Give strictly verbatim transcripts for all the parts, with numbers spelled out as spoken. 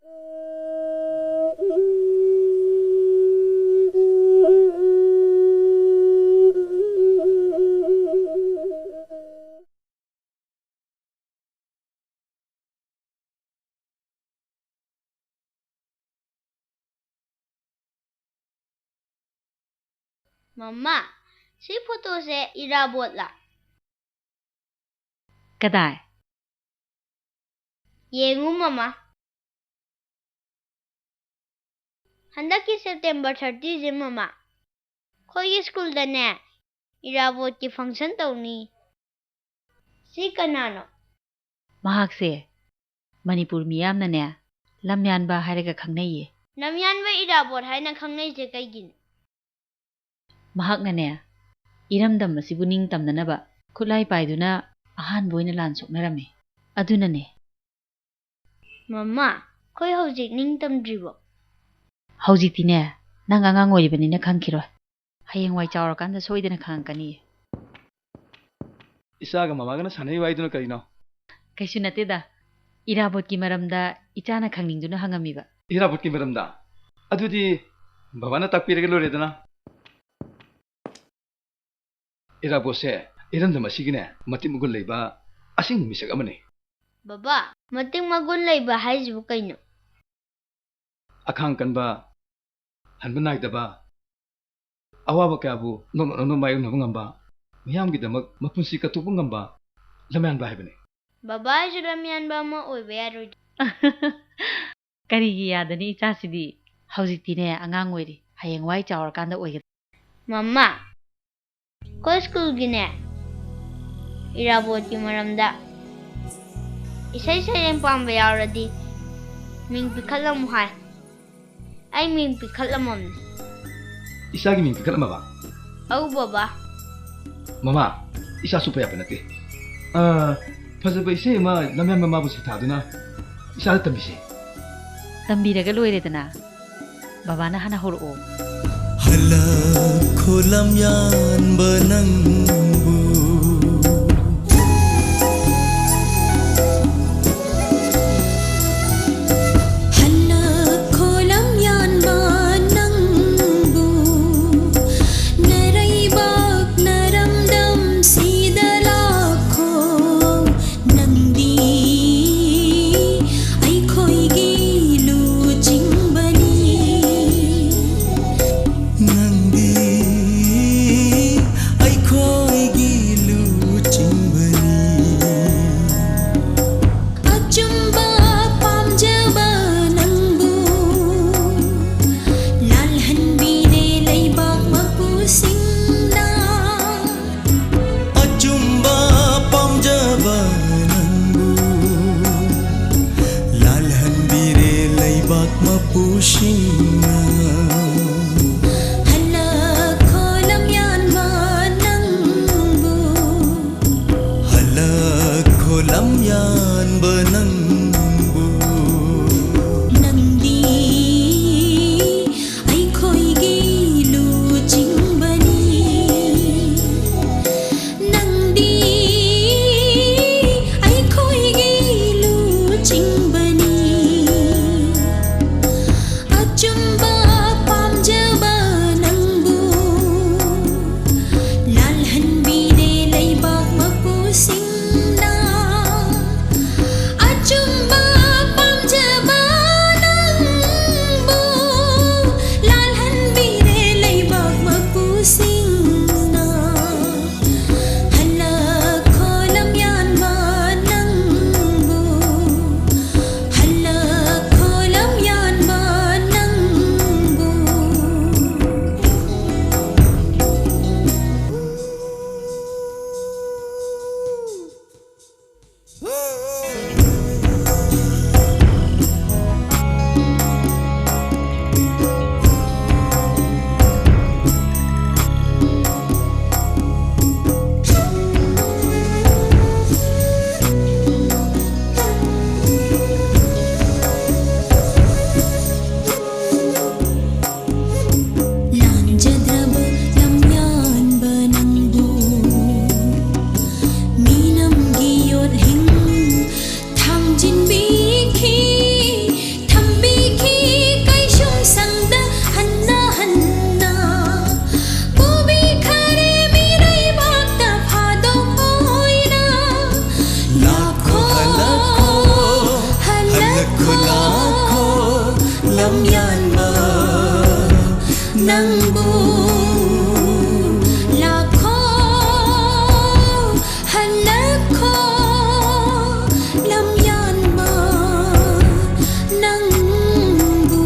ꯃꯃꯥ, ꯁꯤ ꯐꯣꯇꯣꯁꯦ ꯏꯔꯥꯕꯣꯠꯂꯥ? ꯀꯗꯥꯏ? ꯌꯦꯡꯉꯨ ꯃꯃꯥ꯫ ꯍꯟꯗꯛꯀꯤ ꯁꯦꯞꯇꯦꯝꯕꯔ ꯊꯥꯔꯇꯤꯁꯦ ꯃꯃꯥ, ꯑꯩꯈꯣꯏꯒꯤ ꯁ꯭ꯀꯨꯜꯗꯅꯦ ꯏꯔꯥꯕꯣꯠꯀꯤ ꯐꯪꯁꯟ ꯇꯧꯅꯤ꯫ ꯁꯤ ꯀꯅꯥꯅꯣ? ꯃꯍꯥꯛꯁꯦ ꯃꯅꯤꯄꯨꯔ ꯃꯤꯌꯥꯝꯅꯅꯦ ꯂꯝꯌꯥꯟꯕ ꯍꯥꯏꯔꯒ ꯈꯪꯅꯩꯌꯦ꯫ ꯂꯝꯌꯥꯟꯕ ꯏꯔꯥꯕꯣꯠ ꯍꯥꯏꯅ ꯈꯪꯅꯩꯁꯦ ꯀꯩꯒꯤꯅꯣ? ꯃꯍꯥꯛꯅꯅꯦ ꯏꯔꯝꯗꯝ ꯑꯁꯤꯕꯨ ꯅꯤꯡꯇꯝꯅꯅꯕ ꯈꯨꯠꯂꯥꯏ ꯄꯥꯏꯗꯨꯅ ꯑꯍꯥꯟꯕ ꯑꯣꯏꯅ ꯂꯥꯟ ꯁꯣꯛꯅꯔꯝꯃꯤ꯫ ꯑꯗꯨꯅꯅꯦ꯫ ꯃꯃꯥ, ꯑꯩꯈꯣꯏ ꯍꯧꯖꯤꯛ ꯅꯤꯡꯇꯝꯗ꯭ꯔꯤꯕꯣ? ꯍꯧꯖꯤꯛꯇꯤꯅꯦ ꯅꯪ ꯑꯉꯥꯡ ꯑꯣꯏꯔꯤꯕꯅꯤꯅ ꯈꯪꯈꯤꯔꯣꯏ꯫ ꯍꯌꯦꯡꯋꯥꯏ ꯆꯥꯎꯔꯀꯥꯟꯗ ꯁꯣꯏꯗꯅ ꯈꯪꯉꯛꯀꯅꯤꯌꯦ꯫ ꯏꯆꯥꯒ ꯃꯃꯥꯒꯅ ꯁꯥꯟꯅꯔꯤ ꯋꯥꯔꯤꯗꯨꯅ ꯀꯔꯤꯅꯣ? ꯀꯩꯁꯨ ꯅꯠꯇꯦꯗ꯫ ꯏꯔꯥꯕꯣꯠꯀꯤ ꯃꯔꯝꯗ ꯏꯆꯥꯅ ꯈꯪꯅꯤꯡꯗꯨꯅ ꯍꯪꯉꯝꯃꯤꯕ꯫ ꯏꯔꯥꯕꯣꯠꯀꯤ ꯃꯔꯝꯗ? ꯑꯗꯨꯗꯤ ꯕꯕꯥꯅ ꯇꯥꯛꯄꯤꯔꯒ ꯂꯣꯏꯔꯦꯗꯅ꯫ ꯏꯔꯥꯕꯣꯠꯁꯦ ꯏꯔꯝꯗꯝ ꯑꯁꯤꯒꯤꯅꯦ ꯃꯇꯤꯛ ꯃꯒꯨꯟ ꯂꯩꯕ ꯑꯁꯦꯡꯕ ꯃꯤꯁꯛ ꯑꯃꯅꯤ꯫ ꯕꯕꯥ, ꯃꯇꯤꯛ ꯃꯒꯨꯟ ꯂꯩꯕ ꯍꯥꯏꯁꯤꯕꯨ ꯀꯩꯅꯣ? ꯑꯈꯥꯡ ꯀꯟꯕ, ꯍꯟꯕ ꯅꯥꯏꯗꯕ, ꯑꯋꯥꯕ ꯀꯌꯥꯕꯨ ꯅꯣꯛꯅ ꯅꯣꯛꯅ ꯃꯥꯌꯣꯛꯅꯕ ꯉꯝꯕ, ꯃꯤꯌꯥꯝꯒꯤꯗꯃꯛ ꯃꯄꯨꯟꯁꯤ ꯀꯠꯊꯣꯛꯄ ꯉꯝꯕ ꯂꯝꯌꯥꯟꯕ ꯍꯥꯏꯕꯅꯤ꯫ ꯕꯕꯥ, ꯑꯩꯁꯨ ꯂꯝꯌꯥꯟꯕ ꯑꯃ ꯑꯣꯏꯕ ꯌꯥꯔꯣꯏꯗ꯭ꯔꯣ? ꯀꯔꯤꯒꯤ ꯌꯥꯗꯅꯤ ꯏꯆꯥꯁꯤꯗꯤ? ꯍꯧꯖꯤꯛꯇꯤꯅꯦ ꯑꯉꯥꯡ ꯑꯣꯏꯔꯤ, ꯍꯌꯦꯡꯋꯥꯏ ꯆꯥꯎꯔꯀꯥꯟꯗ ꯑꯣꯏꯒꯗꯕ꯫ ꯃꯃꯥ, ꯑꯩꯈꯣꯏ ꯁ꯭ꯀꯨꯜꯒꯤꯅꯦ ꯏꯔꯥꯕꯣꯠꯀꯤ ꯃꯔꯝꯗ ꯏꯁꯩ ꯁꯩꯔꯦꯡ ꯄꯥꯝꯕ ꯌꯥꯎꯔꯗꯤ ꯃꯤꯡ ꯄꯤꯈꯠꯂꯝꯃꯨ ꯍꯥꯏ꯫ ꯑꯩ ꯃꯤꯡ ꯄꯤꯈꯠꯂꯝꯃꯕꯅꯤ꯫ ꯏꯆꯥꯒꯤ ꯃꯤꯡ ꯄꯤꯈꯠꯂꯝꯃꯕ? ꯑꯧ ꯕꯕꯥ꯫ ꯃꯃꯥ, ꯏꯆꯥ ꯆꯣꯞꯄ ꯌꯥꯕ ꯅꯠꯇꯦ꯫ ꯑꯥ, ꯐꯖꯕ ꯏꯁꯩ ꯑꯃ ꯂꯝꯌꯥꯟꯕ ꯃꯃꯥꯕꯨ ꯁꯩꯊꯥꯗꯨꯅ ꯏꯆꯥꯗ ꯇꯝꯕꯤꯁꯦ꯫ ꯇꯝꯕꯤꯔꯒ ꯂꯣꯏꯔꯦꯗꯅ꯫ ꯕꯕꯥꯅ ꯍꯥꯟꯅ ꯍꯧꯔꯛꯑꯣ꯫ ꯍꯜꯂꯛꯈꯣ ꯂꯝꯌꯥꯟꯕ ꯅꯪꯕꯨ꯫ ꯃꯄꯨꯁꯤꯡꯅ꯫ ꯍꯜꯂꯛꯈꯣ ꯂꯝꯌꯥꯟꯕ ꯅꯪꯕꯨ꯫ ꯍꯜꯂꯛꯈꯣ ꯂꯝꯌꯥꯟꯕ ꯅꯪꯕꯨ꯫ ꯅꯪꯗꯤ ꯑꯩꯈꯣꯏꯒꯤ ꯂꯨꯆꯤꯡꯕꯅꯤ꯫ ꯅꯪꯗꯤ ꯑꯩꯈꯣꯏꯒꯤ ꯂꯨꯆꯤꯡꯕꯅꯤ꯫ ꯑꯆꯨꯝꯕ ꯄꯥꯝꯖꯕ ꯅꯪꯕꯨ ꯂꯥꯜꯍꯟꯕꯤꯔꯦ ꯂꯩꯕꯥꯛ ꯃꯄꯨꯁꯤꯡꯅ꯫ ꯑꯆꯨꯝꯕ ꯄꯥꯝꯖꯕ ꯅꯪꯕꯨ ꯂꯥꯜꯍꯟꯕꯤꯔꯦ ꯂꯩꯕꯥꯛ ꯃꯄꯨꯁꯤꯡꯅ꯫ ꯍꯜꯂꯛꯈꯣ ꯂꯝꯌꯥꯟꯕ ꯅꯪꯕꯨ꯫ ꯍꯜꯂꯛꯈꯣ ꯂꯝꯌꯥꯟꯕ ꯅꯪꯕꯨ꯫ ꯂꯥꯟꯖꯗ꯭ꯔꯕ ꯂꯝꯌꯥꯟꯕ ꯅꯪꯕꯨ ꯃꯤꯅꯝꯒꯤ ꯌꯣꯠꯂꯤꯡ ꯊꯥꯡꯖꯤꯟꯕꯤꯈꯤ, ꯊꯝꯕꯤꯈꯤ ꯀꯩꯁꯨꯝ ꯁꯪꯗ ꯍꯟꯅ ꯍꯟꯅ꯫ ꯄꯨꯕꯤꯈꯔꯦ ꯃꯤꯔꯩꯕꯥꯛꯇ ꯐꯥꯗꯣꯛ ꯑꯣꯏꯅ꯫ ꯂꯥꯛꯈꯣ, ꯍꯜꯂꯛꯈꯣ, ꯍꯜꯂꯛꯈꯣ, ꯂꯥꯛꯈꯣ, ꯂꯝꯌꯥꯟꯕ ꯅꯪꯕꯨ꯫ ꯂꯥꯛꯈꯣ, ꯍꯜꯂꯛꯈꯣ, ꯂꯝꯌꯥꯟꯕ ꯅꯪꯕꯨ꯫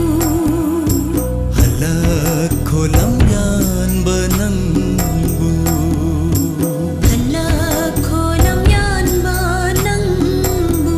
ꯍꯜꯂꯛꯈꯣ, ꯂꯝꯌꯥꯟꯕ ꯅꯪꯕꯨ꯫ ꯍꯜꯂꯛꯈꯣ, ꯂꯝꯌꯥꯟꯕ ꯅꯪꯕꯨ꯫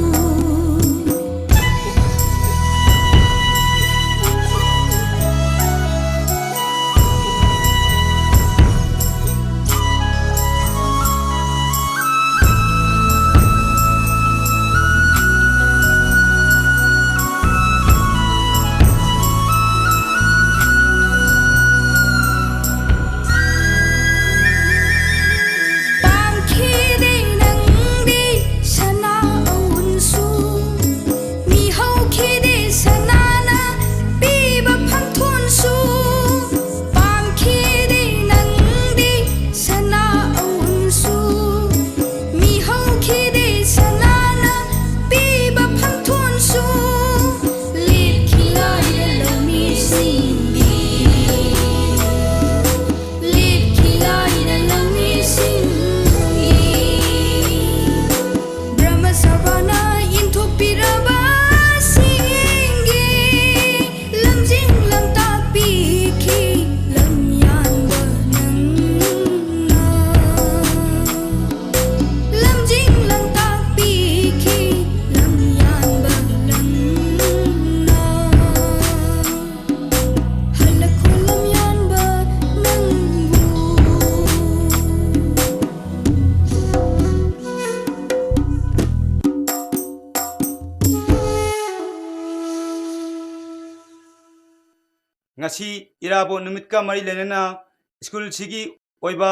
ꯉꯁꯤ ꯏꯔꯥꯕꯣꯠ ꯅꯨꯃꯤꯠꯀ ꯃꯔꯤ ꯂꯩꯅꯅ ꯁ꯭ꯀꯨꯜꯁꯤꯒꯤ ꯑꯣꯏꯕ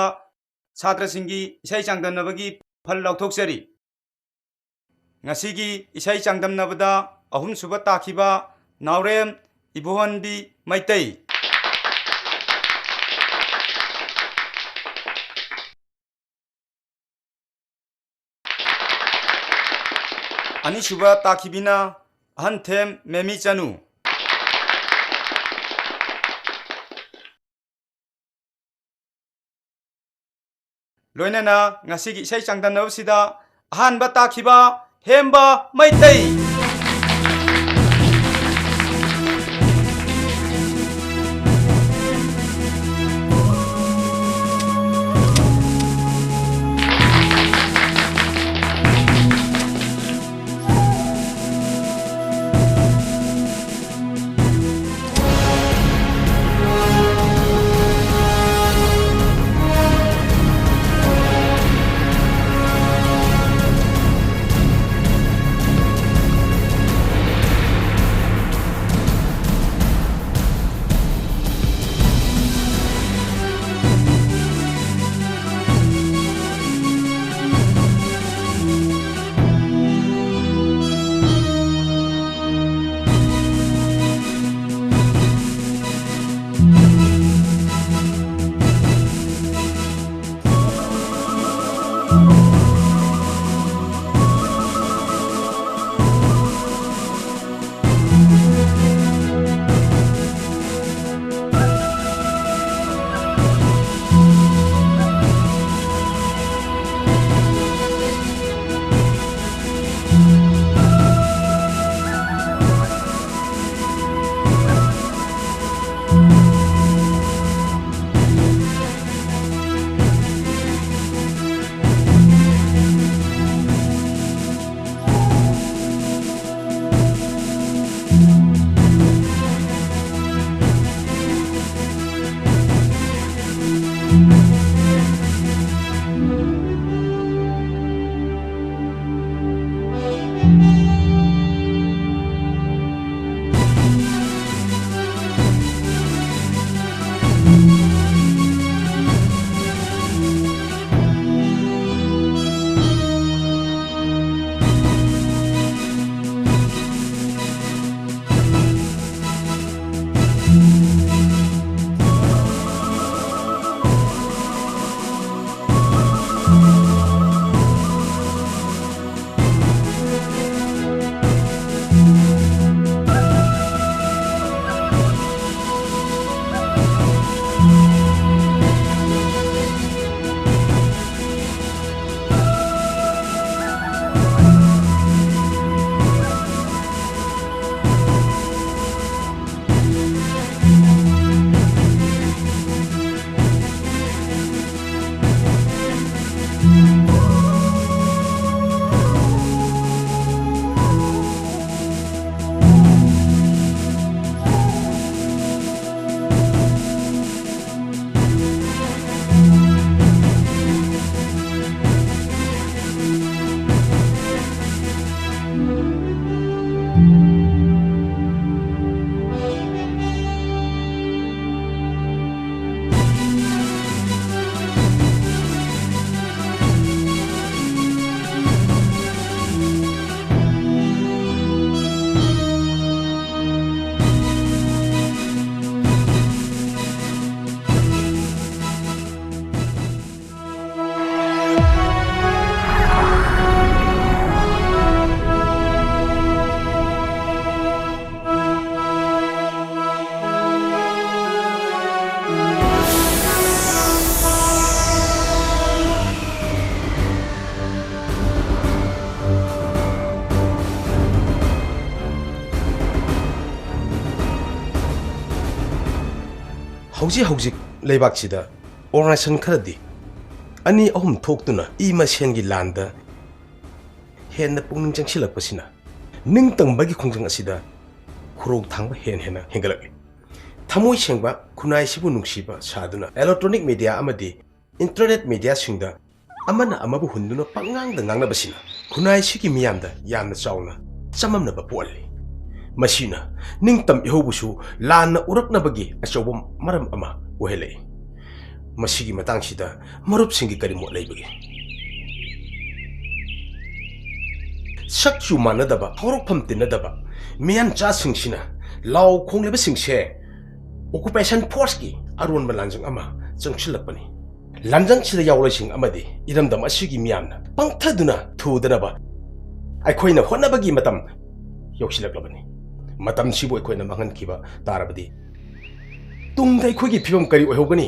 ꯁꯥꯇ꯭ꯔꯁꯤꯡꯒꯤ ꯏꯁꯩ ꯆꯥꯡꯗꯝꯅꯕꯒꯤ ꯐꯜ ꯂꯥꯎꯊꯣꯛꯆꯔꯤ꯫ ꯉꯁꯤꯒꯤ ꯏꯁꯩ ꯆꯥꯡꯗꯝꯅꯕꯗ ꯑꯍꯨꯝꯁꯨꯕ ꯇꯥꯈꯤꯕ ꯅꯥꯎꯔꯦꯝ ꯏꯕꯣꯍꯟꯕꯤ ꯃꯩꯇꯩ꯫ ꯑꯅꯤꯁꯨꯕ ꯇꯥꯈꯤꯕꯤꯅ ꯑꯍꯟꯊꯦꯝ ꯃꯦꯃꯤ ꯆꯅꯨ꯫ ꯂꯣꯏꯅꯅ ꯉꯁꯤꯒꯤ ꯏꯁꯩ ꯆꯥꯡꯗꯝꯅꯕꯁꯤꯗ ꯑꯍꯥꯟꯕ ꯇꯥꯈꯤꯕ ꯍꯦꯝꯕ ꯃꯩꯇꯩ꯫ ꯍꯧꯖꯤꯛ ꯍꯧꯖꯤꯛ ꯂꯩꯕꯥꯛꯁꯤꯗ organization ꯈꯔꯗꯤ ꯑꯅꯤ ꯑꯍꯨꯝ ꯊꯣꯛꯇꯨꯅ ꯏ ꯃꯁꯦꯟꯒꯤ ꯂꯥꯟꯗ ꯍꯦꯟꯅ ꯄꯨꯛꯅꯤꯡ ꯆꯪꯁꯤꯜꯂꯛꯄꯁꯤꯅ ꯅꯤꯡꯇꯝꯕꯒꯤ ꯈꯣꯡꯖꯪ ꯑꯁꯤꯗ ꯈꯨꯔꯧ ꯊꯥꯡꯕ ꯍꯦꯟꯅ ꯍꯦꯟꯅ ꯍꯦꯟꯒꯠꯂꯛꯂꯤ꯫ ꯊꯃꯣꯏ ꯁꯦꯡꯕ ꯈꯨꯟꯅꯥꯏꯁꯤꯕꯨ ꯅꯨꯡꯁꯤꯕ ꯁꯥꯗꯨꯅ electronic media ꯑꯃꯗꯤ internet mediaꯁꯤꯡꯗ ꯑꯃꯅ ꯑꯃꯕꯨ ꯍꯨꯟꯗꯨꯅ ꯄꯪꯉꯥꯡꯗ ꯉꯥꯡꯅꯕꯁꯤꯅ ꯈꯨꯟꯅꯥꯏꯁꯤꯒꯤ ꯃꯤꯌꯥꯝꯗ ꯌꯥꯝꯅ ꯆꯥꯎꯅ ꯆꯃꯝꯅꯕ ꯄꯣꯛꯍꯜꯂꯤ꯫ ꯃꯁꯤꯅ ꯅꯤꯡꯇꯝ ꯏꯍꯧꯕꯨꯁꯨ ꯂꯥꯟꯅ ꯎꯔꯛꯅꯕꯒꯤ ꯑꯆꯧꯕ ꯃꯔꯝ ꯑꯃ ꯑꯣꯏꯍꯜꯂꯛꯏ꯫ ꯃꯁꯤꯒꯤ ꯃꯇꯥꯡꯁꯤꯗ ꯃꯔꯨꯞꯁꯤꯡꯒꯤ ꯀꯔꯤ ꯃꯣꯠ ꯂꯩꯕꯒꯦ? ꯁꯛ ꯆꯨ ꯃꯥꯟꯅꯗꯕ, ꯍꯧꯔꯛꯐꯝ ꯇꯤꯟꯅꯗꯕ ꯃꯤꯌꯥꯟꯆꯥꯁꯤꯡꯁꯤꯅ ꯂꯥꯎ ꯈꯣꯡꯂꯤꯕꯁꯤꯡꯁꯦ occupation forceꯀꯤ ꯑꯔꯣꯟꯕ ꯂꯥꯟꯖꯪ ꯑꯃ ꯆꯪꯁꯤꯜꯂꯛꯄꯅꯤ꯫ ꯂꯥꯟꯖꯪꯁꯤꯗ ꯌꯥꯎꯂꯣꯏꯁꯤꯡ ꯑꯃꯗꯤ ꯏꯔꯝꯗꯝ ꯑꯁꯤꯒꯤ ꯃꯤꯌꯥꯝꯅ ꯄꯪꯊꯗꯨꯅ ꯊꯨꯗꯅꯕ ꯑꯩꯈꯣꯏꯅ ꯍꯣꯠꯅꯕꯒꯤ ꯃꯇꯝ ꯌꯧꯁꯤꯜꯂꯛꯂꯕꯅꯤ꯫ ꯃꯇꯝꯁꯤꯕꯨ ꯑꯩꯈꯣꯏꯅ ꯃꯥꯡꯍꯟꯈꯤꯕ ꯇꯥꯔꯕꯗꯤ ꯇꯨꯡꯗ ꯑꯩꯈꯣꯏꯒꯤ ꯐꯤꯕꯝ ꯀꯔꯤ ꯑꯣꯏꯍꯧꯒꯅꯤ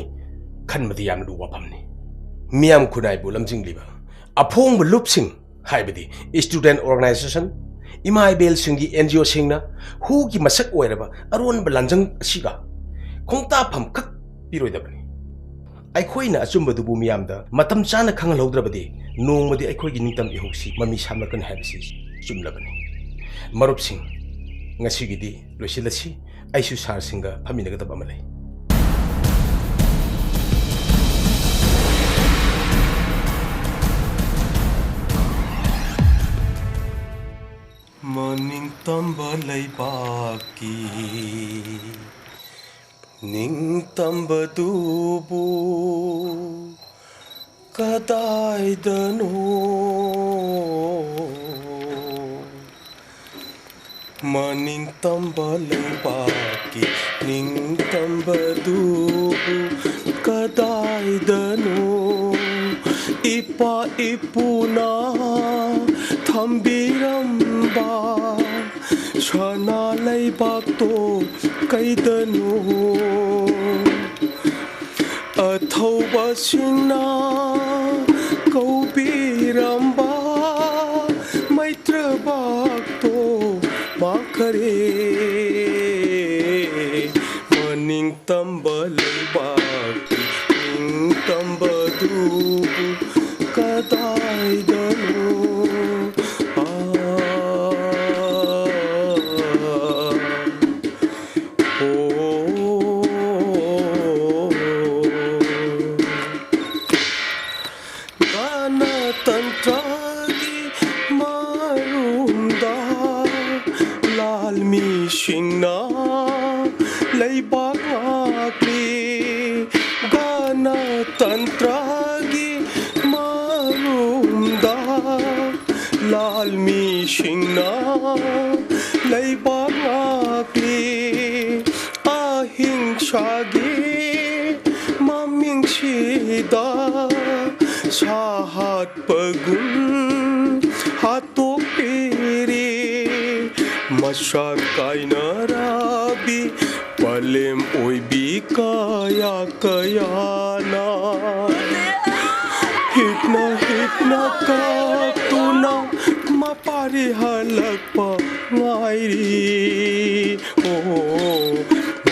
ꯈꯟꯕꯗꯤ ꯌꯥꯝꯅ ꯂꯨꯕ ꯋꯥꯐꯝꯅꯤ꯫ ꯃꯤꯌꯥꯝ ꯈꯨꯟꯅꯥꯏꯕꯨ ꯂꯝꯖꯤꯡꯂꯤꯕ ꯑꯐꯣꯡꯕ ꯂꯨꯞꯁꯤꯡ, ꯍꯥꯏꯕꯗꯤ student organization, ꯏꯃꯥ ꯏꯕꯦꯜꯁꯤꯡꯒꯤ NGOꯁꯤꯡꯅ ꯍꯨꯒꯤ ꯃꯁꯛ ꯑꯣꯏꯔꯕ ꯑꯔꯣꯟꯕ ꯂꯥꯟꯖꯪ ꯑꯁꯤꯒ ꯈꯣꯡꯇꯥꯐꯝ ꯈꯛ ꯄꯤꯔꯣꯏꯗꯕꯅꯤ꯫ ꯑꯩꯈꯣꯏꯅ ꯑꯆꯨꯝꯕꯗꯨꯕꯨ ꯃꯤꯌꯥꯝꯗ ꯃꯇꯝ ꯆꯥꯅ ꯈꯪꯍꯜꯍꯧꯗ꯭ꯔꯕꯗꯤ ꯅꯣꯡꯃꯗꯤ ꯑꯩꯈꯣꯏꯒꯤ ꯅꯤꯡꯇꯝ ꯏꯍꯧꯁꯤ ꯃꯃꯤ ꯁꯥꯝꯂꯛꯀꯅꯤ ꯍꯥꯏꯕꯁꯤ ꯆꯨꯝꯂꯕꯅꯤ꯫ ꯃꯔꯨꯞꯁꯤꯡ, ꯉꯁꯤꯒꯤꯗꯤ ꯂꯣꯏꯁꯤꯜꯂꯁꯤ꯫ ꯑꯩꯁꯨ ꯁꯥꯔꯁꯤꯡꯒ ꯐꯝꯃꯤꯟꯅꯒꯗꯕ ꯑꯃ ꯂꯩ꯫ ꯃꯅꯤꯡꯇꯝꯕ ꯂꯩꯕꯥꯛꯀꯤ ꯅꯤꯡꯇꯝꯕꯗꯨꯕꯨ ꯀꯗꯥꯏꯗꯅꯣ? ꯃꯅꯤꯡꯇꯝꯕ ꯂꯩꯕꯥꯛꯀꯤ ꯅꯤꯡꯇꯝꯕꯗꯨꯕꯨ ꯀꯗꯥꯏꯗꯅꯣ? ꯏꯄꯥ ꯏꯄꯨꯅ ꯊꯝꯕꯤꯔꯝꯕ ꯁꯅꯥ ꯂꯩꯕꯥꯛꯇꯣ ꯀꯩꯗꯅꯣ? ꯑꯊꯧꯕꯁꯤꯡꯅ ꯀꯧꯕꯤꯔꯝꯕ ꯃꯩꯇ꯭ꯔꯕꯥꯛꯇꯣ ꯃꯥꯡꯈꯔꯦ꯫ ꯃꯅꯤꯡ ꯇꯝꯕ ꯂꯩꯕꯥꯛ ꯉꯥꯛꯂꯤ꯫ ꯒꯅꯇꯟꯇ꯭ꯔꯒꯤ ꯃꯔꯨꯝꯗ ꯂꯥꯜꯃꯤꯁꯤꯡꯅ ꯂꯩꯕꯥꯛ ꯉꯥꯛꯂꯤ꯫ ꯑꯍꯤꯡꯁꯥꯒꯤ ꯃꯃꯤꯡꯁꯤꯗ ꯁꯥ ꯍꯥꯠꯄꯒꯨꯝ ꯍꯥꯠꯇꯣꯛꯄꯤꯔꯤ꯫ ꯃꯁꯛ ꯀꯥꯏꯅꯔꯕꯤ ꯄꯂꯦꯝ ꯑꯣꯏꯕꯤ ꯀꯌꯥ ꯀꯌꯥꯅ ꯍꯤꯛꯅ ꯍꯤꯛꯅ ꯀꯞꯇꯨꯅ ꯃꯄꯥꯔꯤ ꯍꯜꯂꯛꯄ ꯉꯥꯏꯔꯤ꯫ ꯑꯣ,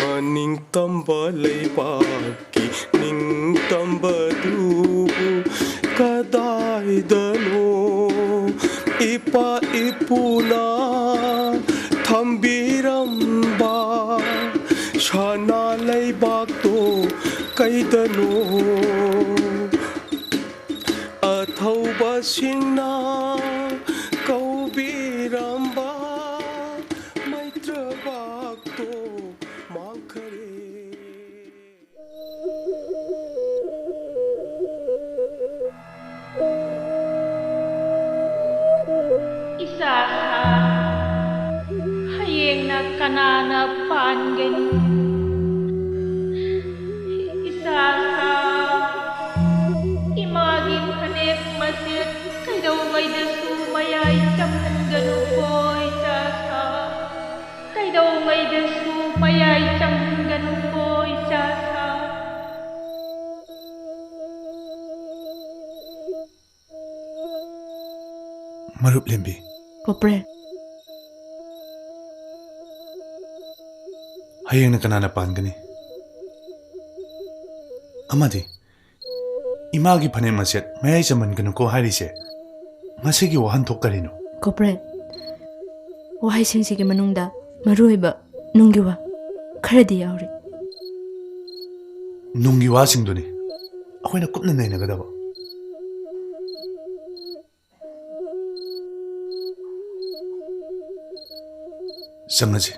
ꯃꯅꯤꯡ ꯇꯝꯕ ꯂꯩꯕꯥꯛꯀꯤ ꯅꯤꯡꯇꯝꯕꯗꯨꯕꯨ ꯀꯗꯥꯏꯗꯅꯣ? ꯏꯄꯥ ꯏꯄꯨꯅ ꯊꯝꯕꯤꯔꯝꯕ ꯁꯅꯥ ꯂꯩꯕꯥꯛꯇꯣ ꯀꯩꯗꯅꯣ? ꯑꯊꯧꯕꯁꯤꯡꯅ ꯀꯧꯕꯤꯔꯝꯕ ꯃꯩꯇ꯭ꯔꯕꯥꯛꯇꯣ ꯃꯥꯡꯈꯔꯦ꯫ ꯏꯆꯥ ꯁꯥ, ꯍꯌꯦꯡꯅ ꯀꯅꯥꯅ ꯄꯥꯟꯒꯅꯤ? ꯏꯆꯥ ꯁꯥ, ꯏꯃꯥꯒꯤ ꯐꯅꯦꯛ ꯃꯆꯦꯠ ꯀꯩꯗꯧꯉꯩꯗꯁꯨ ꯃꯌꯥꯏ ꯆꯪꯍꯟꯒꯅꯨꯀꯣ, ꯏꯆꯥ ꯁꯥ꯫ ꯀꯩꯗꯧꯉꯩꯗꯁꯨ ꯃꯌꯥꯏ ꯆꯪꯍꯟꯒꯅꯨꯀꯣ, ꯏꯆꯥ ꯁꯥ꯫ ꯃꯔꯨꯞ ꯂꯦꯝꯕꯤ꯫ ꯀꯣꯄ꯭ꯔꯦ꯫ ꯍꯌꯦꯡꯅ ꯀꯅꯥꯅ ꯄꯥꯟꯒꯅꯤ? ꯑꯃꯗꯤ ꯏꯃꯥꯒꯤ ꯐꯅꯦꯛ ꯃꯆꯦꯠ ꯃꯌꯥꯏ ꯆꯝꯍꯟꯒꯅꯨꯀꯣ ꯍꯥꯏꯔꯤꯁꯦ ꯃꯁꯤꯒꯤ ꯋꯥꯍꯟꯊꯣꯛ ꯀꯔꯤꯅꯣ? ꯀꯣꯄ꯭ꯔꯦ, ꯋꯥꯍꯩꯁꯤꯡꯁꯤꯒꯤ ꯃꯅꯨꯡꯗ ꯃꯔꯨꯑꯣꯏꯕ ꯅꯨꯡꯒꯤ ꯋꯥ ꯈꯔꯗꯤ ꯌꯥꯎꯔꯤ꯫ ꯅꯨꯡꯒꯤ ꯋꯥꯁꯤꯡꯗꯨꯅꯤ ꯑꯩꯈꯣꯏꯅ ꯀꯨꯞꯅ ꯅꯩꯅꯒꯗꯕ꯫ ꯆꯪꯉꯁꯤ꯫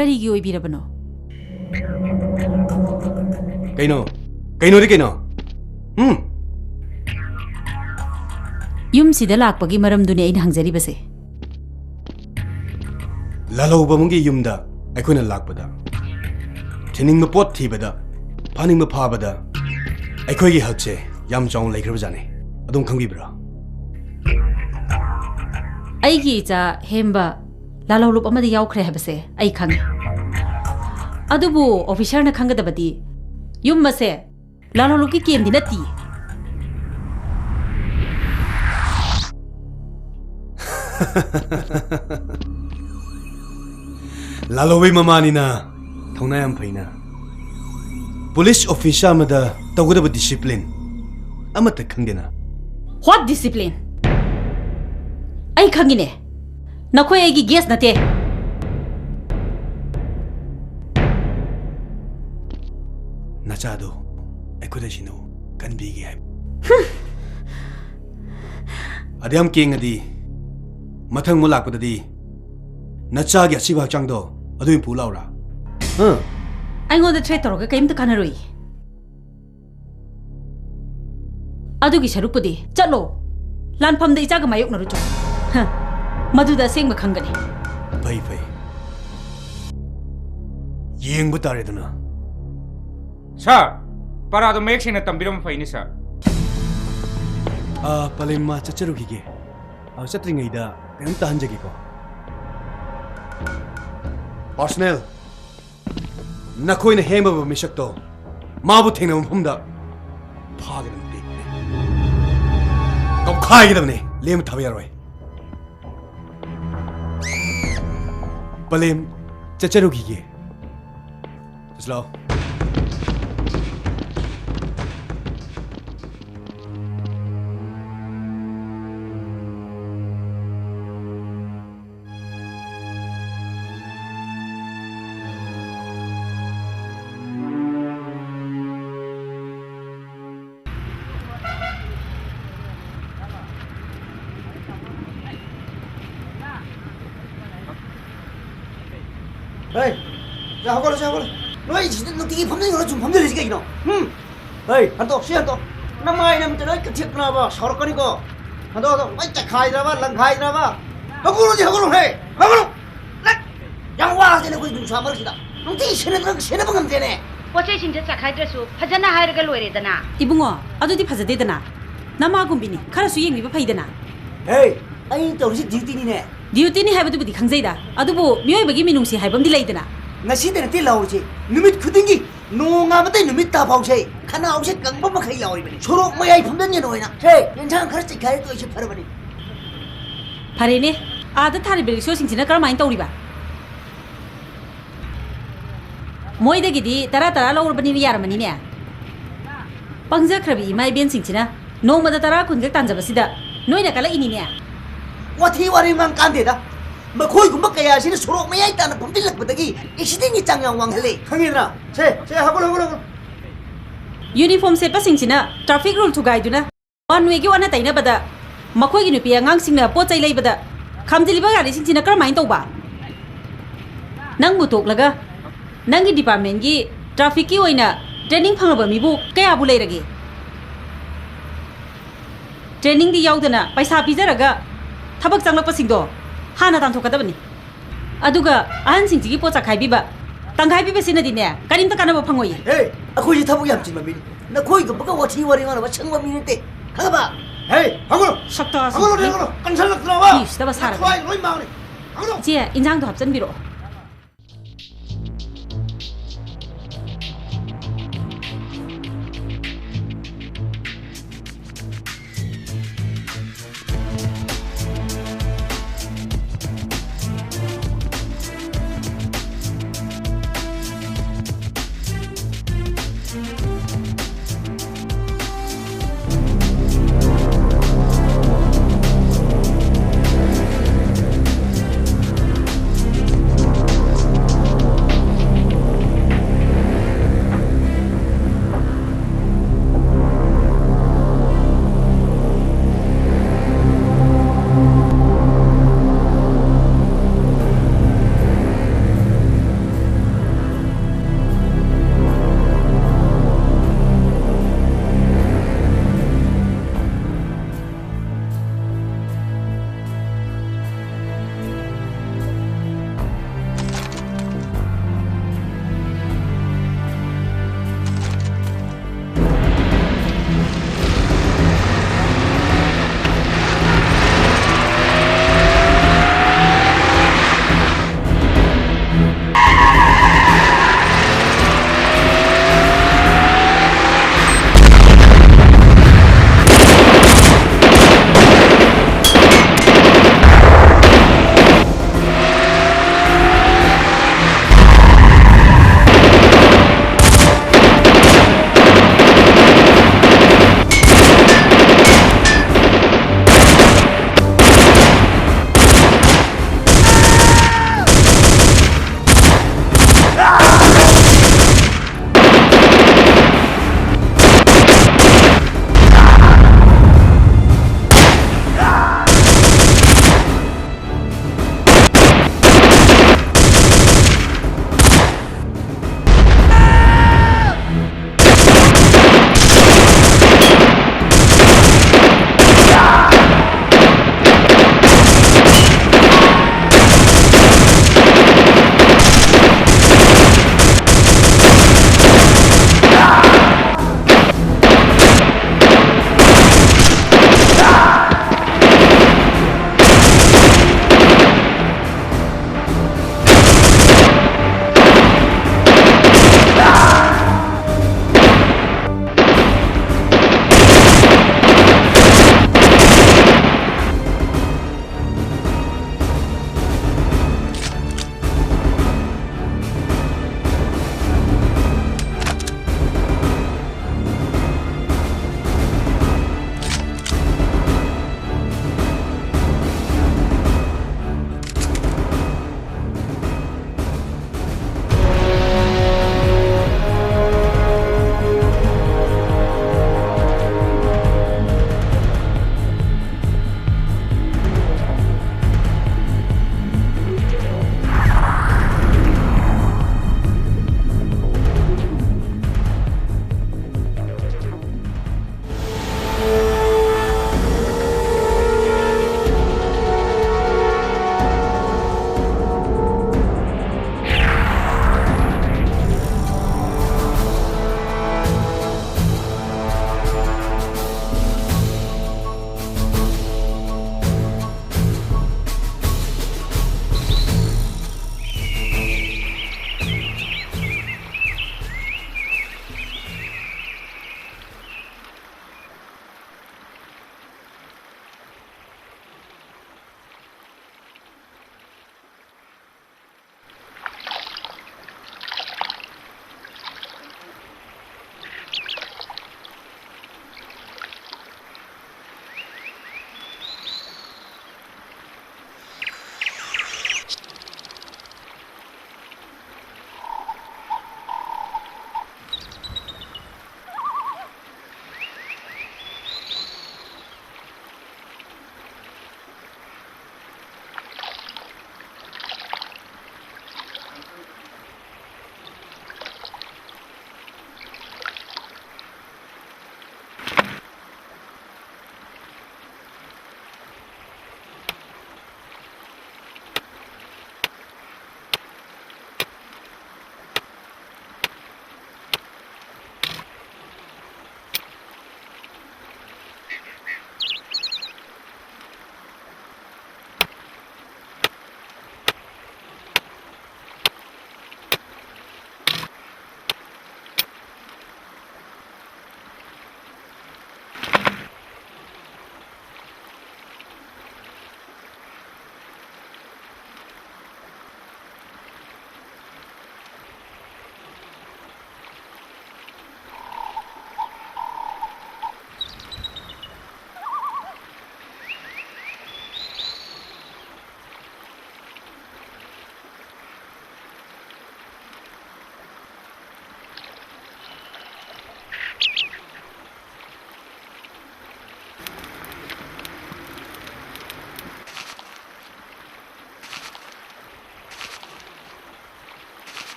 ꯀꯔꯤꯒꯤ ꯑꯣꯏꯕꯤꯔꯕꯅꯣ? ꯀꯩꯅꯣ? ꯀꯩꯅꯣꯗꯤ ꯀꯩꯅꯣ? ꯎꯝ? ꯌꯨꯝꯁꯤꯗ ꯂꯥꯛꯄꯒꯤ ꯃꯔꯝꯗꯨꯅꯤ ꯑꯩꯅ ꯍꯪꯖꯔꯤꯕꯁꯦ꯫ ꯂꯥꯜꯍꯧꯕ ꯑꯃꯒꯤ ꯌꯨꯝꯗ ꯑꯩꯈꯣꯏꯅ ꯂꯥꯛꯄꯗ, ꯊꯤꯅꯤꯡꯕ ꯄꯣꯠ ꯊꯤꯕꯗ, ꯐꯥꯅꯤꯡꯕ ꯐꯥꯕꯗ ꯑꯩꯈꯣꯏꯒꯤ ꯍꯛꯁꯦ ꯌꯥꯝ ꯆꯥꯎꯅ ꯂꯩꯈ꯭ꯔꯕꯖꯥꯠꯅꯤ꯫ ꯑꯗꯨꯝ ꯈꯪꯕꯤꯕ꯭ꯔꯥ? ꯑꯩꯒꯤ ꯏꯆꯥ ꯍꯦꯝꯕ ꯂꯥꯜꯍꯧꯂꯨꯞ ꯑꯃꯗ ꯌꯥꯎꯈ꯭ꯔꯦ ꯍꯥꯏꯕꯁꯦ ꯑꯩ ꯈꯪꯉꯤ꯫ ꯑꯗꯨꯕꯨ ꯑꯣꯐꯤꯁꯔꯅ ꯈꯪꯒꯗꯕꯗꯤ ꯌꯨꯝ ꯑꯁꯦ ꯂꯥꯜꯍꯧꯂꯨꯞꯀꯤ ꯀꯦꯝꯗꯤ ꯅꯠꯇꯤꯌꯦ꯫ ꯂꯥꯜꯍꯧꯕꯩ ꯃꯃꯥꯅꯤꯅ ꯊꯧꯅꯥ ꯌꯥꯝ ꯐꯩꯅ꯫ ꯄꯨꯂꯤꯁ ꯑꯣꯐꯤꯁꯥꯔ ꯑꯃꯗ ꯇꯧꯒꯗꯕ ꯗꯤꯁꯤꯄ꯭ꯂꯤꯟ ꯑꯃꯠꯇ ꯈꯪꯗꯦꯅ꯫ What discipline? ꯑꯩ ꯈꯪꯉꯤꯅꯦ, ꯅꯈꯣꯏ ꯑꯩꯒꯤ ꯒꯦꯁ ꯅꯠꯇꯦ꯫ ꯅꯆꯥꯗꯣ ꯑꯩꯈꯣꯏꯗ ꯁꯤꯟꯅꯧ, ꯀꯟꯕꯤꯒꯦ ꯍꯥꯏꯕ꯫ ꯑꯗꯨ ꯌꯥꯝ ꯀꯦꯡꯉꯗꯤ ꯃꯊꯪ ꯑꯃꯨꯛ ꯂꯥꯛꯄꯗꯗꯤ ꯅꯆꯥꯒꯤ ꯑꯁꯤꯕ ꯍꯛꯆꯥꯡꯗꯣ ꯑꯗꯨ ꯑꯣꯏꯅ ꯄꯨ ꯂꯥꯎꯔꯥ? ꯍꯥ? ꯑꯩꯉꯣꯟꯗ ꯊ꯭ꯔꯦꯠ ꯇꯧꯔꯒ ꯀꯔꯤꯝꯇ ꯀꯥꯟꯅꯔꯣꯏ꯫ ꯑꯗꯨꯒꯤ ꯁꯔꯨꯛꯄꯨꯗꯤ ꯆꯠꯂꯣ, ꯂꯥꯟꯐꯝꯗ ꯏꯆꯥꯒ ꯃꯥꯌꯣꯛꯅꯔꯨꯆꯣ꯫ ꯍ, ꯃꯗꯨꯗ ꯑꯁꯦꯡꯕ ꯈꯪꯒꯅꯤ꯫ ꯐꯩ, ꯐꯩ꯫ ꯌꯦꯡꯕ ꯇꯥꯔꯦꯗꯅ꯫ ꯁꯥꯔ, ꯄꯔꯥꯗꯣ ꯃꯌꯦꯛ ꯁꯦꯡꯅ ꯇꯝꯕꯤꯔꯝꯕ ꯐꯩꯅꯤ, ꯁꯥꯔ꯫ ꯑꯥ, ꯄꯂꯦꯝꯃ ꯆꯠꯆꯔꯨꯈꯤꯒꯦ꯫ ꯑꯥ, ꯆꯠꯇ꯭ꯔꯤꯉꯩꯗ ꯀꯩꯅꯣꯝꯇ ꯍꯟꯖꯒꯦꯀꯣ꯫ ꯄꯥꯔꯁꯅꯦꯜ, ꯅꯈꯣꯏꯅ ꯍꯦꯝꯕꯕ ꯃꯤꯁꯛꯇꯣ ꯃꯥꯕꯨ ꯊꯦꯡꯅꯕ ꯃꯐꯝꯗ ꯐꯥꯒꯗꯕꯅꯤ, ꯇꯦꯛꯄꯅꯤ꯫ ꯀꯧꯈꯥꯏꯒꯗꯕꯅꯤ, ꯂꯦꯝꯅ ꯊꯥꯕ ꯌꯥꯔꯣꯏ꯫ ꯄꯂꯦꯝ, ꯆꯠꯆꯔꯨꯈꯤꯒꯦ꯫ ꯆꯠꯂꯣ꯫ ꯍꯦ, ꯁꯦ ꯍꯧꯒꯠꯂꯣ, ꯁꯦ ꯍꯧꯒꯠꯂꯣ꯫ ꯅꯣꯏ ꯁꯤꯗ ꯅꯨꯡꯇꯤꯒꯤ ꯐꯝꯖꯤꯟꯈ꯭ꯔ ꯁꯨꯝ ꯐꯝꯖꯤꯜꯂꯤꯁꯤ ꯀꯩꯒꯤꯅꯣ? ꯍꯨꯝ? ꯍꯦ, ꯍꯟꯇꯣꯛ, ꯁꯤ ꯍꯟꯇꯣꯛ꯫ ꯅꯃꯥꯏ ꯅꯃꯤꯠꯇ ꯂꯣꯏ ꯀꯊꯦꯛꯇꯅꯕ ꯁꯥꯎꯔꯛꯀꯅꯤꯀꯣ꯫ ꯍꯟꯇꯣꯛ, ꯍꯟꯇꯣꯛ, ꯂꯣꯏ ꯆꯈꯥꯏꯗꯅꯕ, ꯂꯪꯈꯥꯏꯗꯅꯕ꯫ ꯍꯧꯒꯠꯂꯣꯗꯤ ꯍꯧꯒꯠꯂꯣ, ꯍꯦ, ꯍꯧꯒꯠꯂꯣ꯫ ꯂꯠ! ꯌꯥꯝ ꯋꯥꯁꯦ ꯅꯈꯣꯏ ꯅꯨꯡꯁꯥ ꯃꯔꯛꯁꯤꯗ꯫ ꯅꯨꯡꯇꯤꯒꯤ ꯁꯦꯟꯅꯗ꯭ꯔꯒ ꯁꯦꯟꯅꯕ ꯉꯝꯗꯦꯅꯦ꯫ ꯄꯣꯠ ꯆꯩꯁꯤꯡꯁꯦ ꯆꯈꯥꯏꯗ꯭ꯔꯁꯨ ꯐꯖꯅ ꯍꯥꯏꯔꯒ ꯂꯣꯏꯔꯦꯗꯅ꯫ ꯏꯕꯨꯡꯉꯣ, ꯑꯗꯨꯗꯤ ꯐꯖꯗꯦꯗꯅ꯫ ꯅꯃꯥꯒꯨꯝꯕꯤꯅꯤ, ꯈꯔꯁꯨ ꯌꯦꯡꯕꯤꯕ ꯐꯩꯗꯅ꯫ ꯍꯦ, ꯑꯩꯅ ꯇꯧꯔꯤꯁꯤ ꯗ꯭ꯌꯨꯇꯤꯅꯤꯅꯦ꯫ ꯗ꯭ꯌꯨꯇꯤꯅꯤ ꯍꯥꯏꯕꯗꯨꯕꯨꯗꯤ ꯈꯪꯖꯩꯗ, ꯑꯗꯨꯕꯨ ꯃꯤꯑꯣꯏꯕꯒꯤ ꯃꯤꯅꯨꯡꯁꯤ ꯍꯥꯏꯕ ꯑꯃꯗꯤ ꯂꯩꯗꯅ꯫ ꯉꯁꯤꯗ ꯅꯠꯇꯦ ꯂꯥꯎꯔꯤꯁꯦ, ꯅꯨꯃꯤꯠ ꯈꯨꯗꯤꯡꯒꯤ, ꯅꯣꯡꯉꯥꯟꯕꯗꯩ ꯅꯨꯃꯤꯠ ꯇꯥ ꯐꯥꯎꯁꯦ ꯈꯅꯥꯎꯁꯦ ꯀꯪꯕ ꯃꯈꯩ ꯂꯥꯎꯔꯤꯕꯅꯤ꯫ ꯁꯣꯔꯣꯛ ꯃꯌꯥꯏ ꯐꯝꯗꯟꯒꯦꯅ ꯑꯣꯏꯅ꯫ ꯁꯦ, ꯌꯦꯟꯁꯥꯡ ꯈꯔ ꯆꯤꯛꯈꯥꯏꯔꯦ ꯇꯣꯛꯏꯁꯦ ꯐꯔꯕꯅꯤ꯫ ꯐꯔꯦꯅꯦ, ꯑꯥꯗ ꯊꯥꯔꯤꯕ ꯔꯤꯛꯁꯣꯁꯤꯡꯁꯤꯅ ꯀꯔꯝꯍꯥꯏꯅ ꯇꯧꯔꯤꯕ? ꯃꯣꯏꯗꯒꯤꯗꯤ ꯇꯔꯥ ꯇꯔꯥ ꯂꯧꯔꯕꯅꯤꯅ ꯌꯥꯔꯝꯃꯅꯤꯅꯦ꯫ ꯄꯪꯖꯈ꯭ꯔꯕꯤ ꯏꯃꯥ ꯏꯕꯦꯟꯁꯤꯡꯁꯤꯅ ꯅꯣꯡꯃꯗ ꯇꯔꯥ ꯀꯨꯟꯈꯛ ꯇꯥꯟꯖꯕꯁꯤꯗ ꯅꯣꯏꯅ ꯀꯜꯂꯛꯏꯅꯤꯅꯦ꯫ ꯋꯥꯊꯤ ꯋꯥꯔꯦꯝ ꯉꯥꯡ ꯀꯥꯟꯗꯦꯗ꯫ ꯃꯈꯣꯏꯒꯨꯝꯕ ꯀꯌꯥꯁꯤꯅ ꯁꯣꯔꯣꯛ ꯃꯌꯥꯏ ꯇꯥꯅ ꯐꯝꯖꯤꯜꯂꯛꯄꯗꯒꯤ ꯑꯦꯛꯁꯤꯗꯦꯟꯒꯤ ꯆꯥꯡ ꯌꯥꯝ ꯋꯥꯡꯍꯜꯂꯦ꯫ ꯈꯪꯉꯤꯗꯅ? ꯁꯦ, ꯁꯦ, ꯍꯧꯒꯠꯂꯣ, ꯍꯧꯒꯠꯂꯣ, ꯍꯧꯒꯠꯂꯣ꯫ ꯌꯨꯅꯤꯐꯣꯔꯝ ꯁꯦꯠꯄꯁꯤꯡꯁꯤꯅ ꯇ꯭ꯔꯥꯐꯤꯛ ꯔꯨꯜ ꯊꯨꯒꯥꯏꯗꯨꯅ ꯋꯥꯟ ꯋꯦꯒꯤ ꯑꯣꯟꯅ ꯇꯩꯅꯕꯗ ꯃꯈꯣꯏꯒꯤ ꯅꯨꯄꯤ ꯑꯉꯥꯡꯁꯤꯡꯅ ꯄꯣꯠ ꯆꯩ ꯂꯩꯕꯗ ꯈꯥꯝꯖꯤꯜꯂꯤꯕ ꯒꯥꯔꯤꯁꯤꯡꯁꯤꯅ ꯀꯔꯝꯍꯥꯏꯅ ꯇꯧꯕ? ꯅꯪꯕꯨ ꯇꯣꯛꯂꯒ ꯅꯪꯒꯤ ꯗꯤꯄꯥꯔꯠꯃꯦꯟꯒꯤ ꯇ꯭ꯔꯥꯐꯤꯛꯀꯤ ꯑꯣꯏꯅ ꯇ꯭ꯔꯦꯅꯤꯡ ꯐꯪꯂꯕ ꯃꯤꯕꯨ ꯀꯌꯥꯕꯨ ꯂꯩꯔꯒꯦ? ꯇ꯭ꯔꯦꯅꯤꯡꯗꯤ ꯌꯥꯎꯗꯅ ꯄꯩꯁꯥ ꯄꯤꯖꯔꯒ ꯊꯕꯛ ꯆꯪꯂꯛꯄꯁꯤꯡꯗꯣ ꯍꯥꯟꯅ ꯇꯥꯟꯊꯣꯛꯀꯗꯕꯅꯤ꯫ ꯑꯗꯨꯒ ꯑꯍꯟꯁꯤꯡꯁꯤꯒꯤ ꯄꯣꯠ ꯆꯥꯈꯥꯏꯕꯤꯕ, ꯇꯪꯈꯥꯏꯕꯤꯕꯁꯤꯅꯗꯤꯅꯦ ꯀꯔꯤꯝꯇ ꯀꯥꯟꯅꯕ ꯐꯪꯉꯣꯏꯌꯦ꯫ ꯍꯦ, ꯑꯩꯈꯣꯏꯁꯦ ꯊꯕꯛ ꯌꯥꯝ ꯆꯤꯟꯕ ꯃꯤꯅꯤ꯫ ꯅꯈꯣꯏꯒꯨꯝꯕꯒ ꯋꯥꯊꯤ ꯋꯥꯔꯦꯝ ꯉꯥꯡꯅꯕ ꯁꯪꯕ ꯃꯤ ꯅꯠꯇꯦ꯫ ꯈꯪꯉꯕ? ꯍꯦ, ꯍꯧꯒꯠꯂꯣ! ꯁꯛꯇꯥꯁꯤ! ꯍꯧꯒꯠꯂꯣ, ꯍꯧꯒꯠꯂꯣ! ꯀꯟꯁꯜꯂꯛꯇ꯭ꯔꯕ? ꯐꯤ ꯁꯨꯗꯕ ꯁꯥꯔꯕꯅꯤ꯫ ꯅꯈꯣꯏ ꯂꯣꯏ ꯃꯥꯡꯉꯦ꯫ ꯍꯧꯒꯠꯂꯣ! ꯏꯆꯦ, ꯏꯟꯖꯥꯡꯗꯣ ꯍꯥꯞꯆꯤꯟꯕꯤꯔꯛꯑꯣ꯫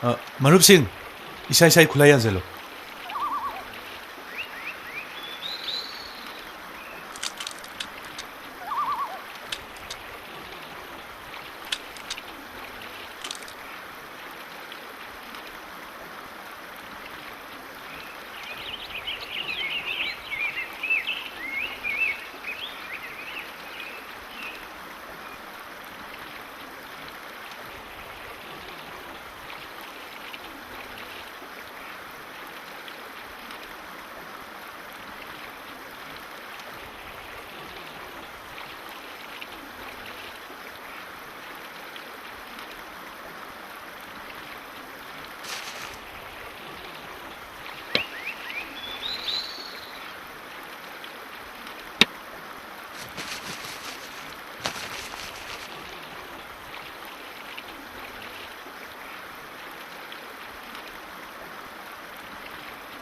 ꯑ, ꯃꯔꯨꯞꯁꯤꯡ, ꯏꯁꯥ ꯏꯁꯥꯒꯤ ꯈꯨꯠꯂꯥꯏ ꯌꯥꯟꯁꯤꯜꯂꯨ꯫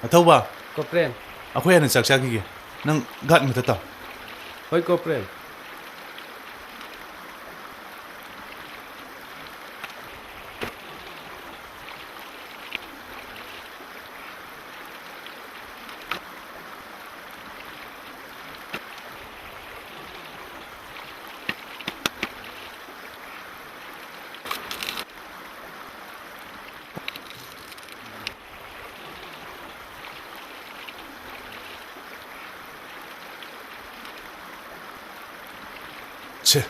ꯑꯊꯧꯕ꯫ ꯀꯣꯄ꯭ꯔꯦꯟ꯫ ꯑꯩꯈꯣꯏ ꯍꯥꯟꯅ ꯆꯥꯛ ꯆꯥꯈꯤꯒꯦ꯫ ꯅꯪ ꯒꯥꯔꯗ ꯃꯊꯛ ꯇꯥꯎ꯫ ꯍꯣꯏ, ꯀꯣꯄ꯭ꯔꯦꯟ꯫ ꯁꯦ꯫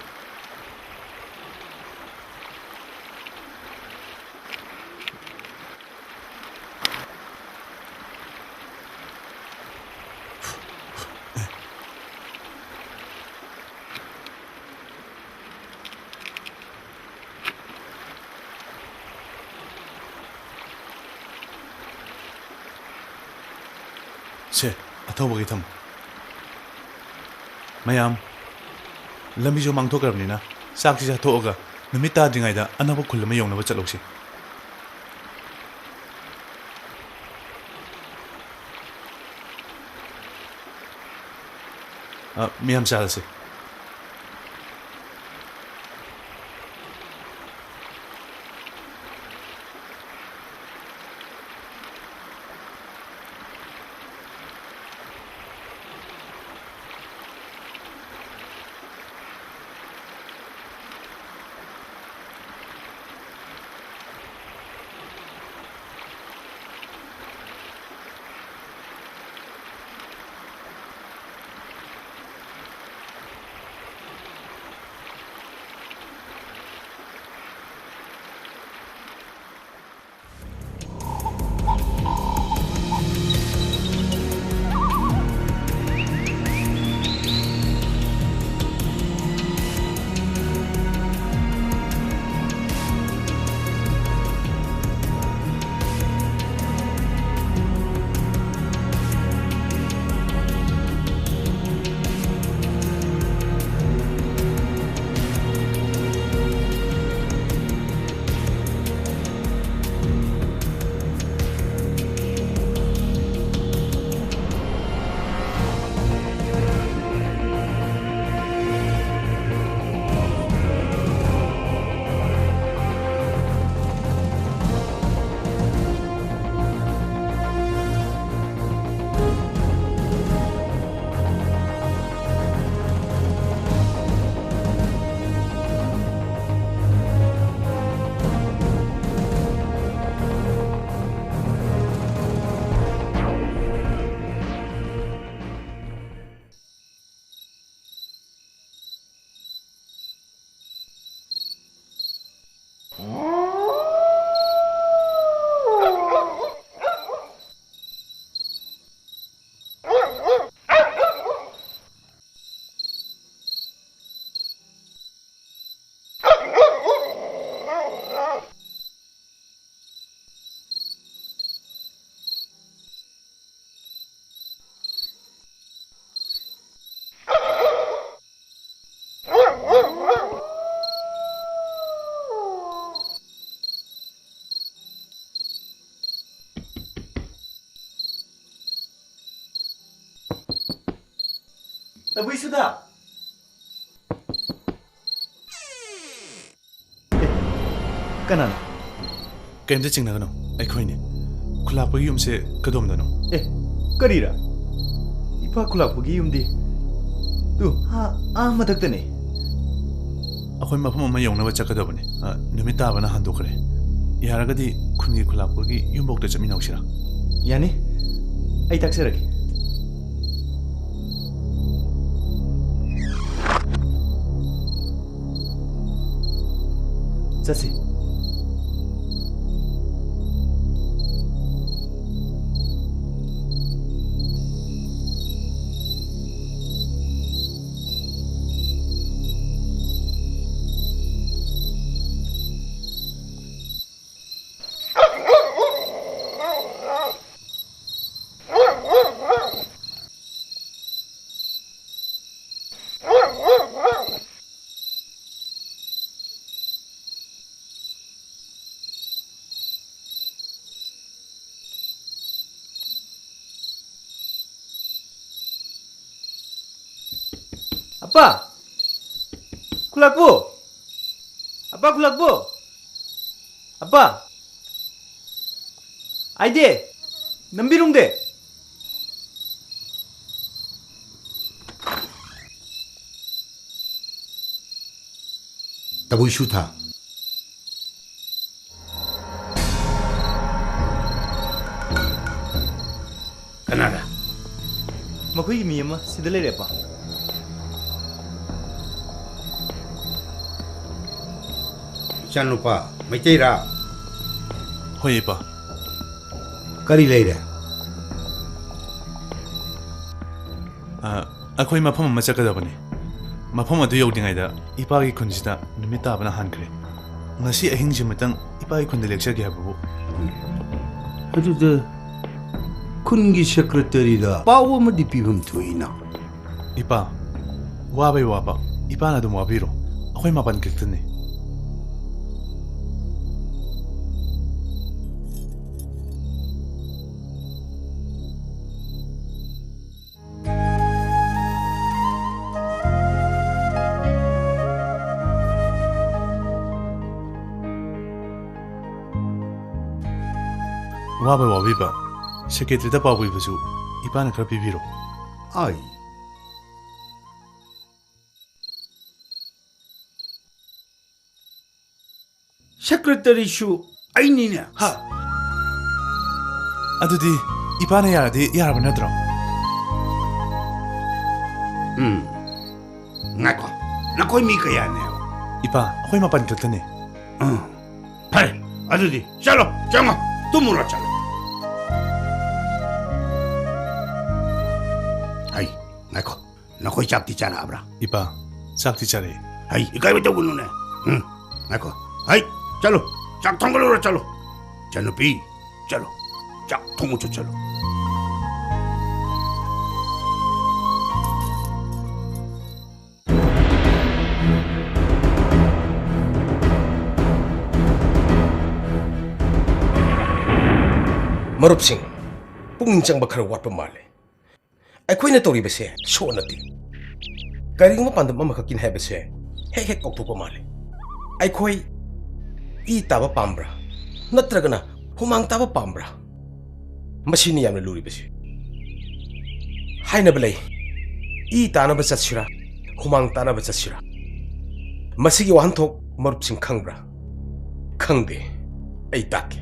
ꯁꯦ, ꯑꯊꯧꯕꯒꯤ ꯊꯝꯃꯨ꯫ ꯃꯌꯥꯝ, ꯂꯝꯕꯤꯁꯨ ꯃꯥꯡꯊꯣꯛꯈ꯭ꯔꯕꯅꯤꯅ, ꯆꯥꯛꯁꯤ ꯆꯥꯊꯣꯛꯑꯒ ꯅꯨꯃꯤꯠ ꯇꯥꯗ꯭ꯔꯤꯉꯩꯗ ꯑꯅꯛꯄ ꯈꯨꯜ ꯑꯃ ꯌꯧꯅꯕ ꯆꯠꯂꯧꯁꯤ꯫ ꯑ, ꯃꯌꯥꯝ ꯆꯥꯔꯁꯦ꯫ ꯇꯕꯨꯏꯁꯨꯗ꯫ ꯑꯦ, ꯀꯅꯥꯅꯣ? ꯀꯩꯝꯇ ꯆꯤꯡꯅꯒꯅꯨ, ꯑꯩꯈꯣꯏꯅꯤ꯫ ꯈꯨꯂꯥꯛꯄꯒꯤ ꯌꯨꯝꯁꯦ ꯀꯗꯣꯝꯗꯅꯣ? ꯑꯦ, ꯀꯔꯤꯔ? ꯏꯄꯥ ꯈꯨꯂꯥꯛꯄꯒꯤ ꯌꯨꯝꯗꯤ ꯇꯨ, ꯑꯥ, ꯑꯥ ꯃꯊꯛꯇꯅꯦ꯫ ꯑꯩꯈꯣꯏ ꯃꯐꯝ ꯑꯃ ꯌꯧꯅꯕ ꯆꯠꯀꯗꯕꯅꯤ꯫ ꯑ, ꯅꯨꯃꯤꯠ ꯇꯥꯕꯅ ꯍꯟꯗꯣꯛꯈ꯭ꯔꯦ꯫ ꯌꯥꯔꯒꯗꯤ ꯈꯨꯟꯒꯤ ꯈꯨꯂꯥꯛꯄꯒꯤ ꯌꯨꯝꯐꯥꯎꯗ ꯆꯠꯃꯤꯟꯅꯧꯁꯤꯔꯥ? ꯌꯥꯅꯤ, ꯑꯩ ꯇꯥꯛꯆꯔꯒꯦ꯫ ꯆꯠꯁꯤ꯫ ꯑꯄꯥ! ꯈꯨꯂꯥꯛꯄꯨ! ꯑꯄꯥ ꯈꯨꯂꯥꯛꯄꯨ! ꯑꯄꯥ! ꯑꯥꯏꯗꯦ! ꯅꯝꯕꯤꯔꯨꯝꯗꯦ! ꯇꯕꯨꯏ ꯁꯨꯊꯥ꯫ ꯀꯅꯥꯔ? ꯃꯈꯣꯏꯒꯤ ꯃꯤ ꯑꯃ ꯁꯤꯗ ꯂꯩꯔꯦ, ꯑꯄꯥ꯫ ꯏꯆꯥꯅꯨꯄꯥ, ꯃꯩꯇꯩꯔꯥ? ꯍꯣꯏ, ꯏꯄꯥ꯫ ꯀꯔꯤ ꯂꯩꯔꯦ? ꯑ, ꯑꯩꯈꯣꯏ ꯃꯐꯝ ꯑꯃ ꯆꯠꯀꯗꯕꯅꯤ꯫ ꯃꯐꯝ ꯑꯗꯨ ꯌꯧꯗ꯭ꯔꯤꯉꯩꯗ ꯏꯄꯥꯒꯤ ꯈꯨꯟꯁꯤꯗ ꯅꯨꯃꯤꯠ ꯇꯥꯕꯅ ꯍꯥꯟꯈ꯭ꯔꯦ꯫ ꯉꯁꯤ ꯑꯍꯤꯡꯁꯤꯃꯇꯪ ꯏꯄꯥꯒꯤ ꯈꯨꯟꯗ ꯂꯦꯛꯆꯒꯦ ꯍꯥꯏꯕꯕꯨ꯫ ꯑꯗꯨꯗ ꯈꯨꯟꯒꯤ ꯁꯦꯀ꯭ꯔꯦꯇꯔꯤꯗ ꯄꯥꯎ ꯑꯃꯗꯤ ꯄꯤꯐꯝ ꯊꯣꯛꯏꯅ꯫ ꯏꯄꯥ, ꯋꯥꯕꯩ ꯋꯥꯕ, ꯏꯄꯥꯅ ꯑꯗꯨꯝ ꯋꯥꯕꯤꯔꯣ꯫ ꯑꯩꯈꯣꯏ ꯃꯥꯄꯟ ꯈꯛꯇꯅꯤ꯫ ꯋꯥꯕ ꯋꯥꯕꯤꯕ꯫ ꯁꯦꯀ꯭ꯔꯦꯇꯔꯤꯗ ꯄꯥꯎ ꯄꯤꯕꯁꯨ ꯏꯄꯥꯅ ꯈꯔ ꯄꯤꯕꯤꯔꯣ꯫ ꯑꯩ ꯁꯦꯀ꯭ꯔꯦꯇꯔꯤꯁꯨ ꯑꯩꯅꯤꯅꯦ꯫ ꯍꯥ? ꯑꯗꯨꯗꯤ ꯏꯄꯥꯅ ꯌꯥꯔꯗꯤ ꯌꯥꯔꯕ ꯅꯠꯇ꯭ꯔꯣ? ꯎꯝ꯫ ꯉꯥꯏꯈꯣ, ꯅꯈꯣꯏ ꯃꯤ ꯀꯌꯥꯅꯦꯕ? ꯏꯄꯥ, ꯑꯩꯈꯣꯏ ꯃꯥꯄꯟ ꯈꯛꯇꯅꯦ꯫ ꯎꯝ꯫ ꯐꯔꯦ, ꯑꯗꯨꯗꯤ ꯆꯠꯂꯣ, ꯆꯪꯉꯣ, ꯇꯨꯝꯃꯨꯔꯣ, ꯆꯠꯂꯣ꯫ ꯍꯩ, ꯉꯥꯏꯈꯣ, ꯅꯈꯣꯏ ꯆꯥꯛꯇꯤ ꯆꯥꯔꯛꯑꯕ꯭ꯔꯥ? ꯏꯄꯥ, ꯆꯥꯛꯇꯤ ꯆꯥꯔꯛꯑꯦ꯫ ꯍꯩ, ꯏꯀꯥꯏꯕ ꯇꯧꯒꯅꯨꯅꯦ꯫ ꯎꯝ, ꯉꯥꯏꯈꯣ꯫ ꯍꯩ, ꯆꯠꯂꯣ, ꯆꯥꯛ ꯊꯣꯡꯒꯠꯂꯨꯔꯣ, ꯆꯠꯂꯣ꯫ ꯏꯆꯥꯅꯨꯄꯤ, ꯆꯠꯂꯣ, ꯆꯥꯛ ꯊꯣꯡꯉꯨꯆꯣ, ꯆꯠꯂꯣ꯫ ꯃꯔꯨꯞꯁꯤꯡ, ꯄꯨꯛꯅꯤꯡ ꯆꯪꯕ ꯈꯔ ꯋꯥꯠꯄ ꯃꯥꯜꯂꯦ꯫ ꯑꯩꯈꯣꯏꯅ ꯇꯧꯔꯤꯕꯁꯦ ꯁꯣ ꯅꯠꯇꯦ꯫ ꯀꯔꯤꯒꯨꯝꯕ ꯄꯥꯟꯗꯝ ꯑꯃꯈꯛꯀꯤꯅꯤ ꯍꯥꯏꯕꯁꯦ ꯍꯦꯛ ꯍꯦꯛ ꯀꯥꯎꯊꯣꯛꯄ ꯃꯥꯜꯂꯦ꯫ ꯑꯩꯈꯣꯏ ꯏ ꯇꯥꯕ ꯄꯥꯝꯕ꯭ꯔꯥ? ꯅꯠꯇ꯭ꯔꯒꯅ ꯍꯨꯃꯥꯡ ꯇꯥꯕ ꯄꯥꯝꯕ꯭ꯔꯥ? ꯃꯁꯤꯅꯤ ꯌꯥꯝꯅ ꯂꯨꯔꯤꯕꯁꯤ꯫ ꯍꯥꯏꯅꯕ ꯂꯩ, "ꯏ ꯇꯥꯅꯕ ꯆꯠꯁꯤꯔꯥ, ꯍꯨꯃꯥꯡ ꯇꯥꯅꯕ ꯆꯠꯁꯤꯔꯥ?" ꯃꯁꯤꯒꯤ ꯋꯥꯍꯟꯊꯣꯛ ꯃꯔꯨꯞꯁꯤꯡ ꯈꯪꯕ꯭ꯔꯥ? ꯈꯪꯗꯦ꯫ ꯑꯩ ꯇꯥꯛꯀꯦ꯫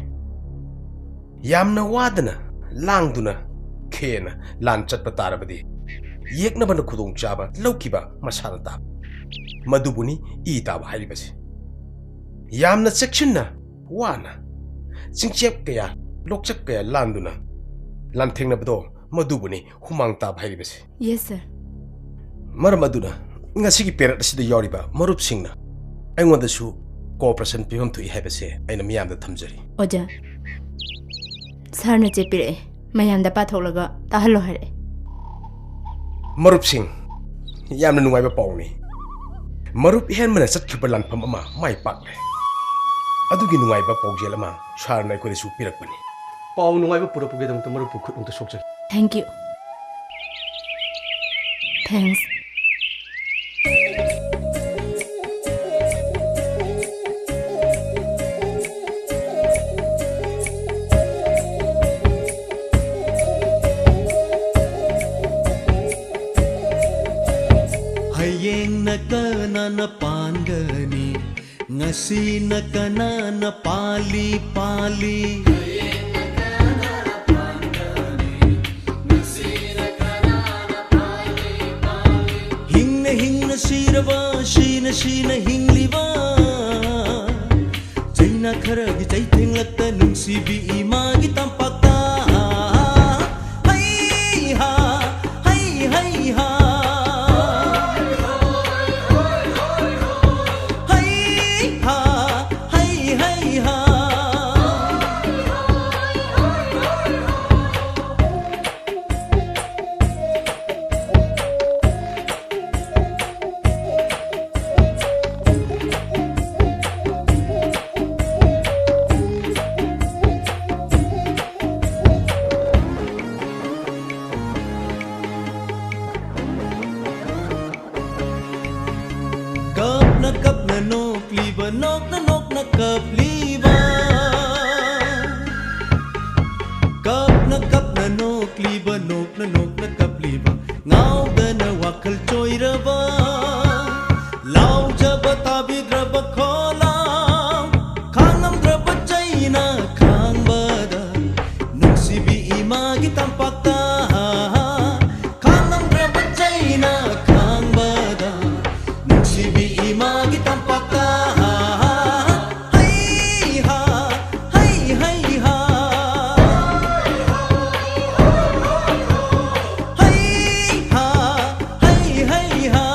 ꯌꯥꯝꯅ ꯋꯥꯗꯅ, ꯂꯥꯡꯗꯨꯅ, ꯈꯦꯅ ꯂꯥꯟ ꯆꯠꯄ ꯇꯥꯔꯕꯗꯤ, ꯌꯦꯛꯅꯕꯅ ꯈꯨꯗꯣꯡꯆꯥꯕ ꯂꯧꯈꯤꯕ ꯃꯁꯥꯅ ꯇꯥꯕ꯫ ꯃꯗꯨꯕꯨꯅꯤ ꯏ ꯇꯥꯕ ꯍꯥꯏꯔꯤꯕꯁꯤ꯫ ꯌꯥꯝꯅ ꯆꯦꯛꯁꯤꯟꯅ, ꯋꯥꯅ, ꯆꯤꯡꯆꯦꯞ ꯀꯌꯥ, ꯂꯣꯛꯆꯦꯞ ꯀꯌꯥ ꯂꯥꯟꯗꯨꯅ ꯂꯥꯟꯊꯦꯡꯅꯕꯗꯣ, ꯃꯗꯨꯕꯨꯅꯤ ꯍꯨꯃꯥꯡ ꯇꯥꯕ ꯍꯥꯏꯔꯤꯕꯁꯤ꯫ Yes, sir. ꯃꯔꯝ ꯑꯗꯨꯅ ꯉꯁꯤꯒꯤ ꯄꯦꯔꯦꯗ ꯑꯁꯤꯗ ꯌꯥꯎꯔꯤꯕ ꯃꯔꯨꯞꯁꯤꯡꯅ ꯑꯩꯉꯣꯟꯗꯁꯨ ꯀꯣꯑꯣꯄꯔꯦꯁꯟ ꯄꯤꯐꯝ ꯊꯣꯛꯏ ꯍꯥꯏꯕꯁꯦ ꯑꯩꯅ ꯃꯤꯌꯥꯝꯗ ꯊꯝꯖꯔꯤ꯫ ꯑꯣꯖꯥ, ꯁꯥꯔꯅ ꯆꯦ ꯄꯤꯔꯛꯑꯦ, ꯃꯌꯥꯝꯗ ꯄꯥꯊꯣꯛꯂꯒ ꯇꯥꯍꯜꯂꯣ ꯍꯥꯏꯔꯛꯑꯦ꯫ ꯃꯔꯨꯞꯁꯤꯡ, ꯌꯥꯝꯅ ꯅꯨꯡꯉꯥꯏꯕ ꯄꯥꯎꯅꯤ꯫ ꯃꯔꯨꯞ ꯏꯍꯦꯟꯕꯅ ꯆꯠꯈꯤꯕ ꯂꯥꯟꯐꯝ ꯑꯃ ꯃꯥꯏ ꯄꯥꯛꯂꯦ꯫ ꯑꯗꯨꯒꯤ ꯅꯨꯡꯉꯥꯏꯕ ꯄꯥꯎꯖꯦꯜ ꯑꯃ ꯁꯥꯔꯅ ꯑꯩꯈꯣꯏꯗꯁꯨ ꯄꯤꯔꯛꯄꯅꯤ꯫ ꯄꯥꯎ ꯅꯨꯡꯉꯥꯏꯕ ꯄꯨꯔꯛꯄꯒꯤꯗꯃꯛꯇ ꯃꯔꯨꯞꯄꯨ ꯈꯨꯠ ꯑꯃꯨꯛꯇ ꯁꯣꯛꯆꯔꯤ꯫ Thank you. Thanks. ꯁꯤꯅ ꯀꯅꯥꯅ ꯄꯥꯜꯂꯤ ꯄꯥꯜꯂꯤ? ꯍꯤꯡꯅ ꯍꯤꯡꯅ ꯁꯤꯔꯕ, ꯁꯤꯅ ꯁꯤꯅ ꯍꯤꯡꯂꯤꯕ꯫ ꯆꯩꯅ ꯈꯔꯒꯤ ꯆꯩꯊꯦꯡꯂꯛꯇ ꯅꯨꯡꯁꯤꯕꯤ ꯏꯃꯥꯒꯤ ꯇꯝꯄꯥꯛꯇ꯫ ꯍꯩ ꯍꯥ, ꯍꯩ, ꯍꯩ ꯍꯥ꯫ ꯍꯩ ꯍꯥ, ꯍꯩ, ꯍꯩ ꯍꯥ꯫ ꯀꯞꯅ ꯀꯞꯅ ꯅꯣꯛꯂꯤꯕ, ꯅꯣꯛꯅ ꯅꯣꯛꯅ ꯀꯞꯂꯤꯕ꯫ ꯀꯞꯅ ꯀꯞꯅ ꯅꯣꯛꯂꯤꯕ, ꯅꯣꯛꯅ ꯅꯣꯛꯅ ꯀꯞꯂꯤꯕ꯫ ꯉꯥꯎꯗꯅ ꯋꯥꯈꯜ ꯆꯣꯏꯔꯕ꯫ ꯂꯥꯎꯖꯕ ꯇꯥꯕꯤꯗ꯭ꯔꯕ ꯈꯣꯂꯥꯎ꯫ ꯈꯥꯡꯉꯝꯗ꯭ꯔꯕ ꯆꯩꯅ ꯈꯥꯡꯕꯗ꯫ ꯅꯨꯡꯁꯤꯕꯤ ꯏꯃꯥꯒꯤ ꯇꯝꯄꯥꯛꯇ꯫ ꯈꯥꯡꯉꯝꯗ꯭ꯔꯕ ꯆꯩꯅ ꯈꯥꯡꯕꯗ꯫ ꯅꯨꯡꯁꯤꯕꯤ ꯏꯃꯥꯒꯤ ꯇꯝꯄꯥꯛꯇ꯫ ꯍꯩ ꯍꯥ, ꯍꯩ, ꯍꯩ ꯍꯥ꯫ ꯍꯩ ꯍꯥ, ꯍꯩ, ꯍꯩ ꯍꯥ꯫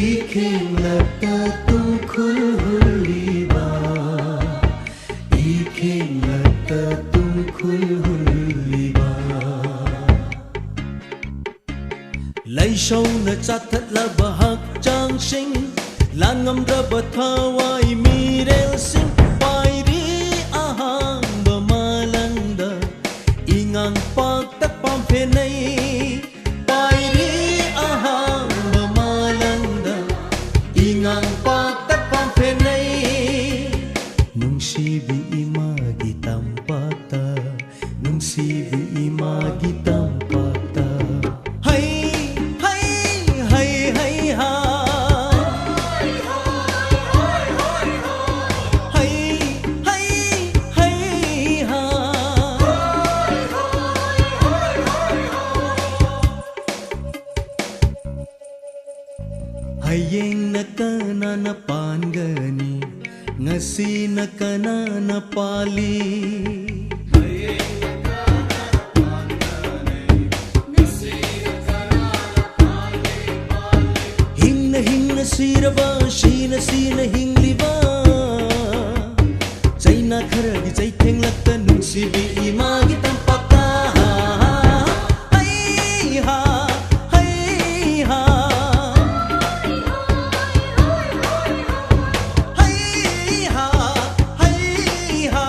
ꯏꯈꯦꯡꯂꯛꯇ ꯇꯨꯡꯈꯨꯜ ꯍꯨꯜꯂꯤꯕ, ꯏꯈꯦꯡꯂꯛꯇ ꯇꯨꯡꯈꯨꯜ ꯍꯨꯜꯂꯤꯕ꯫ ꯂꯩꯁꯧꯅ ꯆꯥꯊꯠꯂꯕ ꯍꯛꯆꯥꯡꯁꯤꯡ, ꯂꯥꯟ ꯉꯝꯗ꯭ꯔꯕ ꯊꯋꯥꯏ ꯃꯤꯔꯦꯜꯁꯤꯡ ꯄꯥꯏꯔꯤ ꯑꯍꯥꯡꯕ ꯃꯥꯂꯪꯗ, ꯏꯉꯥꯡ ꯄꯥꯛꯇ ꯄꯥꯝꯐꯦꯟꯅꯩ꯫ ꯄꯥꯏꯔꯤ ꯑꯍꯥꯡꯕ ꯃꯥꯂꯪꯗ, ꯏꯉꯥꯡ ꯄꯥꯛꯇ ꯄꯥꯝꯐꯦꯟꯅꯩ꯫ ꯅꯨꯡꯁꯤꯕꯤ ꯏꯃꯥꯒꯤ ꯇꯝꯄꯥꯛꯇ, ꯅꯨꯡꯁꯤꯕꯤ ꯏꯃꯥꯒꯤ ꯇꯝꯄꯥꯛꯇ꯫ ꯍꯩ, ꯍꯩ, ꯍꯩ, ꯍꯩ, ꯍꯥ꯫ ꯍꯩ, ꯍꯩ, ꯍꯩ, ꯍꯥ꯫ ꯍꯌꯦꯡꯅ ꯀꯅꯥꯅ ꯄꯥꯟꯒꯅꯤ? ꯉꯁꯤꯅ ꯀꯅꯥꯅ ꯄꯥꯜꯂꯤ? ꯍꯤꯡꯅ ꯍꯤꯡꯅ ꯁꯤꯔꯕ, ꯁꯤꯅ ꯁꯤꯅ ꯍꯤꯡꯂꯤꯕ, ꯆꯩꯅꯥ ꯈꯔꯒꯤ ꯆꯩꯊꯦꯡꯂꯛꯇ ꯅꯨꯡꯁꯤꯕꯤ ꯏꯃꯥꯒꯤ ꯇꯝꯄꯥꯛꯇ꯫ ꯍꯩ ꯍꯥ, ꯍꯩ ꯍꯥ꯫ ꯍꯩ ꯍꯥ, ꯍꯩ ꯍꯥ꯫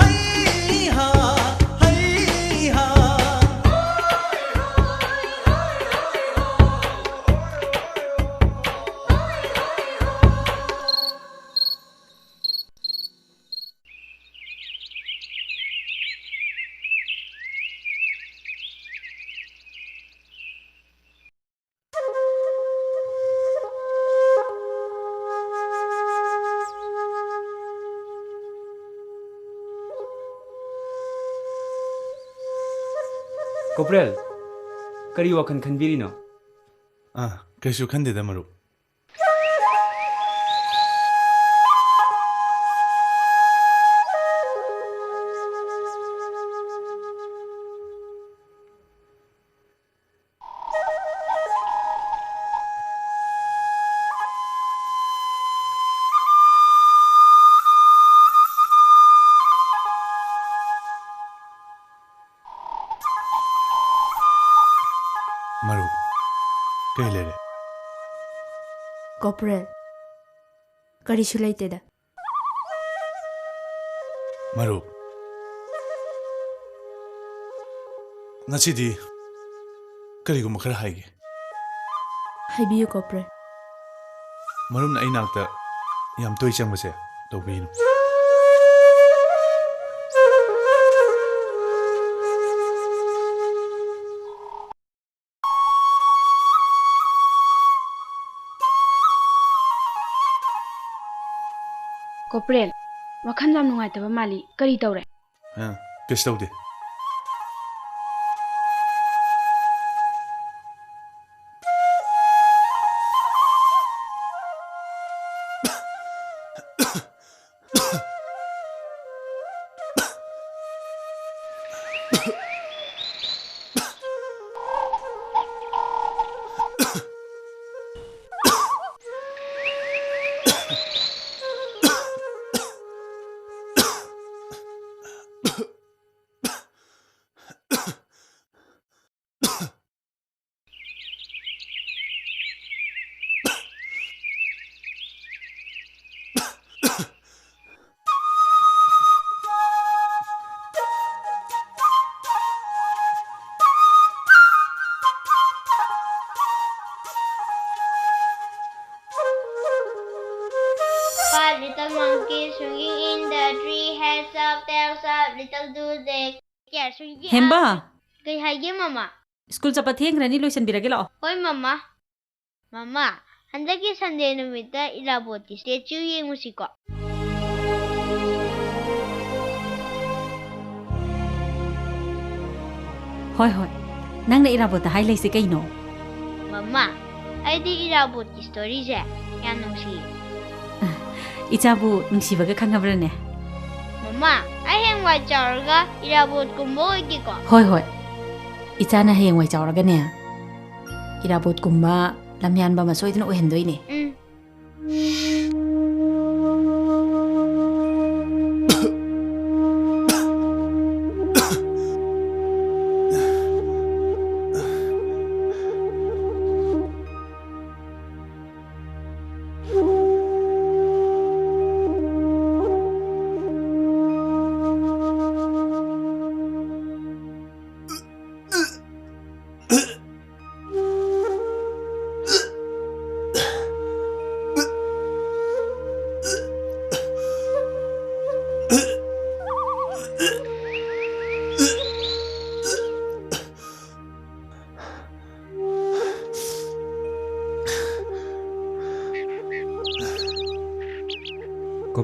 ꯍꯩ ꯍꯥ, ꯍꯩ ꯍꯥ꯫ ꯀꯣꯄ꯭ꯔꯦꯜ, ꯀꯔꯤ ꯋꯥꯈꯜ ꯈꯟꯕꯤꯔꯤꯅꯣ? ꯑꯥ, ꯀꯩꯁꯨ ꯈꯟꯗꯦꯗ, ꯃꯔꯨꯞ꯫ ꯃꯔꯨꯞ, ꯀꯩ ꯂꯩꯔꯦ? ꯀꯣꯄ꯭ꯔꯦꯜ, ꯀꯔꯤꯁꯨ ꯂꯩꯇꯦꯗ꯫ ꯃꯔꯨꯞ, ꯉꯁꯤꯗꯤ ꯀꯔꯤꯒꯨꯝꯕ ꯈꯔ ꯍꯥꯏꯒꯦ꯫ ꯍꯥꯏꯕꯤꯌꯨ, ꯀꯣꯄ꯭ꯔꯦꯜ꯫ ꯃꯔꯨꯞꯅ ꯑꯩ ꯅꯥꯛꯇ ꯌꯥꯝ ꯇꯣꯏ ꯆꯪꯕꯁꯦ ꯇꯧꯕꯤꯒꯅꯨ꯫ ꯀꯣꯄ꯭ꯔꯦꯜ, ꯋꯥꯈꯜ ꯌꯥꯝ ꯅꯨꯡꯉꯥꯏꯇꯕ ꯃꯥꯜꯂꯤ꯫ ꯀꯔꯤ ꯇꯧꯔꯦ? ꯑ, ꯀꯩꯁꯨ ꯇꯧꯗꯦ꯫ Five little monkeys swinging in the tree has a tail, a little do they care. Swinging ꯍꯦꯝꯕ! Up. ꯀꯩ ꯍꯥꯏꯒꯦ, ꯃꯃꯥ? ꯁ꯭ꯀꯨꯜ ꯆꯠꯄ ꯊꯦꯡꯈ꯭ꯔꯅꯤ, ꯂꯣꯏꯁꯤꯟꯕꯤꯔꯒꯦ ꯂꯥꯛꯑꯣ꯫ ꯍꯣꯏ, ꯃꯃꯥ꯫ ꯃꯃꯥ, ꯍꯟꯗꯛꯀꯤ ꯁꯟꯗꯦ ꯅꯨꯃꯤꯠꯇ ꯏꯔꯥꯕꯣꯠꯀꯤ ꯁ꯭ꯇꯦꯆꯨ ꯌꯦꯡꯉꯨꯁꯤꯀꯣ꯫ ꯍꯣꯏ, ꯍꯣꯏ꯫ ꯅꯪꯅ ꯏꯔꯥꯕꯣꯠꯇ ꯍꯥꯏ ꯂꯩꯁꯦ ꯀꯩꯅꯣ? ꯃꯃꯥ, ꯑꯩꯗꯤ ꯏꯔꯥꯕꯣꯠꯀꯤ ꯁ꯭ꯇꯣꯔꯤꯁꯦ ꯌꯥꯝ ꯅꯨꯡꯁꯤꯌꯦ꯫ ꯏꯆꯥꯕꯨ ꯅꯨꯡꯁꯤꯕꯒ ꯈꯪꯉꯕ꯭ꯔꯅꯦ? ꯃꯃꯥ, ꯑꯩ ꯍꯌꯦꯡꯋꯥꯏ ꯆꯥꯎꯔꯒ ꯏꯔꯥꯕꯣꯠꯀꯨꯝꯕ ꯑꯣꯏꯒꯦꯀꯣ꯫ ꯍꯣꯏ, ꯍꯣꯏ꯫ ꯏꯆꯥꯅ ꯍꯌꯦꯡꯋꯥꯏ ꯆꯥꯎꯔꯒꯅꯦ, ꯏꯔꯥꯕꯣꯠꯀꯨꯝꯕ ꯂꯝꯌꯥꯟꯕ ꯑꯃ ꯁꯣꯏꯗꯅ ꯑꯣꯏꯍꯟꯗꯣꯏꯅꯦ꯫ ꯎꯝ꯫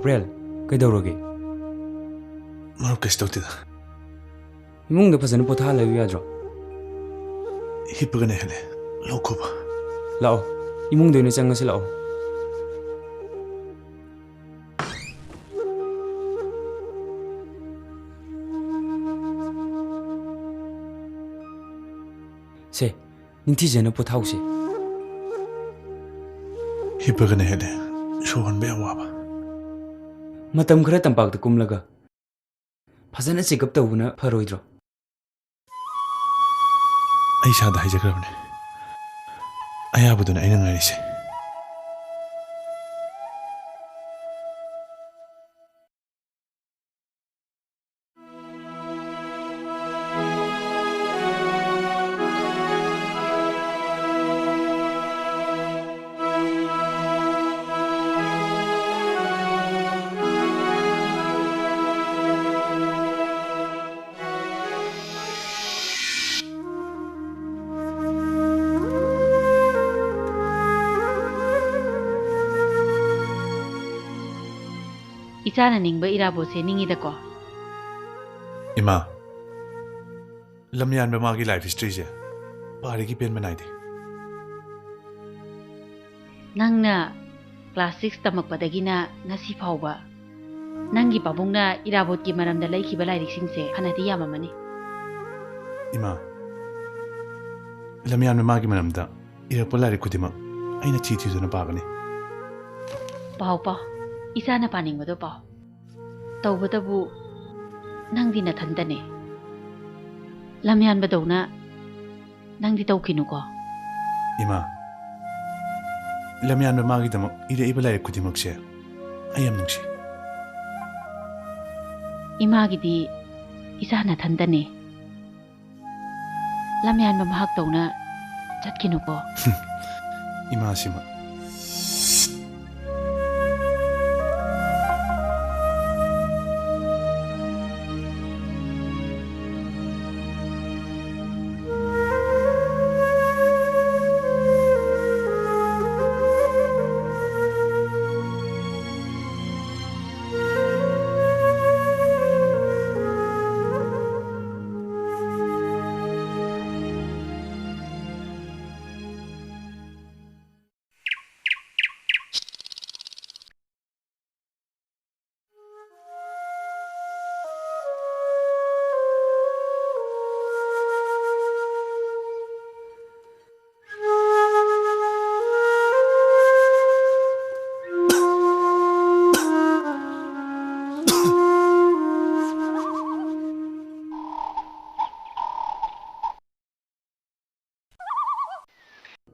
ꯄ꯭ꯔꯦꯜ, ꯀꯩꯗꯧꯔꯒꯦ? ꯃꯔꯨꯞ, ꯀꯩꯁꯨ ꯇꯧꯗꯦꯗ꯫ ꯏꯃꯨꯡꯗ ꯐꯖꯅ ꯄꯣꯊꯥꯍꯜꯂꯨ ꯌꯥꯗ꯭ꯔꯣ? ꯍꯤꯞꯄꯒꯅ ꯍꯦꯜꯂꯦ꯫ ꯂꯧ ꯈꯨꯕ꯫ ꯂꯥꯛꯑꯣ, ꯏꯃꯨꯡꯗ ꯑꯣꯏꯅ ꯆꯪꯉꯁꯤ ꯂꯥꯛꯑꯣ꯫ ꯁꯦ, ꯅꯤꯡꯊꯤꯖꯅ ꯄꯣꯊꯥꯎꯁꯦ꯫ ꯍꯤꯞꯄꯒꯅ ꯍꯦꯜꯂꯦ꯫ ꯁꯣꯔ ꯍꯣꯟꯕ ꯌꯥꯝ ꯋꯥꯕ꯫ ꯃꯇꯝ ꯈꯔ ꯇꯝꯄꯥꯛꯇ ꯀꯨꯝꯂꯒ ꯐꯖꯅ ꯆꯦꯛꯑꯞ ꯇꯧꯕꯅ ꯐꯔꯣꯏꯗ꯭ꯔꯣ? ꯑꯩ ꯏꯁꯥꯗ ꯍꯥꯏꯖꯈ꯭ꯔꯕꯅꯦ꯫ ꯑꯌꯥꯕꯗꯨꯅ ꯑꯩꯅ ꯉꯥꯏꯔꯤꯁꯦ꯫ ꯏꯆꯥꯅ ꯅꯤꯡꯕ ꯏꯔꯥꯕꯣꯠꯁꯦ ꯅꯤꯡꯉꯤꯗꯀꯣ꯫ ꯏꯃꯥ, ꯂꯝꯌꯥꯟꯕ ꯃꯥꯒꯤ ꯂꯥꯏꯐ ꯍꯤꯁꯇ꯭ꯔꯤꯁꯦ ꯄꯥꯔꯤꯒꯤ ꯄꯦꯟꯕ ꯅꯥꯏꯗꯦ꯫ ꯅꯪꯅ ꯀ꯭ꯂꯥꯁ ꯁꯤꯛꯁ ꯇꯝꯃꯛꯄꯗꯒꯤꯅ ꯉꯁꯤ ꯐꯥꯎꯕ ꯅꯪꯒꯤ ꯄꯥꯕꯨꯡꯅ ꯏꯔꯥꯕꯣꯠꯀꯤ ꯃꯔꯝꯗ ꯂꯩꯈꯤꯕ ꯂꯥꯏꯔꯤꯛꯁꯤꯡꯁꯦ ꯐꯅꯗꯤ ꯌꯥꯝꯃꯝꯃꯅꯤ꯫ ꯏꯃꯥ, ꯂꯝꯌꯥꯟꯕ ꯃꯥꯒꯤ ꯃꯔꯝꯗ ꯏꯔꯛꯄ ꯂꯥꯏꯔꯤꯛ ꯈꯨꯗꯤꯡꯃꯛ ꯑꯩꯅ ꯊꯤ ꯊꯤꯗꯨꯅ ꯄꯥꯒꯅꯤ꯫ ꯄꯥꯎ, ꯄꯥꯎ꯫ ꯏꯆꯥꯅ ꯄꯥꯅꯤꯡꯕꯗꯣ ꯄꯥꯎ꯫ ꯇꯧꯕꯇꯕꯨ ꯅꯪꯗꯤ ꯅꯊꯟꯇꯅꯦ꯫ ꯂꯝꯌꯥꯟꯕꯗꯧꯅ ꯅꯪꯗꯤ ꯇꯧꯈꯤꯅꯨꯀꯣ꯫ ꯏꯃꯥ, ꯂꯝꯌꯥꯟꯕ ꯃꯥꯒꯤꯗꯃꯛ ꯏꯔꯛꯏꯕ ꯂꯥꯏꯔꯤꯛ ꯈꯨꯗꯤꯡꯃꯛꯁꯦ ꯑꯩ ꯌꯥꯝ ꯅꯨꯡꯁꯤ꯫ ꯏꯃꯥꯒꯤꯗꯤ ꯏꯆꯥ ꯅꯊꯟꯇꯅꯦ꯫ ꯂꯝꯌꯥꯟꯕ ꯃꯍꯥꯛꯇꯧꯅ ꯆꯠꯈꯤꯅꯨꯀꯣ꯫ ꯏꯃꯥꯁꯤꯃ꯫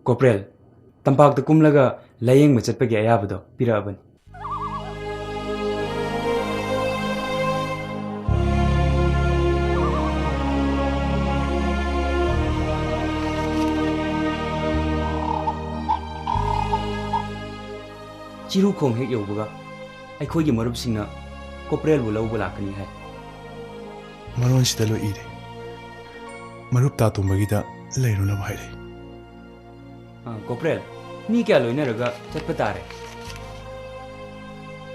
ꯀꯣꯄ꯭ꯔꯦꯜ, ꯇꯝꯄꯥꯛꯇ ꯀꯨꯝꯂꯒ ꯂꯥꯌꯦꯡꯕ ꯆꯠꯄꯒꯤ ꯑꯌꯥꯕꯗꯣ ꯄꯤꯔꯛꯑꯕꯅꯤ꯫ ꯆꯤꯔꯨꯈꯣꯡ ꯍꯦꯛ ꯌꯧꯕꯒ ꯑꯩꯈꯣꯏꯒꯤ ꯃꯔꯨꯞꯁꯤꯡꯅ ꯀꯣꯄ꯭ꯔꯦꯜꯕꯨ ꯂꯧꯕ ꯂꯥꯛꯀꯅꯤ ꯍꯥꯏ꯫ ꯃꯔꯣꯟꯁꯤꯗ ꯂꯣꯏ ꯏꯔꯦ꯫ ꯃꯔꯨꯞ ꯇꯥꯇꯣꯝꯕꯒꯤꯗ ꯂꯩꯔꯨꯅꯕ ꯍꯥꯏꯔꯛꯏ꯫ ꯑ, ꯀꯣꯄ꯭ꯔꯦꯜ, ꯃꯤ ꯀꯌꯥ ꯂꯣꯏꯅꯔꯒ ꯆꯠꯄ ꯇꯥꯔꯦ?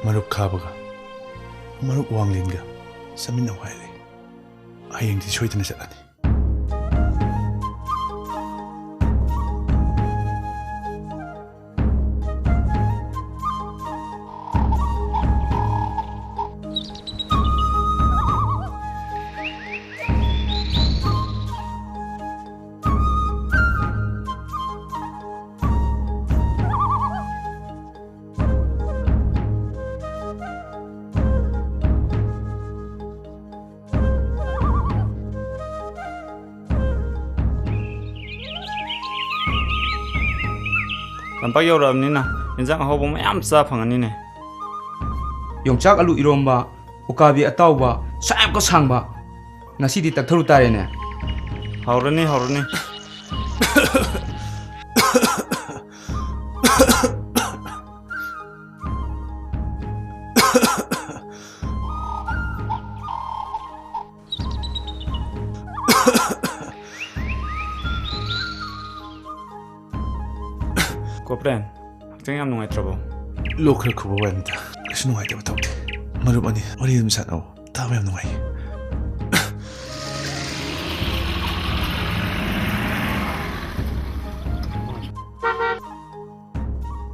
ꯃꯔꯨꯞ ꯈꯥꯕꯒ ꯃꯔꯨꯞ ꯋꯥꯡꯂꯦꯟꯒ ꯆꯠꯃꯤꯟꯅꯧ ꯍꯥꯏꯔꯛꯏ꯫ ꯍꯌꯦꯡꯗꯤ ꯁꯣꯏꯗꯅ ꯆꯠꯂꯅꯤ꯫ ꯇꯝꯄꯥꯛ ꯌꯧꯔꯛꯑꯕꯅꯤꯅ ꯏꯟꯖꯥꯡ ꯑꯍꯥꯎꯕ ꯃꯌꯥꯝ ꯆꯥ ꯐꯪꯉꯅꯤꯅꯦ꯫ ꯌꯣꯡꯆꯥꯛ ꯑꯂꯨ ꯏꯔꯣꯝꯕ, ꯎꯀꯥꯕꯤ ꯑꯇꯥꯎꯕ, ꯁꯥ ꯌꯥꯝ ꯀ ꯁꯥꯡꯕ꯫ ꯉꯁꯤꯗꯤ ꯇꯛꯊꯔꯨ ꯇꯥꯔꯦꯅꯦ꯫ ꯍꯧꯔꯅꯤ, ꯍꯧꯔꯅꯤ꯫ ꯀꯣꯄ꯭ꯔꯦꯟ, ꯍꯛꯆꯥꯡ ꯌꯥꯝ ꯅꯨꯡꯉꯥꯏꯇ꯭ꯔꯕꯣ? ꯂꯣꯛ ꯈꯔ ꯈꯨꯕ ꯋꯥꯅꯤꯗ, ꯀꯩꯁꯨ ꯅꯨꯡꯉꯥꯏꯇꯕ ꯊꯣꯛꯇꯦ꯫ ꯃꯔꯨꯞ ꯑꯅꯤ ꯋꯥꯔꯤ ꯑꯗꯨꯝ ꯁꯥꯟꯅꯧ, ꯇꯥꯕ ꯌꯥꯝ ꯅꯨꯡꯉꯥꯏꯌꯦ꯫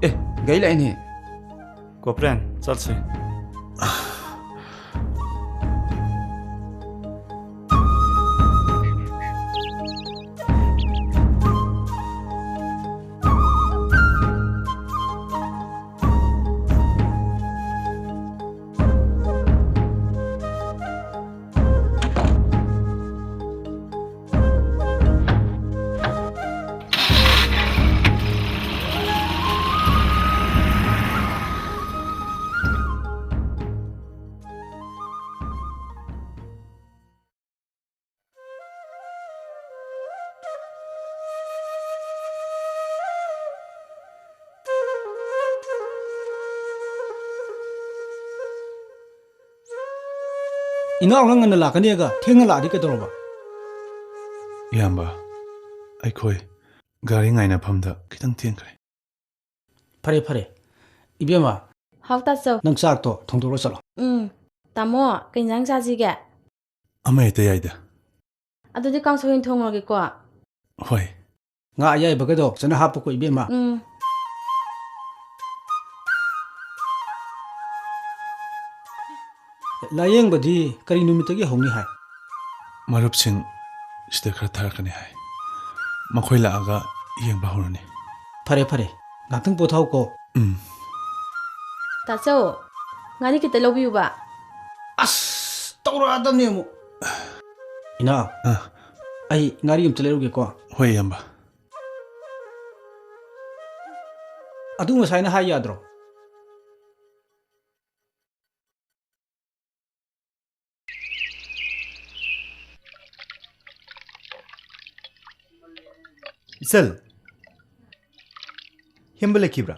ꯑꯦ, ꯒꯥꯔꯤ ꯂꯥꯛꯏꯅꯦ꯫ ꯀꯣꯄ꯭ꯔꯦꯟ, ꯆꯠꯁꯤ꯫ ꯏꯅꯥꯎꯅ ꯉꯟꯅ ꯂꯥꯛꯀꯅꯤꯒ ꯊꯦꯡꯅ ꯂꯥꯛꯑꯗꯤ ꯀꯩꯗꯧꯔꯕ? ꯏꯌꯥꯝꯕ, ꯑꯩꯈꯣꯏ ꯒꯥꯔꯤ ꯉꯥꯏꯅꯐꯝꯗ ꯈꯤꯇꯪ ꯊꯦꯡꯈ꯭ꯔꯦ꯫ ꯐꯔꯦ, ꯐꯔꯦ꯫ ꯏꯕꯦꯝꯃ꯫ ꯍꯥꯎ, ꯇꯥꯆꯧ꯫ ꯅꯪ ꯆꯥꯛꯇꯣ ꯊꯣꯡꯗꯣꯛꯑ ꯆꯠꯂꯣ꯫ ꯎꯝ꯫ ꯇꯥꯃꯣ, ꯀꯩ ꯏꯟꯖꯥꯡ ꯆꯥꯁꯤꯒꯦ? ꯑꯃ ꯍꯦꯛꯇ ꯌꯥꯏꯗ꯫ ꯑꯗꯨꯗꯤ ꯀꯥꯡꯁꯣꯏ ꯑꯣꯏꯅ ꯊꯣꯡꯉꯒꯦꯀꯣ꯫ ꯍꯣꯏ꯫ ꯉꯥ ꯑꯌꯥꯏꯕꯒꯗꯣ ꯐꯖꯅ ꯍꯥꯞꯄꯨꯀꯣ, ꯏꯕꯦꯝꯃ꯫ ꯎꯝ꯫ ꯂꯥꯌꯦꯡꯕꯗꯤ ꯀꯔꯤ ꯅꯨꯃꯤꯠꯇꯒꯤ ꯍꯧꯅꯤ ꯍꯥꯏ? ꯃꯔꯨꯞꯁꯤꯡ ꯁꯤꯗ ꯈꯔ ꯊꯥꯔꯛꯀꯅꯤ ꯍꯥꯏ꯫ ꯃꯈꯣꯏ ꯂꯥꯛꯑꯒ ꯌꯦꯡꯕ ꯍꯧꯔꯅꯤ꯫ ꯐꯔꯦ, ꯐꯔꯦ꯫ ꯉꯥꯛꯇꯪ ꯄꯣꯊꯥꯎꯀꯣ꯫ ꯎꯝ꯫ ꯇꯥꯆꯧ, ꯉꯥꯔꯤ ꯈꯤꯇ ꯂꯧꯕꯤꯌꯨꯕ꯫ ꯑꯁ, ꯇꯧꯔꯛꯑꯗꯕꯅꯦ ꯑꯃꯨꯛ꯫ ꯏꯅꯥꯎ, ꯑ꯫ ꯑꯩ ꯉꯥꯔꯤ ꯑꯝꯇ ꯂꯩꯔꯨꯒꯦꯀꯣ꯫ ꯍꯣꯏ, ꯏꯌꯥꯝꯕ꯫ ꯑꯗꯨ ꯉꯁꯥꯏꯅ ꯍꯥꯏ ꯌꯥꯗ꯭ꯔꯣ? ꯏꯆꯜ, ꯍꯦꯝꯕ ꯂꯩꯈꯤꯕ꯭ꯔꯥ?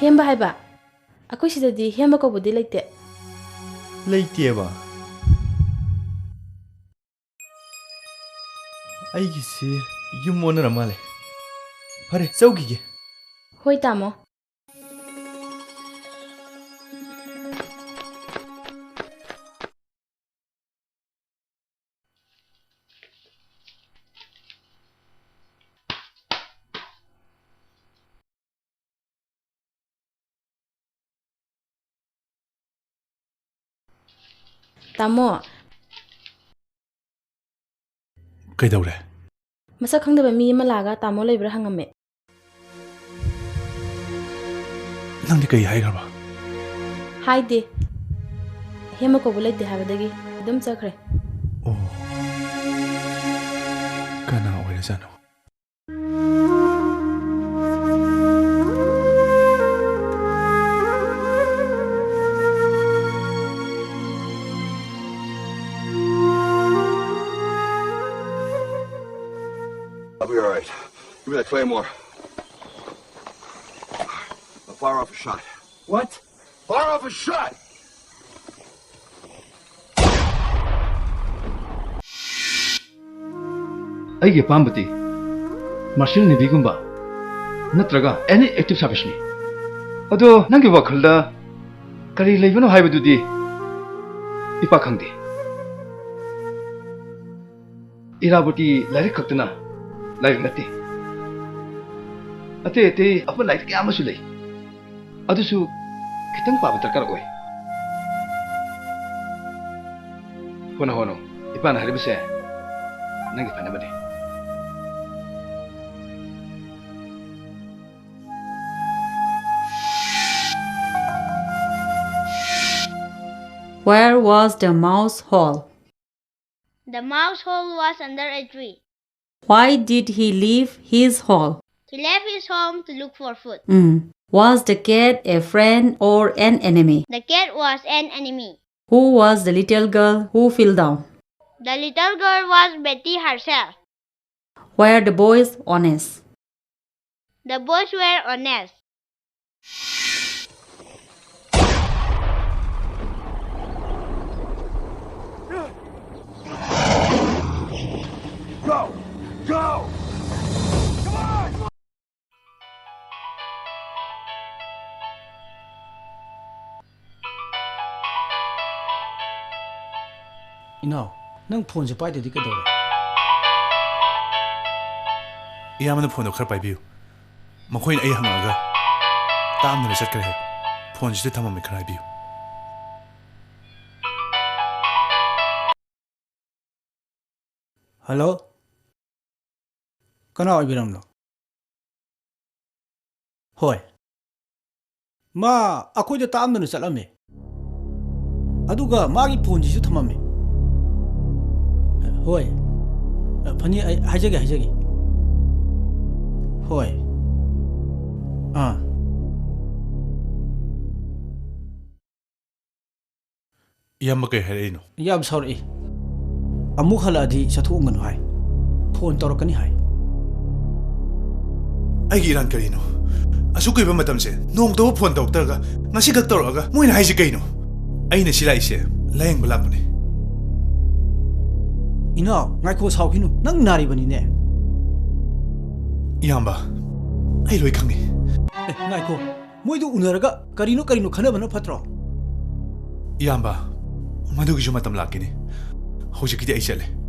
ꯍꯦꯝꯕ ꯍꯥꯏꯕ? ꯑꯩꯈꯣꯏ ꯁꯤꯗꯗꯤ ꯍꯦꯝꯕ ꯀꯧꯕꯗꯤ ꯂꯩꯇꯦ꯫ ꯂꯩꯇꯦꯕ? ꯑꯩꯒꯤꯁꯤ ꯌꯨꯝ ꯑꯣꯟꯅꯔ ꯃꯥꯜꯂꯦ꯫ ꯐꯔꯦ, ꯆꯧꯈꯤꯒꯦ꯫ ꯍꯣꯏ, ꯇꯥꯃꯣ꯫ ꯇꯥꯃꯣ꯫ ꯀꯩꯗꯧꯔꯦ? ꯃꯁꯛ ꯈꯪꯗꯕ ꯃꯤ ꯑꯃ ꯂꯥꯛꯑꯒ ꯇꯥꯃꯣ ꯂꯩꯕ꯭ꯔꯥ ꯍꯪꯉꯝꯃꯦ꯫ ꯅꯪꯗꯤ ꯀꯩ ꯍꯥꯏꯈ꯭ꯔꯕ? ꯍꯥꯏꯗꯦ꯫ ꯍꯦꯃ ꯀꯧꯕ ꯂꯩꯇꯦ ꯍꯥꯏꯕꯗꯒꯤ ꯑꯗꯨꯝ ꯆꯠꯈ꯭ꯔꯦ꯫ ꯑꯣ, ꯀꯅꯥ ꯑꯣꯏꯔꯖꯥꯠꯅꯣ? I'll be all right. Give me that claymore. I'll fire off a shot. What? Fire off a shot! ꯑꯩꯒꯤ ꯑꯄꯥꯝꯕꯗꯤ ꯃꯥꯔꯁꯦꯜ ꯅꯦꯚꯤꯒꯨꯝꯕ ꯅꯠꯇ꯭ꯔꯒ ꯑꯦꯅꯤ ꯑꯦꯛꯇꯤꯚ ꯁꯥꯔꯚꯤꯁꯅꯤ꯫ ꯑꯗꯣ ꯅꯪꯒꯤ ꯋꯥꯈꯜꯗ ꯀꯔꯤ ꯂꯩꯕꯅꯣ ꯍꯥꯏꯕꯗꯨꯗꯤ ꯏꯄꯥ ꯈꯪꯗꯦ꯫ ꯏꯔꯥꯕꯣꯠꯀꯤ ꯂꯥꯏꯔꯤꯛ ꯈꯛꯇꯅ ꯂꯥꯏꯔꯤꯛ ꯅꯠꯇꯦ꯫ ꯑꯇꯩ ꯑꯇꯩ ꯑꯄꯨꯟ ꯂꯥꯏꯔꯤꯛ ꯀꯌꯥ ꯑꯃꯁꯨ ꯂꯩ꯫ ꯑꯗꯨꯁꯨ ꯈꯤꯇꯪ ꯄꯥꯕ ꯗꯔꯀꯥꯔ ꯑꯣꯏ꯫ ꯍꯣꯠꯅꯧ, ꯍꯣꯠꯅꯧ꯫ ꯏꯄꯥꯅ ꯍꯥꯏꯔꯤꯕꯁꯦ ꯅꯪꯒꯤ ꯐꯅꯕꯅꯤ꯫ Where was the mouse hole? The mouse hole was under a tree. Why did he leave his hole? He left his home to look for food. Mm. Was the cat a friend or an enemy? The cat was an enemy. Who was the little girl who fell down? The little girl was Betty herself. Were the boys honest? The boys were honest. Go! Go! Come on! ꯏꯅꯥꯎ, ꯅꯪ ꯐꯣꯟꯁꯦ ꯄꯥꯏꯗ꯭ꯔꯗꯤ ꯀꯩꯗꯧꯔꯦ? ꯏꯌꯥꯝꯕꯅ ꯐꯣꯟꯗꯣ ꯈꯔ ꯄꯥꯏꯕꯤꯌꯨ꯫ ꯃꯈꯣꯏꯅ ꯑꯩ ꯍꯪꯉꯛꯑꯒ ꯇꯥꯝꯗꯅ ꯆꯠꯈ꯭ꯔꯦ ꯍꯥꯏꯌꯨ꯫ ꯐꯣꯟꯁꯤꯗ ꯊꯝꯃꯝꯃꯦ, ꯈꯔ ꯍꯥꯏꯕꯤꯌꯨ꯫ ꯍꯜꯂꯣ? ꯀꯅꯥ ꯑꯣꯏꯕꯤꯔꯝꯅꯣ? ꯍꯣꯏ꯫ ꯃꯥ ꯑꯩꯈꯣꯏꯗ ꯇꯥꯛꯑꯝꯗꯅ ꯆꯠꯂꯝꯃꯦ꯫ ꯑꯗꯨꯒ ꯃꯥꯒꯤ ꯐꯣꯟꯁꯤꯁꯨ ꯊꯝꯃꯝꯃꯦ꯫ ꯍꯣꯏ꯫ ꯐꯅꯤ, ꯑꯩ ꯍꯥꯏꯖꯒꯦ, ꯍꯥꯏꯖꯒꯦ꯫ ꯍꯣꯏ꯫ ꯑꯥ꯫ ꯏꯌꯥꯝꯕ ꯀꯩ ꯍꯥꯏꯔꯛꯏꯅꯣ? ꯌꯥꯝ ꯁꯥꯎꯔꯛꯏ꯫ ꯑꯃꯨꯛ ꯍꯜꯂꯛꯑꯗꯤ ꯆꯠꯊꯣꯛꯑꯝꯒꯅꯨ ꯍꯥꯏ꯫ ꯐꯣꯟ ꯇꯧꯔꯛꯀꯅꯤ ꯍꯥꯏ꯫ ꯑꯩꯒꯤ ꯏꯔꯥꯟ ꯀꯔꯤꯅꯣ? ꯑꯁꯨꯛ ꯀꯨꯏꯕ ꯃꯇꯝꯁꯦ ꯅꯣꯡꯃꯇꯕꯨ ꯐꯣꯟ ꯇꯧꯔꯛꯇ꯭ꯔꯒ ꯉꯁꯤꯈꯛ ꯇꯧꯔꯛꯑꯒ ꯃꯣꯏꯅ ꯍꯥꯏꯁꯤ ꯀꯩꯅꯣ? ꯑꯩꯅ ꯁꯤ ꯂꯥꯛꯏꯁꯦ ꯂꯥꯏꯌꯦꯡꯕ ꯂꯥꯛꯄꯅꯦ꯫ ꯏꯅꯥꯎ, ꯉꯥꯏꯈꯣ, ꯁꯥꯎꯈꯤꯅꯨ, ꯅꯪ ꯅꯥꯔꯤꯕꯅꯤꯅꯦ꯫ ꯏꯌꯥꯝꯕ, ꯑꯩ ꯂꯣꯏ ꯈꯪꯉꯤ꯫ ꯑꯦ, ꯉꯥꯏꯈꯣ, ꯃꯣꯏꯗꯨ ꯎꯅꯔꯒ ꯀꯔꯤꯅꯣ ꯀꯔꯤꯅꯣ ꯈꯟꯅꯕꯅ ꯐꯠꯇ꯭ꯔꯣ? ꯏꯌꯥꯝꯕ, ꯃꯗꯨꯒꯤꯁꯨ ꯃꯇꯝ ꯂꯥꯛꯈꯤꯅꯤ꯫ ꯍꯧꯖꯤꯛꯀꯤꯗꯤ ꯑꯩ ꯆꯠꯂꯦ꯫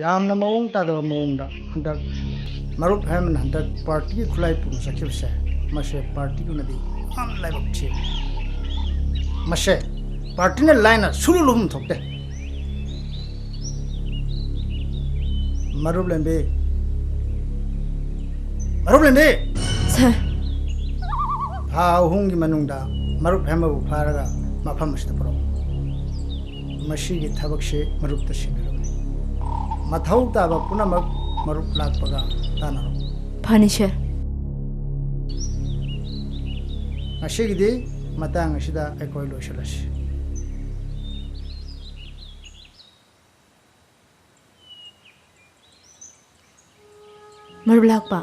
ꯌꯥꯝꯅ ꯃꯑꯣꯡ ꯇꯥꯗꯕ ꯃꯑꯣꯡꯗ ꯍꯟꯗꯛ ꯃꯔꯨꯞ ꯍꯦꯃꯟ ꯍꯟꯗꯛ ꯄꯥꯔꯇꯤꯒꯤ ꯈꯨꯠꯂꯥꯏ ꯄꯨꯅ ꯆꯠꯈꯤꯕꯁꯦ, ꯃꯁꯦ ꯄꯥꯔꯇꯤꯒꯤ ꯑꯣꯏꯅꯗꯤ ꯌꯥꯝ ꯂꯥꯏꯕꯛ ꯊꯤ꯫ ꯃꯁꯦ ꯄꯥꯔꯇꯤꯅ ꯂꯥꯏꯅ ꯁꯨꯡꯂꯨ ꯂꯨꯐꯝ ꯊꯣꯛꯇꯦ꯫ ꯃꯔꯨꯞ ꯂꯦꯝꯕꯤ, ꯃꯔꯨꯞ ꯂꯦꯝꯕꯤ! ꯁꯥꯔ꯫ ꯊꯥ ꯑꯍꯨꯝꯒꯤ ꯃꯅꯨꯡꯗ ꯃꯔꯨꯞ ꯍꯦꯃꯟꯕꯨ ꯐꯥꯔꯒ ꯃꯐꯝ ꯑꯁꯤꯗ ꯄꯨꯔꯛꯎ꯫ ꯃꯁꯤꯒꯤ ꯊꯕꯛꯁꯤ ꯃꯔꯨꯞꯇ ꯁꯤꯟꯅꯔꯕꯅꯤ꯫ ꯃꯊꯧ ꯇꯥꯕ ꯄꯨꯝꯅꯃꯛ ꯃꯔꯨꯞ ꯂꯥꯛꯄꯒ ꯇꯥꯟꯅꯔꯣ꯫ ꯐꯅꯤ, ꯁꯥꯔ꯫ ꯉꯁꯤꯒꯤꯗꯤ ꯃꯇꯥꯡ ꯑꯁꯤꯗ ꯑꯩꯈꯣꯏ ꯂꯣꯏꯁꯤꯜꯂꯁꯤ꯫ ꯃꯔꯨꯞ ꯂꯥꯛꯄ,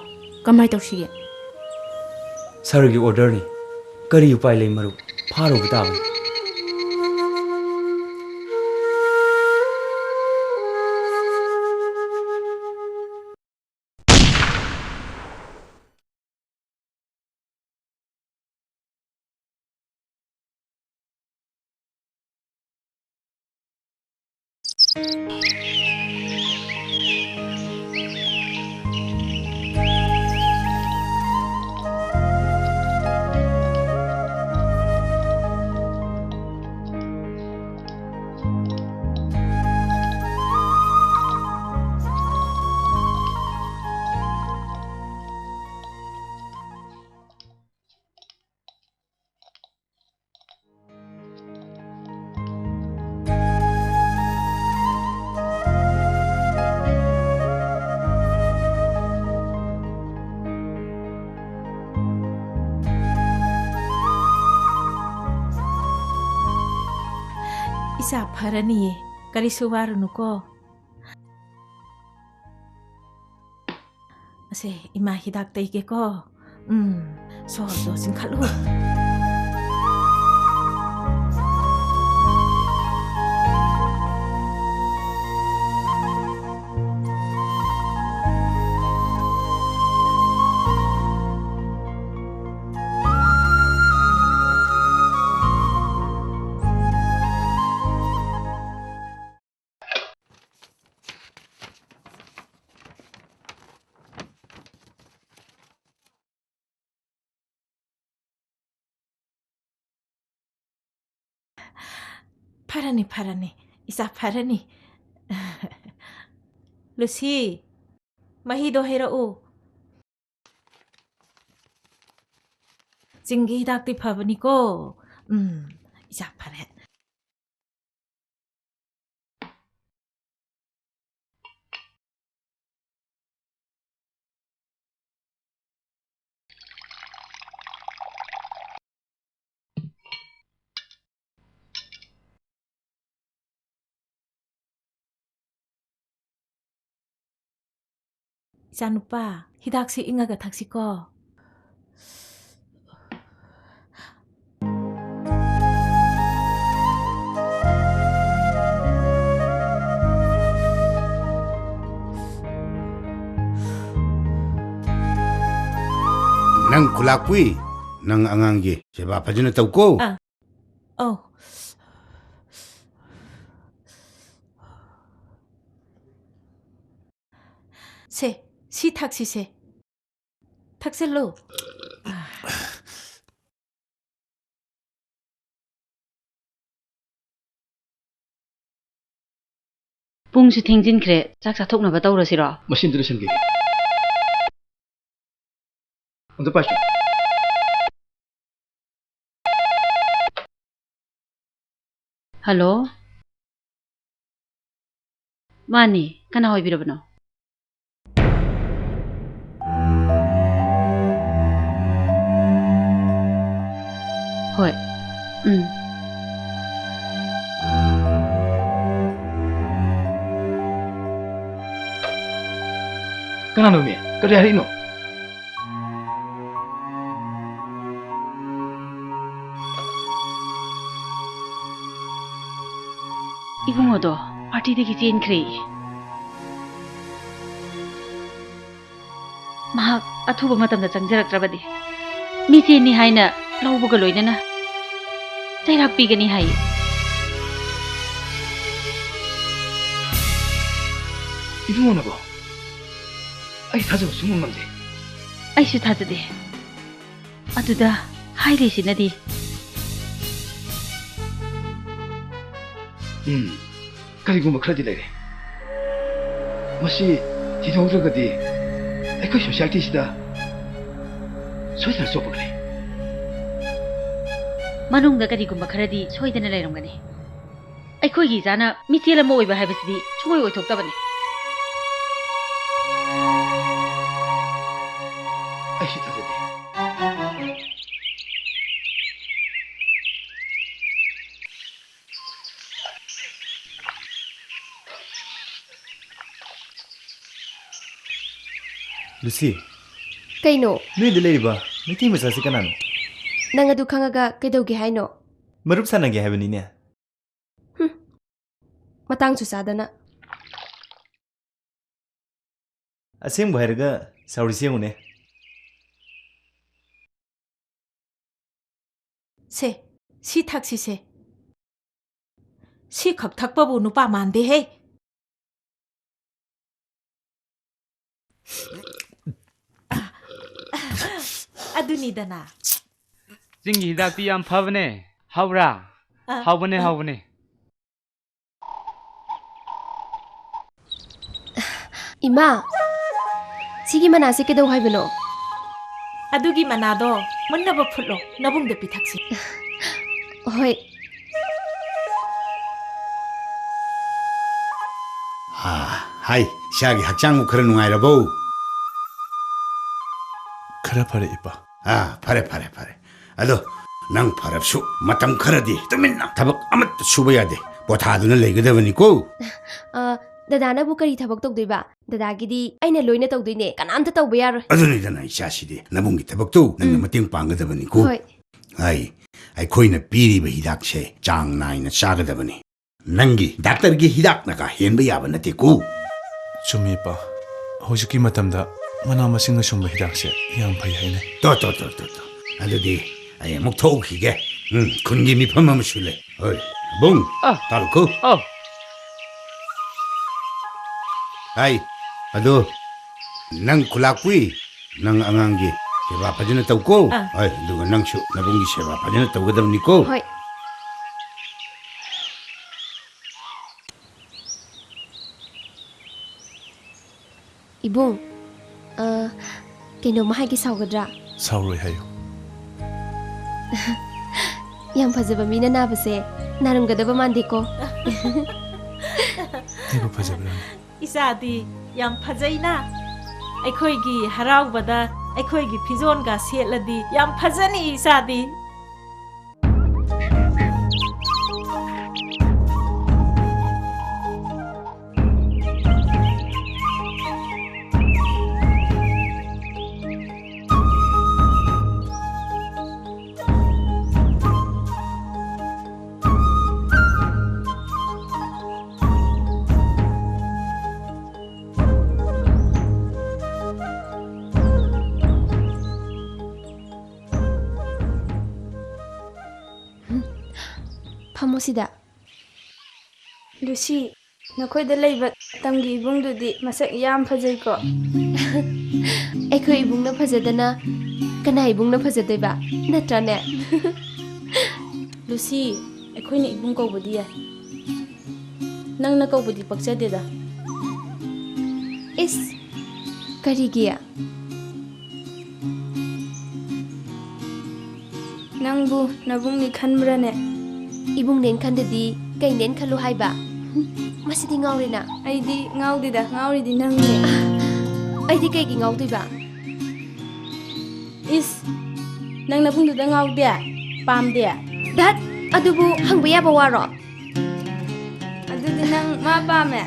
ꯀꯃꯥꯏ ꯇꯧꯁꯤꯒꯦ? ꯁꯥꯔꯒꯤ ꯑꯣꯔꯗꯔꯅꯤ꯫ ꯀꯔꯤ ꯎꯄꯥꯏ ꯂꯩ ꯃꯔꯨꯞ? ꯐꯥꯔꯨꯕ ꯇꯥꯕꯅꯤ꯫ ꯏꯆꯥ ꯐꯔꯅꯤꯌꯦ, ꯀꯔꯤꯁꯨ ꯋꯥꯔꯨꯅꯨꯀꯣ꯫ ꯑꯁꯦ, ꯏꯃꯥ ꯍꯤꯗꯥꯛ ꯇꯩꯒꯦꯀꯣ꯫ ꯎꯝ, ꯁꯣꯔꯗꯣ ꯆꯤꯡꯈꯠꯂꯨ꯫ ꯐꯔꯅꯤ, ꯐꯔꯅꯤ꯫ ꯏꯆꯥ ꯐꯔꯅꯤ꯫ ꯂꯨꯁꯤ, ꯃꯍꯤꯗꯣ ꯍꯩꯔꯛꯎ꯫ ꯆꯤꯡꯒꯤ ꯍꯤꯗꯥꯛꯇꯤ ꯐꯕꯅꯤꯀꯣ꯫ ꯎꯝ, ꯏꯆꯥ ꯐꯔꯦ꯫ ꯏꯆꯥꯅꯨꯄꯥ, ꯍꯤꯗꯥꯛꯁꯤ ꯏꯪꯉꯒ ꯊꯛꯁꯤꯀꯣ꯫ ꯅꯪ ꯈꯨꯂꯥꯛꯄꯨꯏ, ꯅꯪ ꯑꯉꯥꯡꯒꯤ ꯁꯦꯕꯥ ꯐꯖꯅ ꯇꯧꯀꯣ꯫ ꯑꯥ꯫ ꯑꯧ꯫ ꯁꯦ, ꯁꯤ ꯊꯛꯁꯤꯁꯦ꯫ ꯊꯛꯆꯜꯂꯨ꯫ ꯄꯨꯡꯁꯨ ꯊꯦꯡꯖꯤꯟꯈ꯭ꯔꯦ, ꯆꯥꯛ ꯆꯥꯊꯣꯛꯅꯕ ꯇꯧꯔꯁꯤꯔꯣ? ꯃꯁꯤ ꯑꯝꯇ ꯂꯣꯏꯁꯟꯒꯦ꯫ ꯑꯝꯇ ꯄꯥꯏꯁꯤ꯫ ꯍꯜꯂꯣ? ꯃꯥꯅꯤ, ꯀꯅꯥ ꯑꯣꯏꯕꯤꯔꯕꯅꯣ? ꯍꯣꯏ꯫ ꯎꯝ꯫ ꯀꯅꯥꯅꯣꯃꯤ? ꯀꯔꯤ ꯍꯥꯏꯔꯛꯏꯅꯣ? ꯏꯕꯨꯡꯉꯣꯗꯣ ꯄꯥꯔꯇꯤꯗꯒꯤ ꯆꯦꯟꯈ꯭ꯔꯦ꯫ ꯃꯍꯥꯛ ꯑꯊꯨꯕ ꯃꯇꯝꯗ ꯆꯪꯖꯔꯛꯇ꯭ꯔꯕꯗꯤ ꯃꯤꯆꯦꯅꯤ ꯍꯥꯏꯅ ꯂꯧꯕꯒ ꯂꯣꯏꯅꯅ ꯆꯩꯔꯥꯛ ꯄꯤꯒꯅꯤ ꯍꯥꯏ꯫ ꯏꯕꯨꯡꯉꯣꯅꯕꯣ? ꯑꯩ ꯊꯥꯖꯕ ꯁꯨꯡꯉꯝ ꯉꯝꯗꯦ꯫ ꯑꯩꯁꯨ ꯊꯥꯖꯗꯦ꯫ ꯑꯗꯨꯗ ꯍꯥꯏꯔꯤꯁꯤꯅꯗꯤ, ꯎꯝ, ꯀꯔꯤꯒꯨꯝꯕ ꯈꯔꯗꯤ ꯂꯩꯔꯦ꯫ ꯃꯁꯤ ꯊꯤꯗꯣꯛꯇ꯭ꯔꯒꯗꯤ ꯑꯩꯈꯣꯏ ꯁꯣꯁꯥꯏꯇꯤꯁꯤꯗ ꯁꯣꯏꯗꯅ ꯆꯣꯞꯄꯒꯅꯤ꯫ ꯃꯅꯨꯡꯗ ꯀꯔꯤꯒꯨꯝꯕ ꯈꯔꯗꯤ ꯁꯣꯏꯗꯅ ꯂꯩꯔꯝꯒꯅꯤ꯫ ꯑꯩꯈꯣꯏꯒꯤ ꯏꯆꯥꯅ ꯃꯤꯆꯦꯜ ꯑꯃ ꯑꯣꯏꯕ ꯍꯥꯏꯕꯁꯤꯗꯤ ꯁꯨꯡꯑꯣꯏ ꯑꯣꯏꯊꯣꯛꯇꯕꯅꯤ꯫ ꯑꯩꯁꯨ ꯊꯥꯖꯗꯦ꯫ ꯂꯨꯁꯤ꯫ ꯀꯩꯅꯣ? ꯅꯣꯏꯗ ꯂꯩꯔꯤꯕ ꯃꯩꯇꯩ ꯃꯆꯥꯁꯤ ꯀꯅꯥꯅꯣ? ꯅꯪ ꯑꯗꯨ ꯈꯪꯉꯒ ꯀꯩꯗꯧꯒꯦ ꯍꯥꯏꯅꯣ? ꯃꯔꯨꯞ ꯁꯥꯟꯅꯒꯦ ꯍꯥꯏꯕꯅꯤꯅꯦ꯫ ꯍꯨꯝ꯫ ꯃꯇꯥꯡꯁꯨ ꯆꯥꯗꯅ꯫ ꯑꯁꯦꯡꯕ ꯍꯥꯏꯔꯒ ꯁꯥꯎꯔꯤꯁꯤ ꯌꯦꯡꯉꯨꯅꯦ꯫ ꯁꯦ, ꯁꯤ ꯊꯛꯁꯤꯁꯦ꯫ ꯁꯤ ꯈꯛ ꯊꯛꯄꯕꯨ ꯅꯨꯄꯥ ꯃꯥꯟꯗꯦꯍꯦ꯫ ꯑꯗꯨꯅꯤꯗꯅ꯫ ꯆꯤꯡꯒꯤ ꯍꯤꯗꯥꯛꯇꯤ ꯌꯥꯝ ꯐꯕꯅꯦ꯫ ꯍꯥꯎꯕ꯭ꯔꯥ? ꯑ, ꯍꯥꯎꯕꯅꯦ, ꯑ꯫ ꯍꯥꯎꯕꯅꯦ꯫ ꯏꯃꯥ, ꯁꯤꯒꯤ ꯃꯅꯥꯁꯦ ꯀꯩꯗꯧ ꯍꯥꯏꯕꯅꯣ? ꯑꯗꯨꯒꯤ ꯃꯅꯥꯗꯣ ꯃꯨꯟꯅꯕ ꯐꯨꯠꯂꯣ, ꯅꯕꯨꯡꯗ ꯄꯤꯊꯛꯁꯤ꯫ ꯍꯣꯏ꯫ ꯍꯥ, ꯍꯥꯏ, ꯏꯆꯥꯒꯤ ꯍꯛꯆꯥꯡꯕꯨ ꯈꯔ ꯅꯨꯡꯉꯥꯏꯔꯕꯣ? ꯈꯔ ꯐꯔꯦ, ꯏꯄꯥ꯫ ꯑꯥ, ꯐꯔꯦ, ꯐꯔꯦ, ꯐꯔꯦ꯫ ꯑꯗꯣ, ꯅꯪ ꯐꯔꯕꯁꯨ ꯃꯇꯝ ꯈꯔꯗꯤ ꯇꯨꯃꯤꯟꯅ ꯊꯕꯛ ꯑꯃꯠꯇ ꯁꯨꯕ ꯌꯥꯗꯦ꯫ ꯄꯣꯊꯥꯗꯨꯅ ꯂꯩꯒꯗꯕꯅꯤꯀꯣ꯫ ꯑ, ꯗꯗꯥꯅꯕꯨ ꯀꯔꯤ ꯊꯕꯛ ꯇꯧꯗꯣꯏꯕ? ꯗꯗꯥꯒꯤꯗꯤ ꯑꯩꯅ ꯂꯣꯏꯅ ꯇꯧꯗꯣꯏꯅꯦ, ꯀꯅꯥꯝꯇ ꯇꯧꯕ ꯌꯥꯔꯣꯏ꯫ ꯑꯗꯨꯅꯤꯗꯅ ꯏꯆꯥꯁꯤꯗꯤ, ꯅꯕꯨꯡꯒꯤ ꯊꯕꯛꯇꯨ ꯅꯪꯅ ꯎꯝ꯫ ꯃꯇꯦꯡ ꯄꯥꯡꯒꯗꯕꯅꯤꯀꯣ꯫ ꯍꯣꯏ꯫ ꯑꯩ, ꯑꯩꯈꯣꯏꯅ ꯄꯤꯔꯤꯕ ꯍꯤꯗꯥꯛꯁꯦ ꯆꯥꯡ ꯅꯥꯏꯅ ꯆꯥꯒꯗꯕꯅꯤ꯫ ꯅꯪꯒꯤ ꯗꯥꯛꯇꯔꯒꯤ ꯍꯤꯗꯥꯛꯅꯒ ꯍꯦꯟꯕ ꯌꯥꯕ ꯅꯠꯇꯦꯀꯣ꯫ ꯆꯨꯝꯃꯤ, ꯏꯄꯥ꯫ ꯍꯧꯖꯤꯛꯀꯤ ꯃꯇꯝꯗ ꯃꯅꯥ ꯃꯁꯤꯡꯅ ꯁꯨꯝꯕ ꯍꯤꯗꯥꯛꯁꯦ ꯌꯥꯝ ꯐꯩ ꯍꯥꯏꯅꯩ꯫ ꯇꯣ, ꯇꯣ, ꯇꯣ, ꯇꯣ, ꯇꯣ꯫ ꯑꯗꯨꯗꯤ ꯑꯩ ꯑꯃꯨꯛ ꯊꯣꯛꯎꯈꯤꯒꯦ꯫ ꯎꯝ, ꯈꯨꯟꯒꯤ ꯃꯤꯐꯝ ꯑꯃꯁꯨ ꯂꯩ꯫ ꯍꯣꯏ, ꯕꯨꯡ, ꯑ꯫ ꯇꯥꯔꯨꯀꯣ꯫ ꯑ꯫ ꯍꯥꯏ, ꯑꯗꯨ ꯅꯪ ꯈꯨꯂꯥꯛꯄꯨꯏ, ꯅꯪ ꯑꯉꯥꯡꯒꯤ ꯁꯦꯕꯥ ꯐꯖꯅ ꯇꯧꯀꯣ꯫ ꯑ꯫ ꯍꯣꯏ, ꯑꯗꯨꯒ ꯅꯪꯁꯨ ꯅꯕꯨꯡꯒꯤ ꯁꯦꯕꯥ ꯐꯖꯅ ꯇꯧꯒꯗꯕꯅꯤꯀꯣ꯫ ꯍꯣꯏ꯫ ꯏꯕꯨꯡ, ꯑ, ꯀꯩꯅꯣꯝꯃ ꯍꯥꯏꯒꯦ, ꯁꯥꯎꯒꯗ꯭ꯔꯥ? ꯁꯥꯎꯔꯣꯏ ꯍꯥꯏꯌꯨ꯫ ꯌꯥꯝ ꯐꯖꯕ ꯃꯤꯅ ꯅꯥꯕꯁꯦ ꯅꯥꯔꯝꯒꯗꯕ ꯃꯥꯟꯗꯦꯀꯣ꯫ ꯑꯩꯕꯨ ꯐꯖꯕ꯭ꯔꯥ? ꯏꯆꯥꯗꯤ ꯌꯥꯝ ꯐꯖꯩꯅ꯫ ꯑꯩꯈꯣꯏꯒꯤ ꯍꯔꯥꯎꯕꯗ ꯑꯩꯈꯣꯏꯒꯤ ꯐꯤꯖꯣꯜꯒ ꯁꯦꯠꯂꯗꯤ ꯌꯥꯝ ꯐꯖꯅꯤ ꯏꯆꯥꯗꯤ꯫ ꯐꯝꯃꯣ ꯁꯤꯗ꯫ ꯂꯨꯁꯤ, ꯅꯈꯣꯏꯗ ꯂꯩꯕ ꯇꯝꯒꯤ ꯏꯕꯨꯡꯗꯨꯗꯤ ꯃꯁꯛ ꯌꯥꯝ ꯐꯖꯩꯀꯣ꯫ ꯑꯩꯈꯣꯏ ꯏꯕꯨꯡꯅ ꯐꯖꯗꯅ ꯀꯅꯥ ꯏꯕꯨꯡꯅ ꯐꯖꯗꯣꯏꯕ? ꯅꯠꯇ꯭ꯔꯅꯦ? ꯂꯨꯁꯤ, ꯑꯩꯈꯣꯏꯅ ꯏꯕꯨꯡ ꯀꯧꯕꯗꯤ ꯌꯥꯏ꯫ ꯅꯪꯅ ꯀꯧꯕꯗꯤ ꯄꯛꯆꯗꯦꯗ꯫ ꯏꯁ, ꯀꯔꯤꯒꯤ? ꯅꯪꯕꯨ ꯅꯕꯨꯡꯅꯤ ꯈꯟꯕ꯭ꯔꯅꯦ? ꯏꯕꯨꯡꯅꯦꯅ ꯈꯟꯗꯗꯤ ꯀꯩꯅꯦꯅ ꯈꯜꯂꯨ ꯍꯥꯏꯕ? ꯃꯁꯤꯗꯤ ꯉꯥꯎꯔꯦꯅ꯫ ꯑꯩꯗꯤ ꯉꯥꯎꯗꯦꯗ, ꯉꯥꯎꯔꯤꯗꯤ ꯅꯪꯅꯦ꯫ ꯑꯩꯗꯤ ꯀꯩꯒꯤ ꯉꯥꯎꯗꯣꯏꯕ? ꯏꯁ, ꯅꯪ ꯅꯕꯨꯡꯗꯨꯗ ꯉꯥꯎꯗꯦ? ꯄꯥꯝꯗꯦ? ꯙꯠ, ꯑꯗꯨꯕꯨ ꯍꯪꯕ ꯌꯥꯕ ꯋꯥꯔꯣ? ꯑꯗꯨꯗꯤ ꯅꯪ ꯃꯥ ꯄꯥꯝꯃꯦ?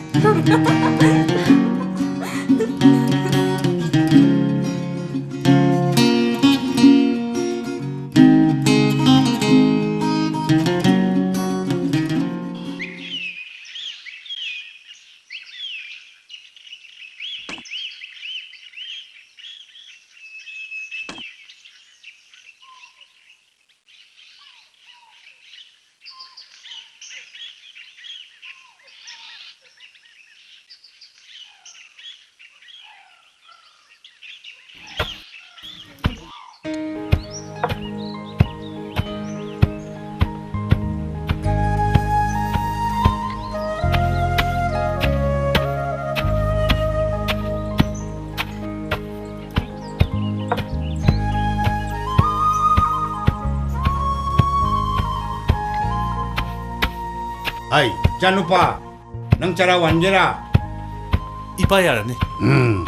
ꯑꯩ ꯏꯆꯥꯅꯨꯄꯥ, ꯅꯪ ꯆꯔꯥ ꯋꯥꯟꯒꯦꯔꯥ? ꯏꯄꯥ ꯌꯥꯔꯅꯤ꯫ ꯎꯝ꯫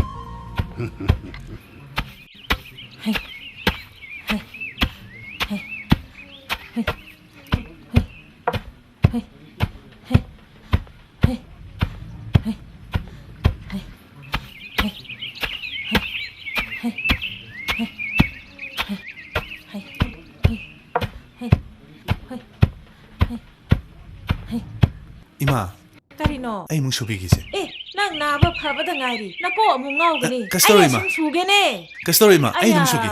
ꯏꯃꯥ, ꯀꯔꯤꯅꯣ? ꯑꯩ ꯑꯃꯨꯛ ꯁꯨꯕꯤꯒꯦꯁꯦ꯫ ꯑꯦ, ꯅꯪ ꯅꯥꯕ ꯐꯕꯗ ꯉꯥꯏꯔꯤ꯫ ꯅꯀꯣꯛ ꯑꯃꯨꯛ ꯉꯥꯎꯒꯅꯤ꯫ ꯀ-, ꯀꯁꯇꯧꯔꯤ ꯑꯩ ꯏꯃꯥ꯫ ꯑꯁꯨꯝ ꯁꯨꯒꯦꯅꯦ꯫ ꯀꯁꯇꯧꯔꯤ ꯏꯃꯥ, ꯑꯩ ꯑꯗꯨꯝ ꯑꯌꯥ꯫ ꯁꯨꯒꯦ꯫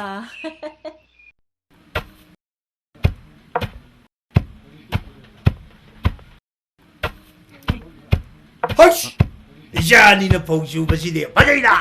ꯍꯩꯁ! ꯏꯆꯥ ꯑꯅꯤꯅ ꯐꯧ ꯆꯨꯕꯁꯤꯗꯤ ꯐꯖꯩꯗ!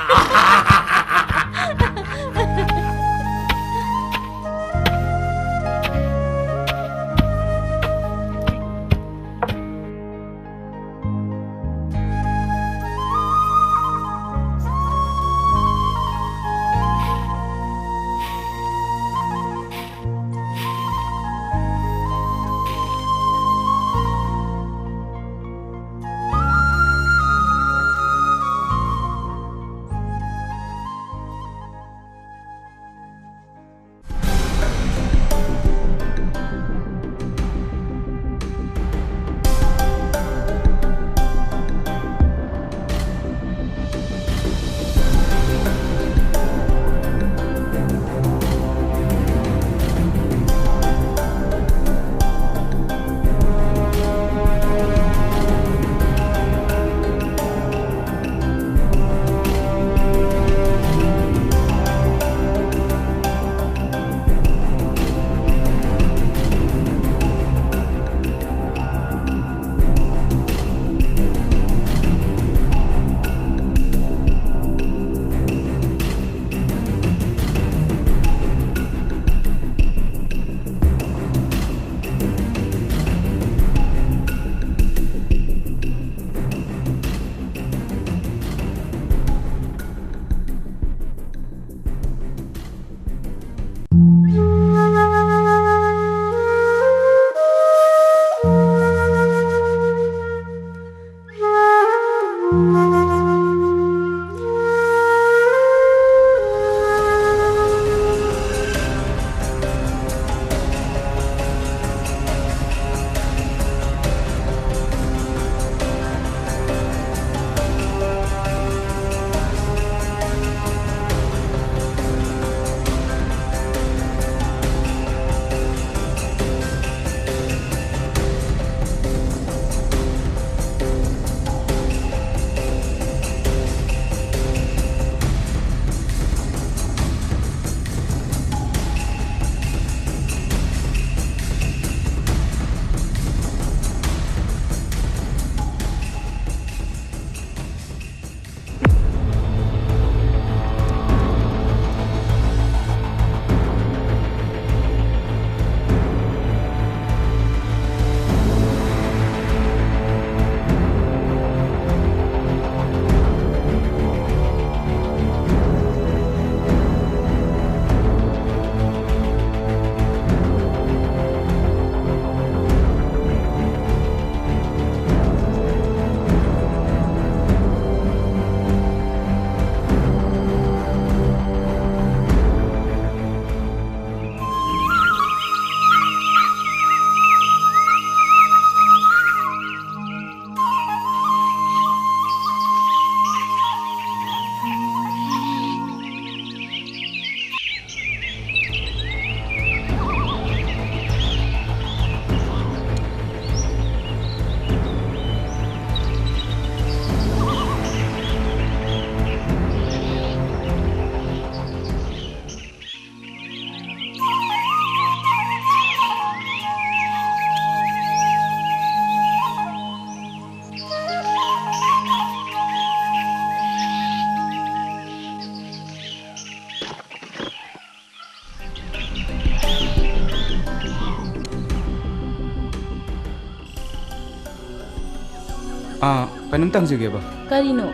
ꯑꯥ, ꯀꯩꯅꯣꯝꯇ ꯍꯪꯖꯒꯦꯕ꯫ ꯀꯔꯤꯅꯣ?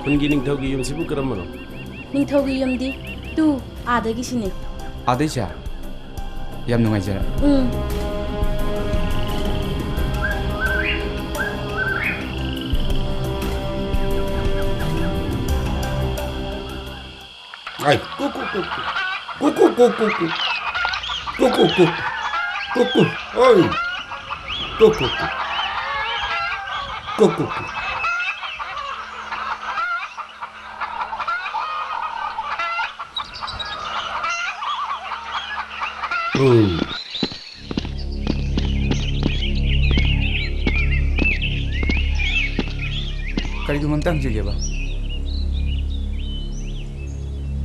ꯈꯨꯟꯒꯤ ꯅꯤꯡꯊꯧꯒꯤ ꯌꯨꯝꯁꯤꯕꯨ ꯀꯔꯝꯕꯅꯣ? ꯅꯤꯡꯊꯧꯒꯤ ꯌꯨꯝꯗꯤ ꯇꯨ ꯑꯥꯗꯒꯤꯁꯤꯅꯤ꯫ ꯑꯥꯗꯩꯁꯦ? ꯌꯥꯝ ꯅꯨꯡꯉꯥꯏꯖꯔꯦ꯫ ꯎꯝ꯫ Ai, ku, ku, ku, ku. Ku, ku, ku, ku, ku. Ku, ku, ku. Ku, ku. Ai. Ku, ku, ku. Ku, ku, ku. ꯎꯝ꯫ ꯀꯔꯤꯒꯨꯝꯕ ꯑꯝꯇ ꯍꯪꯖꯒꯦꯕ꯫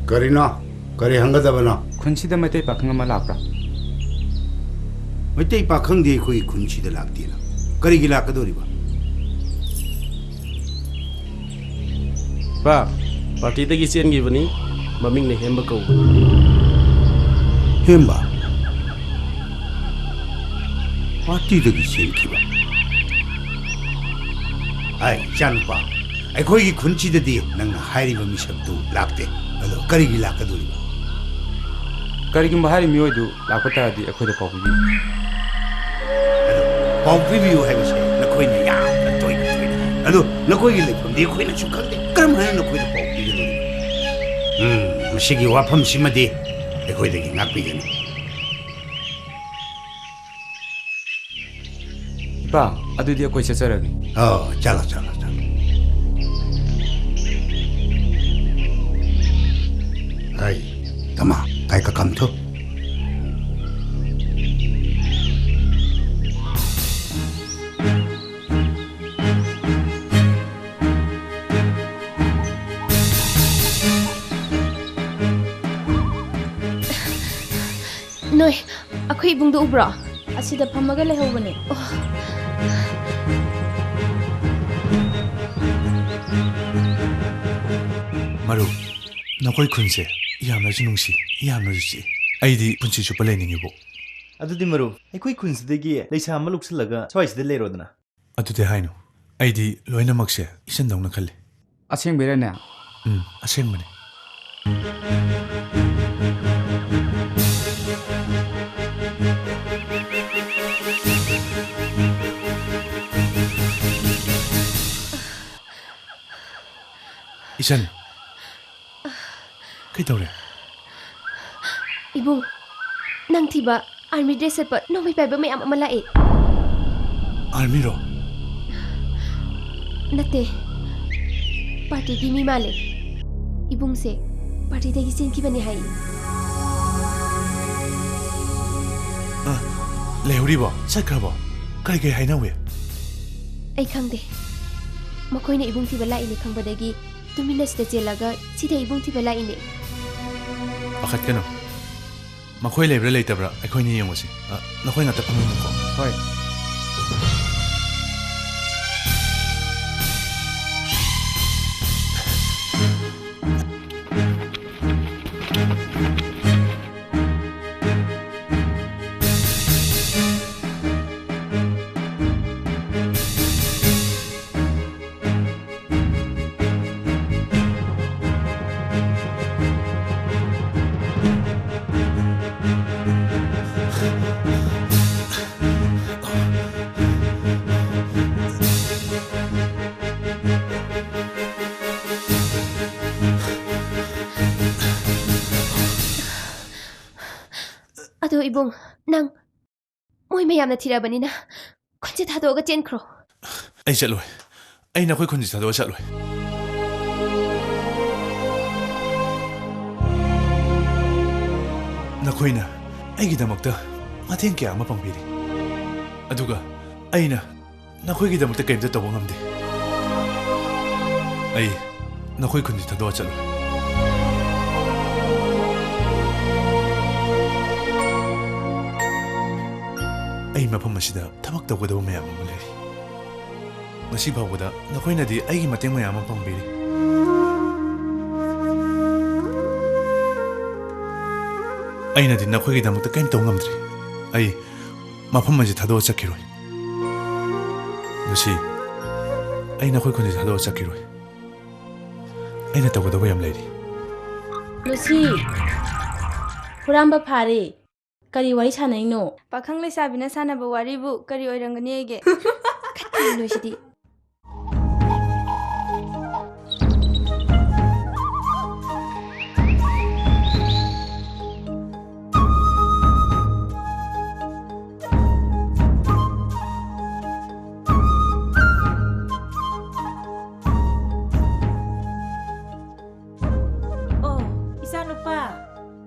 ꯀꯔꯤꯅꯣ? ꯀꯔꯤ ꯍꯪꯒꯗꯕꯅꯣ? ꯈꯨꯟꯁꯤꯗ ꯃꯩꯇꯩ ꯄꯥꯈꯪ ꯑꯃ ꯂꯥꯛꯄ꯭ꯔꯥ? ꯃꯩꯇꯩ ꯄꯥꯈꯪꯗꯤ ꯑꯩꯈꯣꯏꯒꯤ ꯈꯨꯟꯁꯤꯗ ꯂꯥꯛꯇꯦꯅ꯫ ꯀꯔꯤꯒꯤ ꯂꯥꯛꯀꯗꯧꯔꯤꯕ? ꯄꯥ, ꯄꯥꯔꯇꯤꯗꯒꯤ ꯆꯦꯟꯈꯤꯕꯅꯤ, ꯃꯃꯤꯡꯅ ꯍꯦꯝꯕ ꯀꯧꯕ꯫ ꯍꯦꯝꯕ? ꯄꯥꯔꯇꯤꯗꯒꯤ ꯆꯦꯟꯈꯤꯕ? ꯑꯩ ꯏꯆꯥꯅꯨꯄꯥ, ꯑꯩꯈꯣꯏꯒꯤ ꯈꯨꯟꯁꯤꯗꯗꯤ ꯅꯪꯅ ꯍꯥꯏꯔꯤꯕ ꯃꯤꯁꯛꯇꯨ ꯂꯥꯛꯇꯦ꯫ ꯑꯗꯣ ꯀꯔꯤꯒꯤ ꯂꯥꯛꯀꯗꯧꯔꯤꯕ? ꯀꯔꯤꯒꯨꯝꯕ ꯍꯥꯏꯔꯤꯕ ꯃꯤꯑꯣꯏꯗꯨ ꯂꯥꯛꯄ ꯇꯥꯔꯗꯤ ꯑꯩꯈꯣꯏꯗ ꯄꯥꯎ ꯄꯤꯕꯤꯌꯨ꯫ ꯑꯗꯣ ꯄꯥꯎ ꯄꯤꯕꯤꯌꯨ ꯍꯥꯏꯕꯁꯦ ꯅꯈꯣꯏꯅ ꯌꯥꯝꯅ ꯇꯣꯏꯅ ꯇꯣꯏꯅ ꯍꯥꯏ꯫ ꯑꯗꯣ ꯅꯈꯣꯏꯒꯤ ꯂꯩꯐꯝꯗꯤ ꯑꯩꯈꯣꯏꯅꯁꯨ ꯈꯪꯗꯦ꯫ ꯀꯔꯝ ꯍꯥꯏꯅ ꯅꯈꯣꯏꯗ ꯄꯥꯎ ꯄꯤꯒꯗꯧꯔꯤꯕ? ꯎꯝ, ꯃꯁꯤꯒꯤ ꯋꯥꯐꯝꯁꯤꯃꯗꯤ ꯑꯩꯈꯣꯏꯗꯒꯤ ꯉꯥꯛꯄꯤꯒꯅꯤ꯫ ꯏꯄꯥ, ꯑꯗꯨꯗꯤ ꯑꯩꯈꯣꯏ ꯆꯠꯆꯔꯒꯦ꯫ ꯑꯣ, ꯆꯠꯂꯣ, ꯆꯠꯂꯣ, ꯆꯠꯂꯣ꯫ ꯍꯩ, ꯀꯃꯥ, ꯀꯥꯏ ꯀꯀꯝ ꯊꯨ? ꯅꯣꯏ, ꯑꯩꯈꯣꯏ ꯏꯕꯨꯡꯗꯣ ꯎꯕ꯭ꯔꯣ? ꯑꯁꯤꯗ ꯐꯝꯃꯒ ꯂꯩꯍꯧꯕꯅꯦ꯫ ꯑꯣ꯫ ꯃꯔꯨꯞ, ꯅꯈꯣꯏ ꯈꯨꯟꯁꯦ ꯌꯥꯝꯅꯁꯨ ꯅꯨꯡꯁꯤ, ꯌꯥꯝꯅꯁꯨ ꯆꯤꯛꯏ꯫ ꯑꯩꯗꯤ ꯄꯨꯟꯁꯤ ꯆꯨꯞꯄ ꯂꯩꯅꯤꯡꯉꯤꯕꯣ꯫ ꯑꯗꯨꯗꯤ ꯃꯔꯨꯞ, ꯑꯩꯈꯣꯏ ꯈꯨꯟꯁꯤꯗꯒꯤ ꯂꯩꯁꯥ ꯑꯃ ꯂꯧꯁꯤꯜꯂꯒ ꯁ꯭ꯋꯥꯏꯁꯤꯗ ꯂꯩꯔꯣꯗꯅ꯫ ꯑꯗꯨꯗꯤ ꯍꯥꯏꯅꯨ꯫ ꯑꯩꯗꯤ ꯂꯣꯏꯅꯃꯛꯁꯦ ꯏꯆꯟꯗꯧꯅ ꯈꯜꯂꯤ꯫ ꯑꯁꯦꯡꯕꯩꯔꯅꯦ? ꯎꯝ, ꯑꯁꯦꯡꯕꯅꯦ꯫ ꯏꯆꯟ, ꯀꯩꯗꯧꯔꯦ? ꯏꯕꯨꯡ, ꯅꯪ ꯊꯤꯕ army dress ꯁꯦꯠꯄ ꯅꯣꯡꯃꯩ ꯄꯥꯏꯕ ꯃꯌꯥꯝ ꯑꯃ ꯂꯥꯛꯑꯦ꯫ Army ꯔꯣ? ꯅꯠꯇꯦ, party ꯒꯤ ꯃꯤ ꯃꯥꯜꯂꯦ꯫ ꯏꯕꯨꯡꯁꯦ party ꯗꯒꯤ ꯆꯦꯟꯈꯤꯕꯅꯦ ꯍꯥꯏ꯫ ꯑ, ꯂꯩꯍꯧꯔꯤꯕꯣ? ꯆꯠꯈ꯭ꯔꯕꯣ? ꯀꯔꯤ ꯀꯔꯤ ꯍꯥꯏꯅꯧꯋꯦ? ꯑꯩ ꯈꯪꯗꯦ꯫ ꯃꯈꯣꯏꯅ ꯏꯕꯨꯡ ꯊꯤꯕ ꯂꯥꯛꯏꯅꯦ ꯈꯪꯕꯗꯒꯤ ꯇꯨꯃꯤꯟꯅ ꯁꯤꯗ ꯆꯦꯜꯂꯒ ꯁꯤꯗ ꯏꯕꯨꯡ ꯊꯤꯕ ꯂꯥꯛꯏꯅꯦ꯫ ꯄꯥꯈꯠꯀꯅꯨ꯫ ꯃꯈꯣꯏ ꯂꯩꯕ꯭ꯔꯥ ꯂꯩꯇꯕ꯭ꯔꯥ ꯑꯩꯈꯣꯏꯅꯤ ꯌꯦꯡꯉꯨꯁꯤ꯫ ꯑ, ꯅꯈꯣꯏ ꯉꯥꯛꯇ ꯐꯝꯃꯝꯃꯨꯀꯣ꯫ ꯍꯣꯏ꯫ ꯑꯗꯣ ꯏꯕꯨꯡ, ꯅꯪ ꯃꯣꯏ ꯃꯌꯥꯝꯅ ꯊꯤꯔꯕꯅꯤꯅ ꯈꯨꯟꯁꯦ ꯊꯥꯗꯣꯛꯑꯒ ꯆꯦꯟꯈ꯭ꯔꯣ꯫ ꯑꯩ ꯆꯠꯂꯣꯏ꯫ ꯑꯩ ꯅꯈꯣꯏ ꯈꯨꯟꯁꯦ ꯊꯥꯗꯣꯛꯑ ꯆꯠꯂꯣꯏ꯫ ꯅꯈꯣꯏꯅ ꯑꯩꯒꯤꯗꯃꯛꯇ ꯃꯇꯦꯡ ꯀꯌꯥ ꯑꯃ ꯄꯥꯡꯕꯤꯔꯤ, ꯑꯗꯨꯒ ꯑꯩꯅ ꯅꯈꯣꯏꯒꯤꯗꯃꯛꯇ ꯀꯔꯤꯝꯇ ꯇꯧꯕ ꯉꯝꯗꯦ꯫ ꯑꯩ ꯅꯈꯣꯏ ꯈꯨꯟꯁꯤ ꯊꯥꯗꯣꯛꯑ ꯆꯠꯂꯣꯏ꯫ ꯑꯩ ꯃꯐꯝ ꯑꯁꯤꯗ ꯊꯕꯛ ꯇꯧꯒꯗꯕ ꯃꯌꯥꯝ ꯑꯃ ꯂꯩꯔꯤ꯫ ꯉꯁꯤ ꯐꯥꯎꯕꯗ ꯅꯈꯣꯏꯅꯗꯤ ꯑꯩꯒꯤ ꯃꯇꯦꯡ ꯃꯌꯥꯝ ꯑꯃ ꯄꯥꯡꯕꯤꯔꯤ꯫ ꯑꯩꯅꯗꯤ ꯅꯈꯣꯏꯒꯤꯗꯃꯛꯇ ꯀꯔꯤꯝ ꯇꯧ ꯉꯝꯗ꯭ꯔꯤ꯫ ꯑꯩ ꯃꯐꯝ ꯑꯁꯤ ꯊꯥꯗꯣꯛꯑ ꯆꯠꯈꯤꯔꯣꯏ꯫ ꯂꯨꯁꯤ, ꯑꯩ ꯅꯈꯣꯏ ꯈꯨꯟꯁꯤ ꯊꯥꯗꯣꯛꯑ ꯆꯠꯈꯤꯔꯣꯏ꯫ ꯑꯩꯅ ꯇꯧꯒꯗꯧꯕ ꯌꯥꯝ ꯂꯩꯔꯤ꯫ ꯂꯨꯁꯤ, ꯍꯨꯔꯥꯟꯕ ꯐꯥꯔꯦ꯫ ꯀꯔꯤ ꯋꯥꯔꯤ ꯁꯥꯟꯅꯩꯅꯣ? ꯄꯥꯈꯪ ꯂꯩꯁꯥꯕꯤꯅ ꯁꯥꯟꯅꯕ ꯋꯥꯔꯤꯕꯨ ꯀꯔꯤ ꯑꯣꯏꯔꯝꯒꯅꯤ ꯑꯩꯒꯤ? ꯈꯠꯈꯤꯅꯣꯏꯁꯤꯗꯤ꯫ ꯑꯣ, ꯏꯆꯥꯅꯨꯄꯥ꯫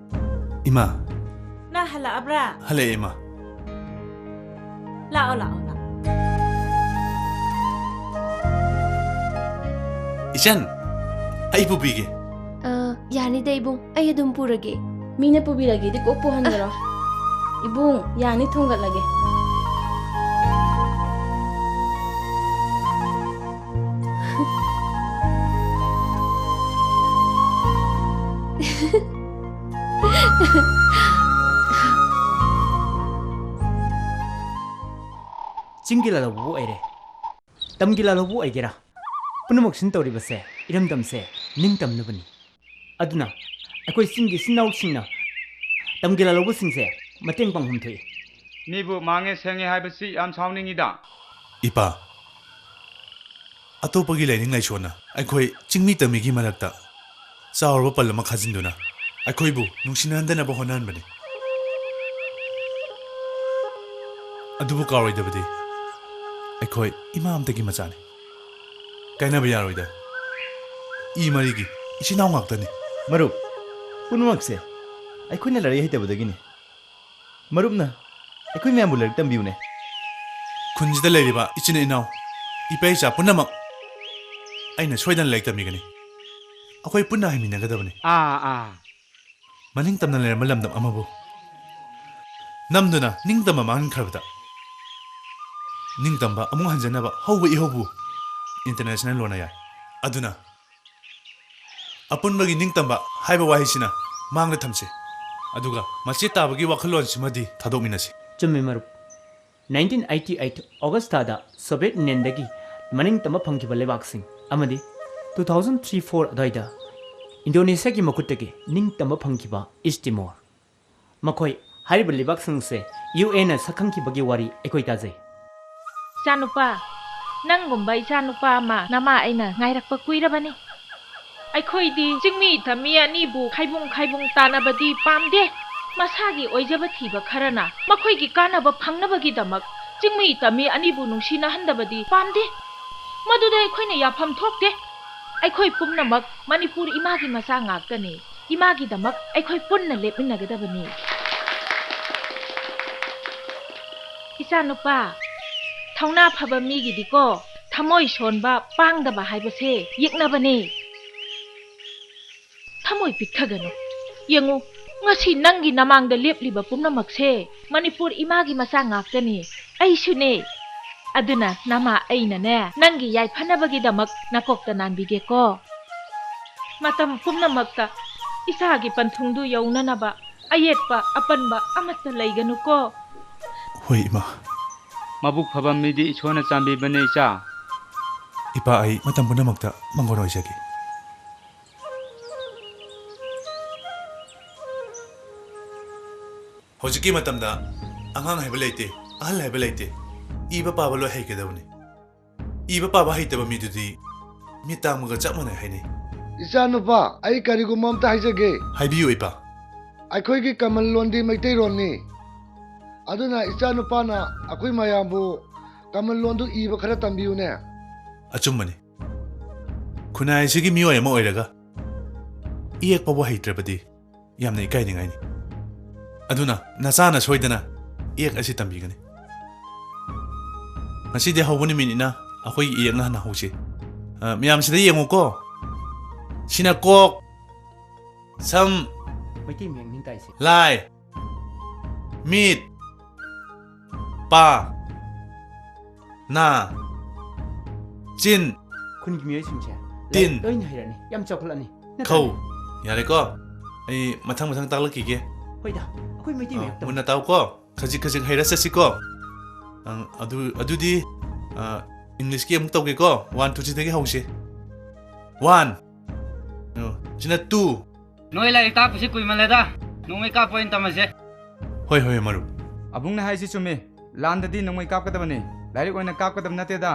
ꯏꯃꯥ꯫ ꯅꯪ ꯍꯜꯂꯛꯑꯕ꯭ꯔꯥ? ꯍꯜꯂꯛꯑꯦ, ꯏꯃꯥ꯫ ꯂꯥꯛꯑꯣ, ꯂꯥꯛꯑꯣ, ꯂꯥꯛꯑꯣ꯫ ꯏꯆꯟ, ꯑꯩ ꯄꯨꯕꯤꯒꯦ꯫ ꯑ, ꯌꯥꯅꯤꯗ, ꯏꯕꯨꯡ꯫ ꯑꯩ ꯑꯗꯨꯝ ꯄꯨꯔꯒꯦ꯫ ꯃꯤꯅ ꯄꯨꯕꯤꯔꯒꯦꯗꯤ ꯀꯣꯛ ꯄꯨꯍꯟꯈ꯭ꯔꯣ꯫ ꯏꯕꯨꯡ, ꯌꯥꯅꯤ, ꯊꯣꯡꯒꯠꯂꯒꯦ꯫ ꯆꯤꯡꯒꯤ ꯂꯥꯂꯧꯕꯕꯨ ꯑꯣꯏꯔꯦ, ꯇꯝꯒꯤ ꯂꯥꯂꯧꯕꯕꯨ ꯑꯣꯏꯒꯦꯔꯥ, ꯄꯨꯝꯅꯃꯛꯁꯤꯅ ꯇꯧꯔꯤꯕꯁꯦ ꯏꯔꯝꯗꯝꯁꯦ ꯅꯤꯡꯇꯝꯅꯕꯅꯤ꯫ ꯑꯗꯨꯅ ꯑꯩꯈꯣꯏ ꯆꯤꯡꯒꯤ ꯏꯆꯤꯟ ꯏꯅꯥꯎꯁꯤꯡꯅ ꯇꯝꯒꯤ ꯂꯥꯂꯧꯕꯁꯤꯡꯁꯦ ꯃꯇꯦꯡ ꯄꯥꯡꯐꯝ ꯊꯣꯛꯏ꯫ ꯃꯤꯕꯨ ꯃꯥꯡꯉꯦ ꯁꯦꯡꯉꯦ ꯍꯥꯏꯕꯁꯤ ꯌꯥꯝ ꯁꯥꯎꯅꯤꯡꯉꯤꯗ꯫ ꯏꯄꯥ, ꯑꯇꯣꯞꯄꯒꯤ ꯂꯥꯏꯅꯤꯡ ꯂꯥꯏꯁꯣꯟꯅ ꯑꯩꯈꯣꯏ ꯆꯤꯡꯃꯤ ꯇꯝꯃꯤꯒꯤ ꯃꯔꯛꯇ ꯆꯥꯎꯔꯕ ꯄꯜ ꯑꯃ ꯈꯥꯖꯤꯟꯗꯨꯅ ꯑꯩꯈꯣꯏꯕꯨ ꯅꯨꯡꯁꯤꯅꯍꯟꯗꯅꯕ ꯍꯣꯠꯅꯍꯟꯕꯅꯤ꯫ ꯑꯗꯨꯕꯨ ꯀꯥꯎꯔꯣꯏꯗꯕꯗꯤ ꯑꯩꯈꯣꯏ ꯏꯃꯥ ꯑꯃꯇꯒꯤ ꯃꯆꯥꯅꯤ꯫ ꯀꯥꯏꯅꯕ ꯌꯥꯔꯣꯏꯗ꯫ ꯏ ꯃꯔꯤꯒꯤ ꯏꯆꯤꯟ ꯏꯅꯥꯎ ꯉꯥꯛꯇꯅꯤ꯫ ꯃꯔꯨꯞ, ꯄꯨꯝꯅꯃꯛꯁꯦ ꯑꯩꯈꯣꯏꯅ ꯂꯥꯏꯔꯤꯛ ꯍꯩꯇꯕꯗꯒꯤꯅꯤ꯫ ꯃꯔꯨꯞꯅ ꯑꯩꯈꯣꯏ ꯃꯌꯥꯝꯕꯨ ꯂꯥꯏꯔꯤꯛ ꯇꯝꯕꯤꯌꯨꯅꯦ꯫ ꯈꯨꯟꯁꯤꯗ ꯂꯩꯔꯤꯕ ꯏꯆꯤꯟ ꯏꯅꯥꯎ, ꯏꯄꯥ ꯏꯆꯥ ꯄꯨꯝꯅꯃꯛ ꯑꯩꯅ ꯁꯣꯏꯗꯅ ꯂꯥꯏꯔꯤꯛ ꯇꯝꯕꯤꯒꯅꯤ꯫ ꯑꯩꯈꯣꯏ ꯄꯨꯟꯅ ꯍꯩꯃꯤꯟꯅꯒꯗꯕꯅꯤ꯫ ꯑꯥ, ꯑꯥ꯫ ꯃꯅꯤꯡ ꯇꯝꯅ ꯂꯩꯔꯝꯕ ꯂꯝꯗꯝ ꯑꯃꯕꯨ ꯅꯝꯗꯨꯅ ꯅꯤꯡꯇꯝꯕ ꯃꯥꯡꯍꯟꯈ꯭ꯔꯕꯗ, ꯅꯤꯡꯇꯝꯕ ꯑꯃꯨꯛ ꯍꯟꯖꯅꯕ ꯍꯧꯕ ꯏꯍꯧꯕꯨ international ꯂꯣꯟꯅ ꯌꯥꯏ꯫ ꯑꯗꯨꯅ ꯑꯄꯨꯟꯕꯒꯤ ꯅꯤꯡꯇꯝꯕ ꯍꯥꯏꯕ ꯋꯥꯍꯩꯁꯤꯅ ꯃꯥꯡꯗ ꯊꯝꯁꯤ꯫ ꯑꯗꯨꯒ ꯃꯆꯦꯠ ꯇꯥꯕꯒꯤ ꯋꯥꯈꯜꯂꯣꯟꯁꯤꯃꯗꯤ ꯊꯥꯗꯣꯛꯃꯤꯟꯅꯁꯤ꯫ ꯆꯨꯝꯃꯤ, ꯃꯔꯨꯞ꯫ ꯅꯥꯏꯟꯇꯤꯟ ꯑꯩꯠꯇꯤ ꯑꯩꯠ August ꯊꯥꯗ Soviet Unionꯗꯒꯤ ꯃꯅꯤꯡꯇꯝꯕ ꯐꯪꯈꯤꯕ ꯂꯩꯕꯥꯛꯁꯤꯡ ꯑꯃꯗꯤ two thousand three four ꯑꯗꯨꯋꯥꯏꯗ Indonesiaꯒꯤ ꯃꯈꯨꯠꯇꯒꯤ ꯅꯤꯡꯇꯝꯕ ꯐꯪꯈꯤꯕ East Timor, ꯃꯈꯣꯏ ꯍꯥꯏꯔꯤꯕ ꯂꯩꯕꯥꯛꯁꯤꯡꯁꯦ UNꯅ ꯁꯛꯈꯪꯈꯤꯕꯒꯤ ꯋꯥꯔꯤ ꯑꯩꯈꯣꯏ ꯇꯥꯖꯩ꯫ ꯏꯆꯥꯅꯨꯄꯥ, ꯅꯪꯒꯨꯝꯕ ꯏꯆꯥꯅꯨꯄꯥ ꯑꯃ ꯅꯃꯥ ꯑꯩꯅ ꯉꯥꯏꯔꯛꯄ ꯀꯨꯏꯔꯕꯅꯤ꯫ ꯑꯩꯈꯣꯏꯗꯤ ꯆꯤꯡꯃꯤ ꯇꯝꯃꯤ ꯑꯅꯤꯕꯨ ꯈꯥꯏꯕꯨꯡ ꯈꯥꯏꯕꯨꯡ ꯇꯥꯅꯕꯗꯤ ꯄꯥꯝꯗꯦ꯫ ꯃꯁꯥꯒꯤ ꯑꯣꯏꯖꯕ ꯊꯤꯕ ꯈꯔꯅ ꯃꯈꯣꯏꯒꯤ ꯀꯥꯟꯅꯕ ꯐꯪꯅꯕꯒꯤꯗꯃꯛ ꯆꯤꯡꯃꯤ ꯇꯝꯃꯤ ꯑꯅꯤꯕꯨ ꯅꯨꯡꯁꯤꯅꯍꯟꯗꯕꯗꯤ ꯄꯥꯝꯗꯦ꯫ ꯃꯗꯨꯗ ꯑꯩꯈꯣꯏꯅ ꯌꯥꯐꯝ ꯊꯣꯛꯇꯦ꯫ ꯑꯩꯈꯣꯏ ꯄꯨꯝꯅꯃꯛ ꯃꯅꯤꯄꯨꯔ ꯏꯃꯥꯒꯤ ꯃꯆꯥ ꯉꯥꯛꯇꯅꯤ꯫ ꯏꯃꯥꯒꯤꯗꯃꯛ ꯑꯩꯈꯣꯏ ꯄꯨꯟꯅ ꯂꯦꯞꯃꯤꯟꯅꯒꯗꯕꯅꯤ꯫ ꯏꯆꯥꯅꯨꯄꯥ, ꯊꯧꯅꯥ ꯐꯕ ꯃꯤꯒꯤꯗꯤꯀꯣ, ꯊꯃꯣꯏ ꯁꯣꯟꯕ, ꯄꯥꯡꯗꯕ ꯍꯥꯏꯕꯁꯦ ꯌꯦꯛꯅꯕꯅꯦ꯫ ꯊꯃꯣꯏ ꯄꯤꯛꯊꯒꯅꯨ꯫ ꯌꯦꯡꯉꯨ, ꯉꯁꯤ ꯅꯪꯒꯤ ꯅꯃꯥꯡꯗ ꯂꯦꯞꯂꯤꯕ ꯄꯨꯝꯅꯃꯛꯁꯦ ꯃꯅꯤꯄꯨꯔ ꯏꯃꯥꯒꯤ ꯃꯆꯥ ꯉꯥꯛꯇꯅꯤ꯫ ꯑꯩꯁꯨꯅꯦ꯫ ꯑꯗꯨꯅ ꯅꯃꯥ ꯑꯩꯅꯅꯦ, ꯅꯪꯒꯤ ꯌꯥꯏꯐꯅꯕꯒꯤꯗꯃꯛ ꯅꯀꯣꯛꯇ ꯅꯥꯟꯕꯤꯒꯦꯀꯣ꯫ ꯃꯇꯝ ꯄꯨꯝꯅꯃꯛꯇ ꯏꯆꯥꯒꯤ ꯄꯟꯊꯨꯡꯗꯨ ꯌꯧꯅꯅꯕ ꯑꯌꯦꯠꯄ ꯑꯄꯟꯕ ꯑꯃꯠꯇ ꯂꯩꯒꯅꯨꯀꯣ꯫ ꯍꯣꯏ, ꯏꯃꯥ꯫ ꯃꯕꯨꯛ ꯐꯕ ꯃꯤꯗꯤ ꯏꯁꯣꯔꯅ ꯆꯥꯟꯕꯤꯕꯅꯦ, ꯏꯆꯥ꯫ ꯏꯄꯥ, ꯑꯩ ꯃꯇꯝ ꯄꯨꯝꯅꯃꯛꯇ ꯃꯪꯒꯣꯜ ꯑꯣꯏꯖꯒꯦ꯫ ꯍꯧꯖꯤꯛꯀꯤ ꯃꯇꯝꯗ ꯑꯉꯥꯡ ꯍꯥꯏꯕ ꯂꯩꯇꯦ, ꯑꯍꯜ ꯍꯥꯏꯕ ꯂꯩꯇꯦ꯫ ꯏꯕ ꯄꯥꯕ ꯂꯣꯏ ꯍꯩꯒꯗꯕꯅꯤ꯫ ꯏꯕ ꯄꯥꯕ ꯍꯩꯇꯕ ꯃꯤꯗꯨꯗꯤ ꯃꯤꯠ ꯇꯥꯡꯕꯒ ꯆꯞ ꯃꯥꯟꯅꯩ ꯍꯥꯏꯅꯩ꯫ ꯏꯆꯥꯅꯨꯄꯥ, ꯑꯩ ꯀꯔꯤꯒꯨꯝꯕ ꯑꯝꯇ ꯍꯥꯏꯖꯒꯦ꯫ ꯍꯥꯏꯕꯤꯌꯨ, ꯏꯄꯥ꯫ ꯑꯩꯈꯣꯏꯒꯤ ꯀꯃꯟ ꯂꯣꯟꯗꯤ ꯃꯩꯇꯩꯔꯣꯟꯅꯤ꯫ ꯑꯗꯨꯅ ꯏꯆꯥꯅꯨꯄꯥꯅ ꯑꯩꯈꯣꯏ ꯃꯌꯥꯝꯕꯨ ꯀꯃꯟ ꯂꯣꯟꯗꯨ ꯏꯕ ꯈꯔ ꯇꯝꯕꯤꯌꯨꯅꯦ꯫ ꯑꯆꯨꯝꯕꯅꯤ꯫ ꯈꯨꯟꯅꯥꯏ ꯑꯁꯤꯒꯤ ꯃꯤꯑꯣꯏ ꯑꯃ ꯑꯣꯏꯔꯒ ꯏꯌꯦꯛꯄꯕꯨ ꯍꯩꯇ꯭ꯔꯕꯗꯤ ꯌꯥꯝꯅ ꯏꯀꯥꯏꯅꯤꯡꯉꯥꯏꯅꯤ꯫ ꯑꯗꯨꯅ ꯅꯆꯥꯅ ꯁꯣꯏꯗꯅ ꯏꯌꯦꯛ ꯑꯁꯤ ꯇꯝꯕꯤꯒꯅꯤ꯫ ꯉꯁꯤꯗꯤ ꯍꯧꯕ ꯅꯨꯃꯤꯠꯅꯤꯅ ꯑꯩꯈꯣꯏꯒꯤ ꯏꯌꯦꯛꯅ ꯍꯥꯟꯅ ꯍꯧꯁꯤ꯫ ꯑ, ꯃꯌꯥꯝ ꯁꯤꯗ ꯌꯦꯡꯉꯨꯀꯣ꯫ ꯁꯤꯅ ꯀꯣꯛ, ꯁꯝ, ꯃꯩꯇꯩ ꯃꯌꯦꯛ ꯅꯤꯡꯇꯥꯏꯁꯦ꯫ ꯂꯥꯏ, ꯃꯤꯠ, ꯄꯥ, ꯅꯥ, ꯆꯤꯟ, ꯈꯨꯟꯒꯤ ꯃꯤꯑꯣꯏꯁꯤꯡꯁꯦ ꯇꯤꯟ, ꯂꯥꯏꯔꯤꯛ ꯂꯣꯏꯅ ꯍꯩꯔꯅꯤ, ꯌꯥꯝ ꯆꯥꯎꯈꯠꯂꯅꯤ꯫ ꯅꯠꯇ꯭ꯔꯅꯦ? ꯈꯧ꯫ ꯌꯥꯔꯦꯀꯣ? ꯑꯩ ꯃꯊꯪ ꯃꯊꯪ ꯇꯥꯛꯂꯛꯈꯤꯒꯦ꯫ ꯍꯣꯏꯗ, ꯑꯩꯈꯣꯏ ꯃꯩꯇꯩ ꯑꯥ, ꯃꯌꯦꯛꯇꯣ꯫ ꯃꯨꯟꯅ ꯇꯥꯎꯀꯣ, ꯈꯖꯤꯛ ꯈꯖꯤꯛ ꯍꯩꯔ ꯆꯠꯁꯤꯀꯣ꯫ ꯑꯪ, ꯑꯗꯨ, ꯑꯗꯨꯗꯤ, ꯑꯥ, English ꯀꯤ ꯑꯃꯨꯛ ꯇꯧꯒꯦꯀꯣ, one, two, three ꯗꯒꯤ ꯍꯧꯁꯤ꯫ One꯫ ꯑꯣ, ꯁꯤꯅ two꯫ ꯅꯣꯏ ꯂꯥꯏꯔꯤꯛ ꯇꯥꯛꯄꯁꯤ ꯀꯨꯏꯃꯜꯂꯦꯗ꯫ ꯅꯣꯡꯃꯩ ꯀꯥꯞꯄ ꯑꯣꯏꯅ ꯇꯝꯃꯁꯦ꯫ ꯍꯣꯏ, ꯍꯣꯏ, ꯃꯔꯨꯞ꯫ ꯑꯕꯨꯡꯅ ꯍꯥꯏꯁꯤ ꯆꯨꯝꯃꯤ꯫ ꯂꯥꯟꯗꯗꯤ ꯅꯣꯡꯃꯩ ꯀꯥꯞꯀꯗꯕꯅꯤ꯫ ꯂꯥꯏꯔꯤꯛ ꯑꯣꯏꯅ ꯀꯥꯞꯀꯗꯕ ꯅꯠꯇꯦꯗ꯫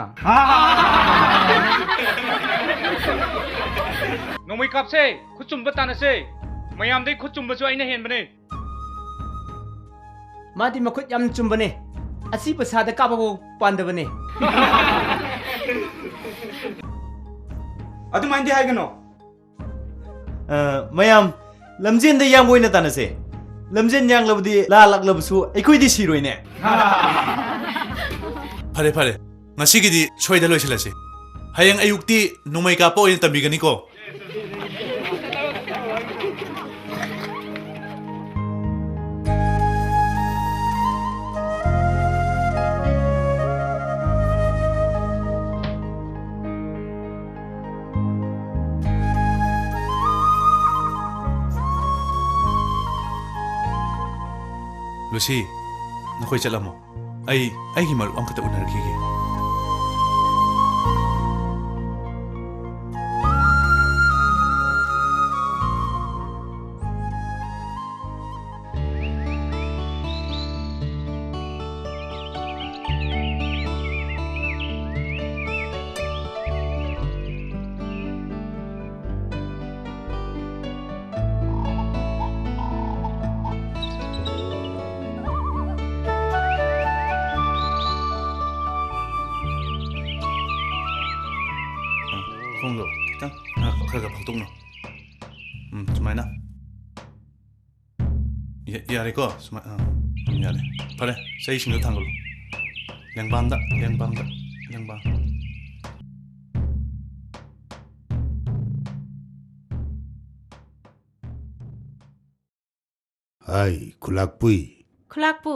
ꯅꯣꯡꯃꯩ ꯀꯥꯞꯁꯦ, ꯈꯨꯠ ꯆꯨꯝꯕ ꯇꯥꯟꯅꯁꯦ꯫ ꯃꯌꯥꯝꯗꯩ ꯈꯨꯠ ꯆꯨꯝꯕꯁꯨ ꯑꯩꯅ ꯍꯦꯟꯕꯅꯦ꯫ ꯃꯥꯗꯤ ꯃꯈꯨꯠ ꯌꯥꯝ ꯆꯨꯝꯕꯅꯦ꯫ ꯑꯁꯤꯕ ꯁꯥꯗ ꯀꯥꯞꯄꯐꯥꯎ ꯄꯥꯟꯗꯕꯅꯦ꯫ ꯑꯗꯨꯃꯥꯏꯅꯗꯤ ꯍꯥꯏꯒꯅꯣ꯫ ꯑ, ꯃꯌꯥꯝ, ꯂꯝꯖꯦꯟꯗ ꯌꯥꯡꯕ ꯑꯣꯏꯅ ꯇꯥꯟꯅꯁꯦ꯫ ꯂꯝꯖꯦꯟ ꯌꯥꯡꯂꯕꯗꯤ ꯂꯥ ꯂꯥꯛꯂꯕꯁꯨ ꯑꯩꯈꯣꯏꯗꯤ ꯁꯤꯔꯣꯏꯅꯦ꯫ ꯐꯔꯦ, ꯐꯔꯦ꯫ ꯉꯁꯤꯒꯤꯗꯤ ꯁ꯭ꯋꯥꯏꯗ ꯂꯣꯏꯁꯤꯜꯂꯁꯤ꯫ ꯍꯌꯦꯡ ꯑꯌꯨꯛꯇꯤ ꯅꯣꯡꯃꯩ ꯀꯥꯞꯄ ꯑꯣꯏꯅ ꯇꯝꯕꯤꯒꯅꯤꯀꯣ꯫ ꯂꯨꯁꯤ, ꯅꯈꯣꯏ ꯆꯠꯂꯝꯃꯣ꯫ ꯑꯩ ꯑꯩꯒꯤ ꯃꯔꯨꯞ ꯑꯃꯈꯛꯇ ꯎꯅꯔꯨꯈꯤꯒꯦ꯫ ꯈꯣꯡꯗꯣ ꯈꯤꯇꯪ, ꯑ, ꯈꯔ ꯈꯔ ꯐꯥꯛꯇꯣꯛꯅꯧ꯫ ꯎꯝ, ꯁꯨꯃꯥꯏꯅ꯫ ꯌꯥ-, ꯌꯥꯔꯦꯀꯣ? ꯁꯨꯃꯥꯏ-, ꯑꯥ, ꯎꯝ, ꯌꯥꯔꯦ꯫ ꯐꯔꯦ, ꯆꯩꯁꯤꯡꯗꯣ ꯊꯥꯡꯒꯠꯂꯨ꯫ ꯂꯦꯡꯕꯥꯟꯗ, ꯂꯦꯡꯕꯥꯟꯗ, ꯂꯦꯡꯕꯥꯟ꯫ ꯍꯥꯏ, ꯈꯨꯂꯥꯛꯄꯨꯏ꯫ ꯈꯨꯂꯥꯛꯄꯨ꯫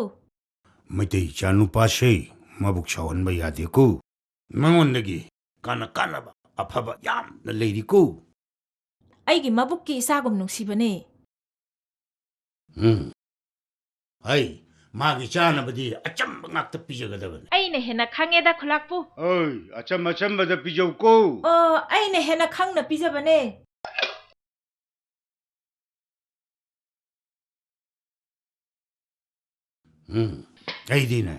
ꯃꯩꯇꯩ ꯏꯆꯥꯅꯨꯄꯥꯁꯦ ꯃꯕꯨꯛ ꯁꯥꯎꯍꯟꯕ ꯌꯥꯗꯦꯀꯣ꯫ ꯃꯉꯣꯟꯗꯒꯤ ꯀꯥꯟꯅ ꯀꯥꯟꯅꯕ ꯑꯐꯕ ꯌꯥꯝꯅ ꯂꯩꯔꯤꯀꯣ꯫ ꯑꯩꯒꯤ ꯃꯕꯨꯛꯀꯤ ꯏꯆꯥꯒꯨꯝ ꯅꯨꯡꯁꯤꯕꯅꯦ꯫ ꯎꯝ꯫ ꯑꯩ ꯃꯥꯒꯤ ꯆꯥꯅꯕꯗꯤ ꯑꯆꯝꯕ ꯉꯥꯛꯇ ꯄꯤꯖꯒꯗꯕꯅꯤ꯫ ꯑꯩꯅ ꯍꯦꯟꯅ ꯈꯪꯉꯦꯗ, ꯈꯨꯂꯥꯛꯄꯨ꯫ ꯑꯩ ꯑꯆꯝ ꯑꯆꯝꯕꯗ ꯄꯤꯖꯧꯀꯣ꯫ ꯑꯣ, ꯑꯩꯅ ꯍꯦꯟꯅ ꯈꯪꯅ ꯄꯤꯖꯕꯅꯦ꯫ ꯎꯝ, ꯑꯩꯗꯤꯅꯦ,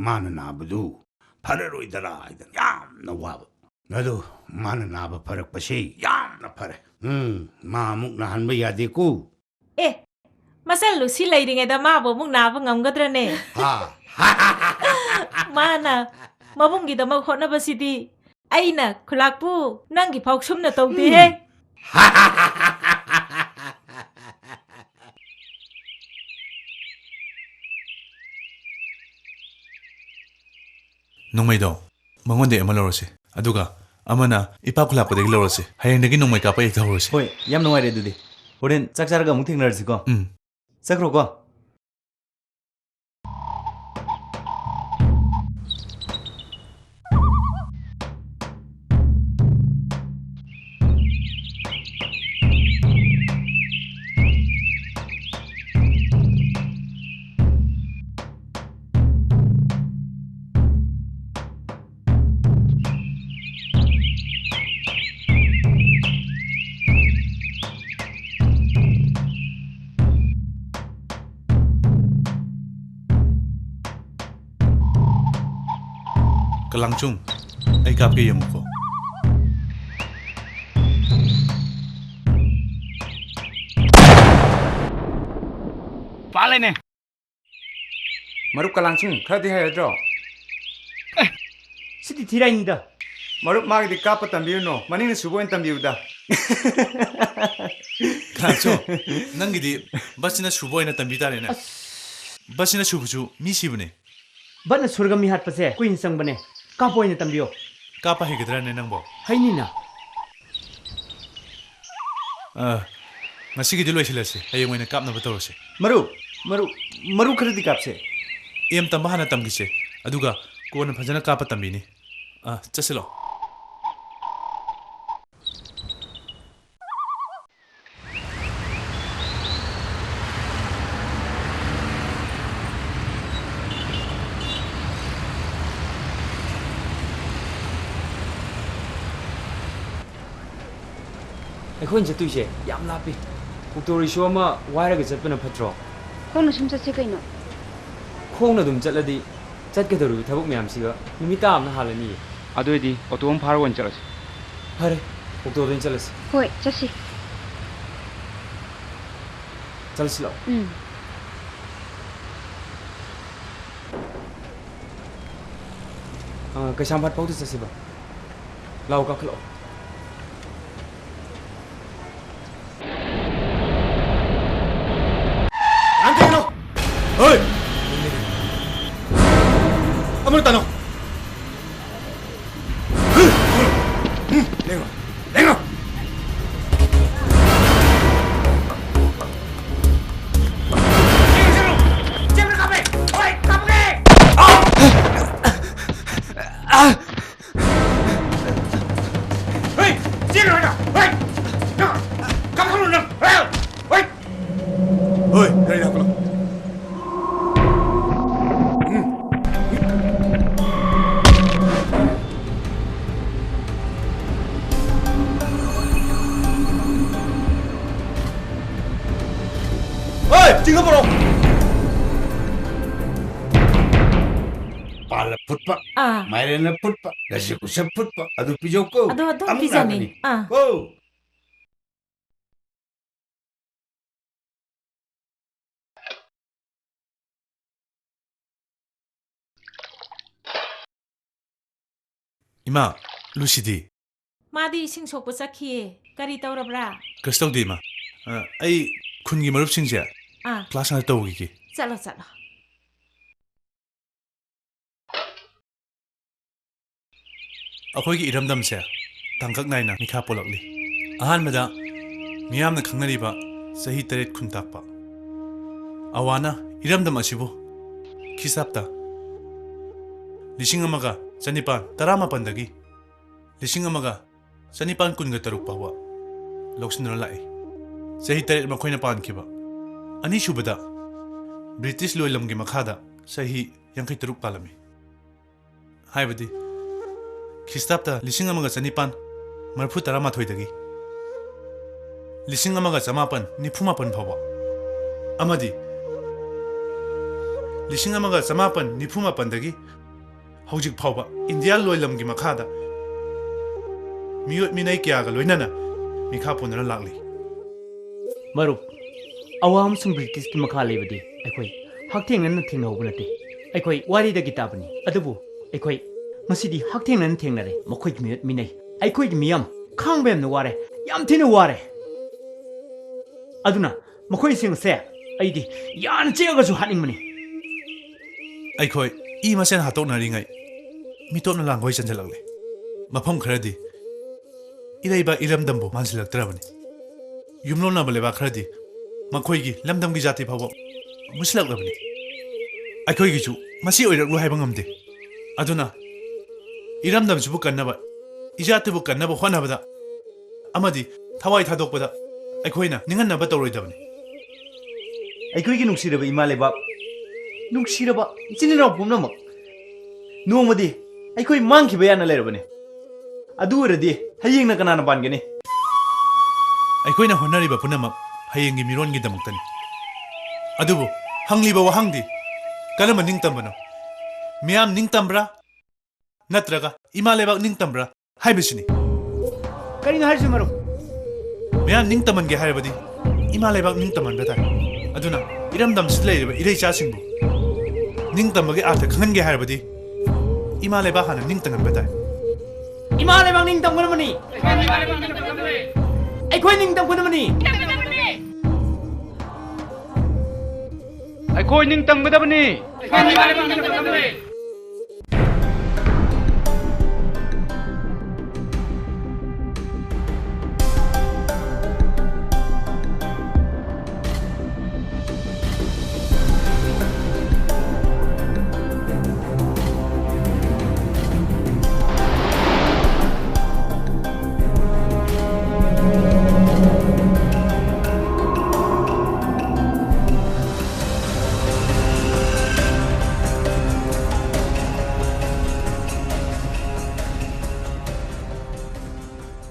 ꯃꯥꯅ ꯅꯥꯕꯗꯨ ꯐꯔꯔꯣꯏꯗꯔꯥ ꯍꯥꯏꯗꯅ ꯌꯥꯝꯅ ꯋꯥꯕ꯫ ꯑꯗꯨ ꯃꯥꯅ ꯅꯥꯕ ꯐꯔꯛꯄꯁꯤ ꯌꯥꯝꯅ ꯐꯔꯦ꯫ ꯎꯝ, ꯃꯥ ꯑꯃꯨꯛ ꯅꯥꯍꯟꯕ ꯌꯥꯗꯦꯀꯣ꯫ ꯑꯦ, ꯃꯆꯜ ꯂꯨꯁꯤ ꯂꯩꯔꯤꯉꯩꯗ ꯃꯥꯕꯨ ꯑꯃꯨꯛ ꯅꯥꯕ ꯉꯝꯒꯗ꯭ꯔꯅꯦ? ꯍꯥ? ꯃꯥꯅ ꯃꯕꯨꯡꯒꯤꯗꯃꯛ ꯍꯣꯠꯅꯕꯁꯤꯗꯤ ꯑꯩꯅ, ꯈꯨꯂꯥꯛꯄꯨ, ꯅꯪꯒꯤ ꯐꯥꯎ ꯁꯨꯝꯅ ꯇꯧꯗꯦꯍꯦ꯫ ꯎꯝ꯫ ꯅꯣꯡꯃꯩꯗꯣ ꯃꯉꯣꯟꯗꯒꯤ ꯑꯃ ꯂꯧꯔꯁꯤ, ꯑꯗꯨꯒ ꯑꯃꯅ ꯏꯄꯥ ꯈꯨꯂꯥꯛꯄꯗꯒꯤ ꯂꯧꯔꯁꯤ꯫ ꯍꯌꯦꯡꯗꯒꯤ ꯅꯣꯡꯃꯩ ꯀꯥꯞꯄ ꯍꯦꯛꯇ ꯍꯧꯔꯁꯤ꯫ ꯍꯣꯏ, ꯌꯥꯝ ꯅꯨꯡꯉꯥꯏꯔꯦ ꯑꯗꯨꯗꯤ꯫ ꯍꯣꯔꯦꯟ ꯆꯥꯛ ꯆꯥꯔꯒ ꯑꯃꯨꯛ ꯊꯦꯡꯅꯔꯁꯤꯀꯣ꯫ ꯎꯝ꯫ ꯆꯠꯈ꯭ꯔꯣꯀꯣ꯫ ꯀꯂꯥꯡꯆꯨꯡ, ꯑꯩ ꯀꯥꯞꯀꯦ, ꯌꯦꯡꯉꯨꯀꯣ꯫ ꯄꯥꯜꯂꯦꯅꯦ꯫ ꯃꯔꯨꯞ ꯀꯂꯥꯡꯆꯨꯡ, ꯈꯔꯗꯤ ꯍꯩꯔꯗ꯭ꯔꯣ? ꯑꯦ, ꯁꯤꯗꯤ ꯊꯤꯔꯥꯏꯅꯤꯗ꯫ ꯃꯔꯨꯞ, ꯃꯥꯒꯤꯗꯤ ꯀꯥꯞꯄ ꯇꯝꯕꯤꯔꯨꯅꯨ, ꯃꯅꯤꯡꯅ ꯁꯨꯕ ꯑꯣꯏꯅ ꯇꯝꯕꯤꯌꯨꯗ꯫ ꯀꯂꯥꯡꯆꯨꯡ, ꯅꯪꯒꯤꯗꯤ ꯕꯁꯁꯤꯅ ꯁꯨꯕ ꯑꯣꯏꯅ ꯇꯝꯕꯤ ꯇꯥꯔꯦꯅꯦ꯫ ꯑꯁ꯫ ꯕꯁꯁꯤꯅ ꯁꯨꯕꯁꯨ ꯃꯤ ꯁꯤꯕꯅꯦ꯫ ꯕꯠꯅ ꯁꯨꯔꯒ ꯃꯤ ꯍꯥꯠꯄꯁꯦ ꯀꯨꯏꯅ ꯆꯪꯕꯅꯦ꯫ ꯀꯥꯞꯄ ꯑꯣꯏꯅ ꯇꯝꯕꯤꯌꯣ꯫ ꯀꯥꯞꯄ ꯍꯩꯒꯗ꯭ꯔꯥꯅꯦ ꯅꯪꯕꯣ? ꯍꯩꯅꯤꯅ꯫ ꯑ, ꯉꯁꯤꯒꯤꯗꯤ ꯂꯣꯏꯁꯤꯜꯂꯁꯤ꯫ ꯍꯌꯦꯡ ꯑꯣꯏꯅ ꯀꯥꯞꯅꯕ ꯇꯧꯔꯁꯤ꯫ ꯃꯔꯨꯞ, ꯃꯔꯨꯞ, ꯃꯔꯨꯞ ꯈꯔꯗꯤ ꯀꯥꯞꯁꯦ꯫ ꯑꯦꯝ ꯇꯝꯕ ꯍꯥꯟꯅ ꯇꯝꯈꯤꯁꯦ꯫ ꯑꯗꯨꯒ ꯀꯣꯟꯅ ꯐꯖꯅ ꯀꯥꯞꯄ ꯇꯝꯕꯤꯅꯤ꯫ ꯑ, ꯆꯠꯁꯤꯂꯣ꯫ ꯑꯩꯈꯣꯏꯅ ꯆꯠꯇꯣꯏꯁꯦ ꯌꯥꯝ ꯂꯥꯞꯄꯤ꯫ ꯑꯣꯛꯇꯣ ꯔꯤꯛꯁꯣ ꯑꯃ ꯋꯥꯏꯔꯒ ꯆꯠꯄꯅ ꯐꯠꯇ꯭ꯔꯣ? ꯈꯣꯡꯅ ꯁꯨꯝ ꯆꯠꯁꯤ ꯀꯩꯅꯣ꯫ ꯈꯣꯡꯅ ꯑꯗꯨꯝ ꯆꯠꯂꯗꯤ ꯆꯠꯀꯗꯧꯔꯤꯕ ꯊꯕꯛ ꯃꯌꯥꯝꯁꯤꯒ ꯅꯨꯃꯤꯠ ꯇꯥ ꯑꯃꯅ ꯍꯥꯜꯂꯅꯤꯌꯦ꯫ ꯑꯗꯨ ꯑꯣꯏꯗꯤ ꯑꯣꯇꯣ ꯑꯃ ꯐꯥꯔꯒ ꯑꯣꯏꯅ ꯆꯠꯂꯁꯤ꯫ ꯐꯔꯦ, ꯑꯣꯛꯇꯣꯗ ꯑꯣꯏꯅ ꯆꯠꯂꯁꯤ꯫ ꯍꯣꯏ, ꯆꯠꯁꯤ꯫ ꯆꯠꯂꯁꯤ ꯂꯥꯛꯑꯣ꯫ ꯎꯝ꯫ ꯑ, ꯀꯩꯁꯥꯝꯄꯥꯠ ꯐꯥꯎꯗ ꯆꯠꯁꯤꯕ꯫ ꯂꯥꯛꯑꯣ, ꯀꯥꯈꯠꯂꯛꯑꯣ꯫ ꯌꯥꯝ ꯊꯦꯡꯉꯦ꯫ ꯍꯣꯏ! ꯑꯃꯨꯛ ꯇꯥꯅꯣ꯫ ꯂꯦꯡꯉꯣ꯫ ꯂꯦꯡꯉꯣ꯫ ꯆꯦꯟꯕ ꯀꯥꯞꯄꯦ! ꯍꯣꯏ, ꯀꯥꯞꯄꯒꯦ! ꯍꯣꯏ! ꯆꯦꯜꯂꯨ ꯍꯥꯏꯅ! ꯍꯣꯏ! ꯅꯪ! ꯀꯥꯞꯊꯣꯛꯂꯨ ꯅꯪ! ꯍꯣꯏ! ꯍꯣꯏ! ꯍꯣꯏ, ꯒꯥꯔꯤꯗ ꯍꯥꯞꯀꯠꯂꯣ꯫ ꯎꯝ꯫ ꯍꯣꯏ! ꯆꯤꯡꯗ ꯄꯨꯔꯛꯑꯣ! ꯄꯥꯜꯂ ꯐꯨꯠꯄ, ꯑꯥ꯫ ꯃꯥꯏꯔꯦꯟꯅ ꯐꯨꯠꯄ, ꯂꯁꯤꯀꯨꯁ ꯐꯨꯠꯄ, ꯑꯗꯨ ꯄꯤꯖꯧꯀꯣ꯫ ꯑꯗꯣ ꯑꯗꯨꯝ ꯑꯃꯨꯛ ꯄꯤꯖꯅꯤ꯫ ꯂꯥꯛꯀꯅꯤ꯫ ꯑꯥ꯫ ꯀꯣ꯫ ꯏꯃꯥ, ꯂꯨꯁꯤꯗꯤ? ꯃꯥꯗꯤ ꯏꯁꯤꯡ ꯁꯣꯛꯄ ꯆꯠꯈꯤꯌꯦ꯫ ꯀꯔꯤ ꯇꯧꯔꯕ꯭ꯔꯥ? ꯀꯩꯁꯨ ꯇꯧꯗꯦ, ꯏꯃꯥ꯫ ꯑ, ꯑꯩ ꯈꯨꯟꯒꯤ ꯃꯔꯨꯞꯁꯤꯡꯁꯦ ꯑꯥ꯫ ꯀ꯭ꯂꯥꯁ ꯉꯥꯛꯇ ꯇꯧꯈꯤꯒꯦ꯫ ꯆꯠꯂꯣ, ꯆꯠꯂꯣ꯫ ꯑꯩꯈꯣꯏꯒꯤ ꯏꯔꯝꯗꯝꯁꯦ ꯇꯥꯡꯀꯛ ꯅꯥꯏꯅ ꯃꯤꯈꯥ ꯄꯣꯜꯂꯛꯂꯤ꯫ ꯑꯍꯥꯟꯕꯗ ꯃꯤꯌꯥꯝꯅ ꯈꯪꯅꯔꯤꯕ ꯆꯍꯤ ꯇꯔꯦꯠ ꯈꯨꯟꯇꯥꯛꯄ꯫ ꯑꯋꯥꯅ ꯏꯔꯝꯗꯝ ꯑꯁꯤꯕꯨ ꯈ꯭ꯔꯤꯁꯇꯥꯕꯇ ꯂꯤꯁꯤꯡ ꯑꯃꯒ ꯆꯅꯤꯄꯥꯟ ꯇꯔꯥꯃꯥꯄꯟꯗꯒꯤ ꯂꯤꯁꯤꯡ ꯑꯃꯒ ꯆꯅꯤꯄꯥꯟ ꯀꯨꯟꯒ ꯇꯔꯨꯛ ꯐꯥꯎꯕ ꯂꯧꯁꯤꯟꯗꯨꯅ ꯂꯥꯛꯏ꯫ ꯆꯍꯤ ꯇꯔꯦꯠ ꯃꯈꯣꯏꯅ ꯄꯥꯟꯈꯤꯕ꯫ ꯑꯅꯤꯁꯨꯕꯗ ꯕ꯭ꯔꯤꯇꯤꯁ ꯂꯣꯏꯂꯝꯒꯤ ꯃꯈꯥꯗ ꯆꯍꯤ ꯌꯥꯡꯈꯩ ꯇꯔꯨꯛ ꯄꯥꯜꯂꯝꯃꯤ꯫ ꯍꯥꯏꯕꯗꯤ ꯈ꯭ꯔꯤꯁꯇꯥꯕꯇ ꯂꯤꯁꯤꯡ ꯑꯃꯒ ꯆꯅꯤꯄꯥꯟ ꯃꯔꯤꯐꯨ ꯇꯔꯥꯃꯥꯊꯣꯏꯗꯒꯤ ꯂꯤꯁꯤꯡ ꯑꯃꯒ ꯆꯃꯥꯄꯟ ꯅꯤꯐꯨ ꯃꯥꯄꯟ ꯐꯥꯎꯕ ꯑꯃꯗꯤ ꯂꯤꯁꯤꯡ ꯑꯃꯒ ꯆꯃꯥꯄꯟ ꯅꯤꯐꯨ ꯃꯥꯄꯟꯗꯒꯤ ꯍꯧꯖꯤꯛ ꯐꯥꯎꯕ ꯏꯟꯗꯤꯌꯥ ꯂꯣꯏꯂꯝꯒꯤ ꯃꯈꯥꯗ ꯃꯤꯑꯣꯠ ꯃꯤꯅꯩ ꯀꯌꯥꯒ ꯂꯣꯏꯅꯅ ꯃꯤꯈꯥ ꯄꯣꯟꯗꯨꯅ ꯂꯥꯛꯂꯤ꯫ ꯃꯔꯨꯞ, ꯑꯋꯥ ꯑꯃꯁꯨꯡ ꯕ꯭ꯔꯤꯇꯤꯁꯀꯤ ꯃꯈꯥ ꯂꯩꯕꯗꯤ ꯑꯩꯈꯣꯏ ꯍꯛꯊꯦꯡꯅꯅ ꯊꯦꯡꯅꯍꯧꯕ ꯅꯠꯇꯦ꯫ ꯑꯩꯈꯣꯏ ꯋꯥꯔꯤꯗꯒꯤ ꯇꯥꯕꯅꯤ꯫ ꯑꯗꯨꯕꯨ ꯑꯩꯈꯣꯏ ꯉꯁꯤꯗꯤ ꯍꯛꯊꯦꯡꯅꯅ ꯊꯦꯡꯅꯔꯦ꯫ ꯃꯈꯣꯏꯒꯤ ꯃꯤꯑꯣꯠ ꯃꯤꯅꯩ꯫ ꯑꯩꯈꯣꯏꯒꯤ ꯃꯤꯌꯥꯝ ꯈꯥꯡꯕ ꯌꯥꯝꯅ ꯋꯥꯔꯦ, ꯌꯥꯝ ꯊꯤꯅ ꯋꯥꯔꯦ꯫ ꯑꯗꯨꯅ ꯃꯈꯣꯏꯁꯤꯡ ꯑꯁꯦ ꯑꯩꯗꯤ ꯌꯥꯅ ꯆꯤꯛꯑꯒꯁꯨ ꯍꯥꯠꯅꯤꯡꯕꯅꯤ꯫ ꯑꯩꯈꯣꯏ ꯏ ꯃꯁꯦꯟ ꯍꯥꯠꯇꯣꯛꯅꯔꯤꯉꯩ ꯃꯤꯇꯣꯞꯅ ꯂꯥꯡꯒꯣꯏ ꯆꯟꯁꯤꯜꯂꯛꯂꯦ꯫ ꯃꯐꯝ ꯈꯔꯗꯤ ꯏꯔꯩꯕꯥꯛ ꯏꯔꯝꯗꯝꯕꯨ ꯃꯥꯟꯁꯤꯜꯂꯛꯇ꯭ꯔꯕꯅꯤ꯫ ꯌꯨꯝꯂꯣꯟꯅꯕ ꯂꯩꯕꯥꯛ ꯈꯔꯗꯤ ꯃꯈꯣꯏꯒꯤ ꯂꯝꯗꯝꯒꯤ ꯖꯥꯇꯤ ꯐꯥꯎꯕ ꯃꯨꯁꯤꯜꯂꯛꯂꯕꯅꯤ꯫ ꯑꯩꯈꯣꯏꯒꯤꯁꯨ ꯃꯁꯤ ꯑꯣꯏꯔꯛꯂꯣꯏ ꯍꯥꯏꯕ ꯉꯝꯗꯦ꯫ ꯑꯗꯨꯅ ꯏꯔꯝꯗꯝꯁꯤꯕꯨ ꯀꯟꯅꯕ, ꯏꯖꯥꯇꯤꯕꯨ ꯀꯟꯅꯕ ꯍꯣꯠꯅꯕꯗ ꯑꯃꯗꯤ ꯊꯋꯥꯏ ꯊꯥꯗꯣꯛꯄꯗ ꯑꯩꯈꯣꯏꯅ ꯅꯤꯡꯍꯟꯅꯕ ꯇꯧꯔꯣꯏꯗꯕꯅꯤ꯫ ꯑꯩꯈꯣꯏꯒꯤ ꯅꯨꯡꯁꯤꯔꯕ ꯏꯃꯥ ꯂꯩꯕꯥꯛ, ꯅꯨꯡꯁꯤꯔꯕ ꯏꯆꯤꯟ ꯏꯅꯥꯎ ꯄꯨꯝꯅꯃꯛ, ꯅꯣꯡꯃꯗꯤ ꯑꯩꯈꯣꯏ ꯃꯥꯡꯈꯤꯕ ꯌꯥꯅ ꯂꯩꯔꯕꯅꯤ꯫ ꯑꯗꯨ ꯑꯣꯏꯔꯗꯤ ꯍꯌꯦꯡꯅ ꯀꯅꯥꯅ ꯄꯥꯟꯒꯅꯤ? ꯑꯩꯈꯣꯏꯅ ꯍꯣꯠꯅꯔꯤꯕ ꯄꯨꯝꯅꯃꯛ ꯍꯌꯦꯡꯒꯤ ꯃꯤꯔꯣꯟꯒꯤꯗꯃꯛꯇꯅꯤ꯫ ꯑꯗꯨꯕꯨ ꯍꯪꯂꯤꯕ ꯋꯥꯍꯪꯗꯤ ꯀꯔꯝꯕ ꯅꯤꯡꯇꯝꯕꯅꯣ? ꯃꯤꯌꯥꯝ ꯅꯤꯡꯇꯝꯕ꯭ꯔꯥ? ꯅꯠꯇ꯭ꯔꯒ ꯏꯃꯥ ꯂꯩꯕꯥꯛ ꯅꯤꯡꯇꯝꯕ꯭ꯔꯥ ꯍꯥꯏꯕꯁꯤꯅꯤ꯫ ꯀꯔꯤꯅꯣ ꯍꯥꯏꯔꯤꯁꯤ, ꯃꯔꯨꯞ? ꯃꯌꯥꯝ ꯅꯤꯡꯇꯝꯍꯟꯒꯦ ꯍꯥꯏꯔꯕꯗꯤ ꯏꯃꯥ ꯂꯩꯕꯥꯛ ꯅꯤꯡꯇꯝꯍꯟꯕ ꯇꯥꯏ꯫ ꯑꯗꯨꯅ ꯏꯔꯝꯗꯝꯁꯤꯗ ꯂꯩꯔꯤꯕ ꯏꯔꯩꯆꯥꯁꯤꯡꯕꯨ ꯅꯤꯡꯇꯝꯕꯒꯤ ꯑꯥꯔꯊ ꯈꯪꯍꯟꯒꯦ ꯍꯥꯏꯔꯕꯗꯤ ꯏꯃꯥ ꯂꯩꯕꯥꯛ ꯍꯥꯟꯅ ꯅꯤꯡꯇꯝꯍꯟꯕ ꯇꯥꯏ꯫ ꯏꯃꯥ ꯂꯩꯕꯥꯛ ꯅꯤꯡꯇꯝꯒꯗꯕꯅꯤ꯫ ꯑꯩꯈꯣꯏ ꯅꯤꯡꯇꯝꯒꯗꯕꯅꯤ꯫ ꯑꯩꯈꯣꯏ ꯅꯤꯡꯇꯝꯒꯗꯕꯅꯤ꯫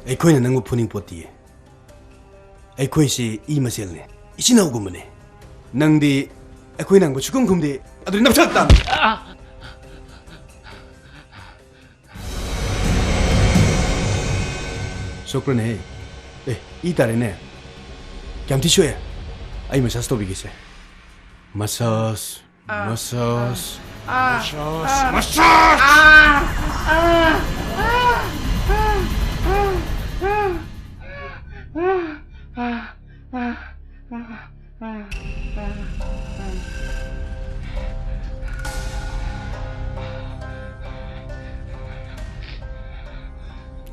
ꯑꯩꯈꯣꯏꯅ ꯅꯪꯕꯨ ꯐꯨꯅꯤꯡꯄꯣꯠꯇꯤꯌꯦ꯫ ꯑꯩꯈꯣꯏꯁꯤ ꯏ ꯃꯁꯦꯜꯅꯤ, ꯏꯆꯤꯟ ꯏꯅꯥꯎꯒꯨꯝꯕꯅꯤ꯫ ꯅꯪꯗꯤ ꯑꯩꯈꯣꯏꯅ ꯍꯪꯕ ꯁꯨꯈꯨꯝ ꯈꯨꯝꯗꯦ, ꯑꯗꯨꯗꯤ ꯅꯝꯊꯛ ꯇꯥꯕꯅꯤ꯫ ꯁꯣꯛꯄ꯭ꯔꯅꯦ? ꯑꯦ, ꯏ ꯇꯥꯔꯦꯅꯦ꯫ ꯀꯌꯥꯝ ꯊꯤ ꯁꯣꯛꯑꯦ? ꯑꯩ ꯃꯁꯥꯖ ꯇꯧꯕꯤꯒꯦꯁꯦ꯫ ꯃꯁꯥꯖ, ꯃꯁꯥꯖ, ꯃꯁꯥꯖ, ꯃꯁꯥꯖ꯫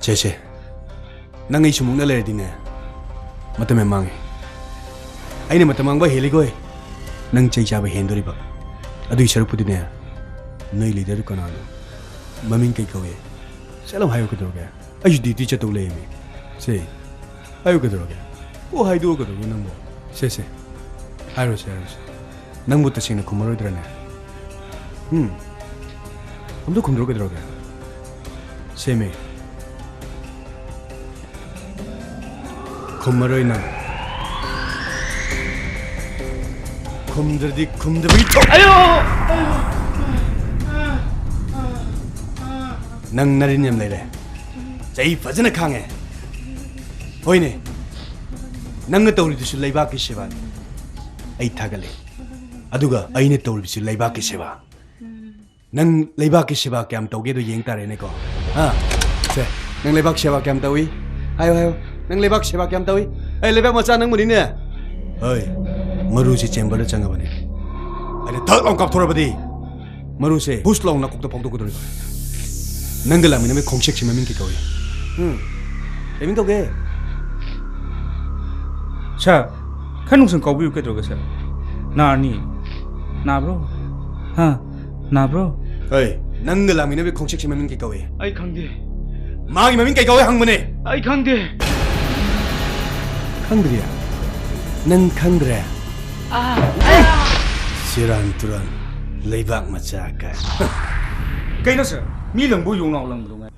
ꯁꯦ, ꯁꯦ꯫ ꯅꯪ ꯑꯩ ꯁꯨꯝ ꯃꯨꯛꯅ ꯂꯩꯔꯗꯤꯅꯦ, ꯃꯇꯝ ꯌꯥꯝ ꯃꯥꯡꯉꯦ꯫ ꯑꯩꯅ ꯃꯇꯝ ꯃꯥꯡꯕ ꯍꯦꯜꯂꯤꯈꯣꯏ, ꯅꯪ ꯆꯩ ꯆꯥꯕ ꯍꯦꯟꯗꯣꯔꯤꯕ꯫ ꯑꯗꯨꯒꯤ ꯁꯔꯨꯛꯄꯨꯗꯤꯅꯦ, ꯅꯣꯏ ꯂꯤꯗꯔꯗꯨ ꯀꯅꯥꯅꯣ? ꯃꯃꯤꯡ ꯀꯩ ꯀꯧꯏ? ꯁꯠ ꯂꯥꯎ ꯍꯥꯏꯌꯨ ꯀꯩꯗꯧꯔꯒꯦ? ꯑꯩꯁꯨ ꯗ꯭ꯌꯨꯇꯤ ꯆꯠꯇꯧ ꯂꯩꯌꯦꯃꯤ꯫ ꯁꯦ, ꯍꯥꯏꯌꯨ ꯀꯩꯗꯧꯔꯒꯦ? ꯀꯣꯛ ꯍꯥꯏꯗꯣꯛꯑꯣ ꯀꯩꯗꯧꯔꯒꯦ ꯅꯪꯕꯣ? ꯁꯦ, ꯁꯦ, ꯍꯥꯏꯔꯣꯁꯦ, ꯍꯥꯏꯔꯣꯁꯦ꯫ ꯅꯪꯕꯨ ꯇꯁꯦꯡꯅ ꯈꯨꯝꯃꯔꯣꯏꯗ꯭ꯔꯅꯦ? ꯎꯝ? ꯑꯝꯇ ꯈꯨꯝꯗ꯭ꯔꯣ ꯀꯩꯗꯧꯔꯒꯦ? ꯁꯦꯝꯃꯦ꯫ ꯈꯨꯝꯃꯔꯣꯏ ꯅꯪ꯫ ꯈꯨꯝꯗ꯭ꯔꯗꯤ ꯈꯨꯝꯗꯕꯒꯤ ꯊꯣꯛ꯫ ꯅꯪ ꯅꯔꯤꯟ ꯌꯥꯝ ꯂꯩꯔꯦ꯫ ꯆꯍꯤ ꯐꯖꯅ ꯈꯥꯡꯉꯦ꯫ ꯍꯣꯏꯅꯦ, ꯅꯪꯅ ꯇꯧꯔꯤꯗꯨꯁꯨ ꯂꯩꯕꯥꯛꯀꯤ ꯁꯦꯕꯥꯅꯤ꯫ ꯑꯩ ꯊꯥꯒꯠꯂꯦ꯫ ꯑꯗꯨꯒ ꯑꯩꯅ ꯇꯧꯔꯤꯕꯁꯤ ꯂꯩꯕꯥꯛꯀꯤ ꯁꯦꯕꯥ꯫ ꯅꯪ ꯂꯩꯕꯥꯛꯀꯤ ꯁꯦꯕꯥ ꯀꯌꯥꯝ ꯇꯧꯒꯦꯗꯣ ꯌꯦꯡ ꯇꯥꯔꯦꯅꯦꯀꯣ꯫ ꯍꯥ? ꯁꯦ, ꯅꯪ ꯂꯩꯕꯥꯛ ꯁꯦꯕꯥ ꯀꯌꯥꯝ ꯇꯧꯏ? ꯍꯥꯏꯌꯣ, ꯍꯥꯏꯌꯣ꯫ ꯅꯪ ꯂꯩꯕꯥꯛ ꯁꯦꯕꯥ ꯀꯌꯥꯝ ꯇꯧꯏ? ꯑꯩ ꯂꯩꯕꯥꯛ ꯃꯆꯥ ꯅꯪꯕꯨꯅꯤꯅꯦ꯫ ꯍꯣꯏ, ꯃꯔꯨꯁꯤ ꯆꯦꯝꯕꯔꯗ ꯆꯪꯉꯕꯅꯦ꯫ ꯑꯩꯅ ꯊꯛ ꯂꯥꯎ ꯀꯥꯞꯊꯣꯔꯕꯗꯤ ꯃꯔꯨꯁꯦ ꯕꯨꯁ ꯂꯥꯎ ꯅꯀꯣꯛꯇ ꯐꯥꯎꯗꯣꯛꯀꯗꯧꯔꯤꯕ꯫ ꯅꯪꯒ ꯂꯥꯛꯃꯤꯟꯅꯕꯒꯤ ꯈꯣꯡꯆꯦꯛꯁꯤ ꯃꯃꯤꯡ ꯀꯩ ꯀꯧꯏ? ꯎꯝ? ꯀꯩ ꯃꯤꯡ ꯀꯧꯒꯦ? ꯁꯥꯔ, ꯈꯔ ꯅꯨꯡꯁꯪ ꯀꯥꯎꯕꯤꯌꯨ ꯀꯩꯗꯧꯔꯒꯦ, ꯁꯥꯔ? ꯅꯥꯔꯅꯤ꯫ ꯅꯥꯕ꯭ꯔꯣ? ꯍꯥ? ꯅꯥꯕ꯭ꯔꯣ? ꯑꯩ, ꯅꯪꯒ ꯂꯥꯛꯃꯤꯟꯅꯕꯒꯤ ꯈꯣꯡꯆꯦꯛꯁꯤ ꯃꯃꯤꯡ ꯀꯩ ꯀꯧꯏ? ꯑꯩ ꯈꯪꯗꯦ꯫ ꯃꯥꯒꯤ ꯃꯃꯤꯡ ꯀꯩ ꯀꯧꯏ ꯍꯪꯕꯅꯦ? ꯑꯩ ꯈꯪꯗꯦ꯫ ꯈꯪꯗ꯭ꯔꯤꯌꯥ? ꯅꯪ ꯈꯪꯗ꯭ꯔꯦ? ꯁꯤꯔꯥꯟ ꯇꯨꯔꯥꯟ, ꯂꯩꯕꯥꯛ ꯃꯆꯥ ꯀꯥꯏ꯫ ꯀꯩꯅꯣ ꯁꯥꯔ? ꯃꯤ ꯂꯪꯕꯨ ꯌꯣꯡꯅꯥꯎ ꯂꯪꯕꯗꯣ ꯉꯥꯏ꯫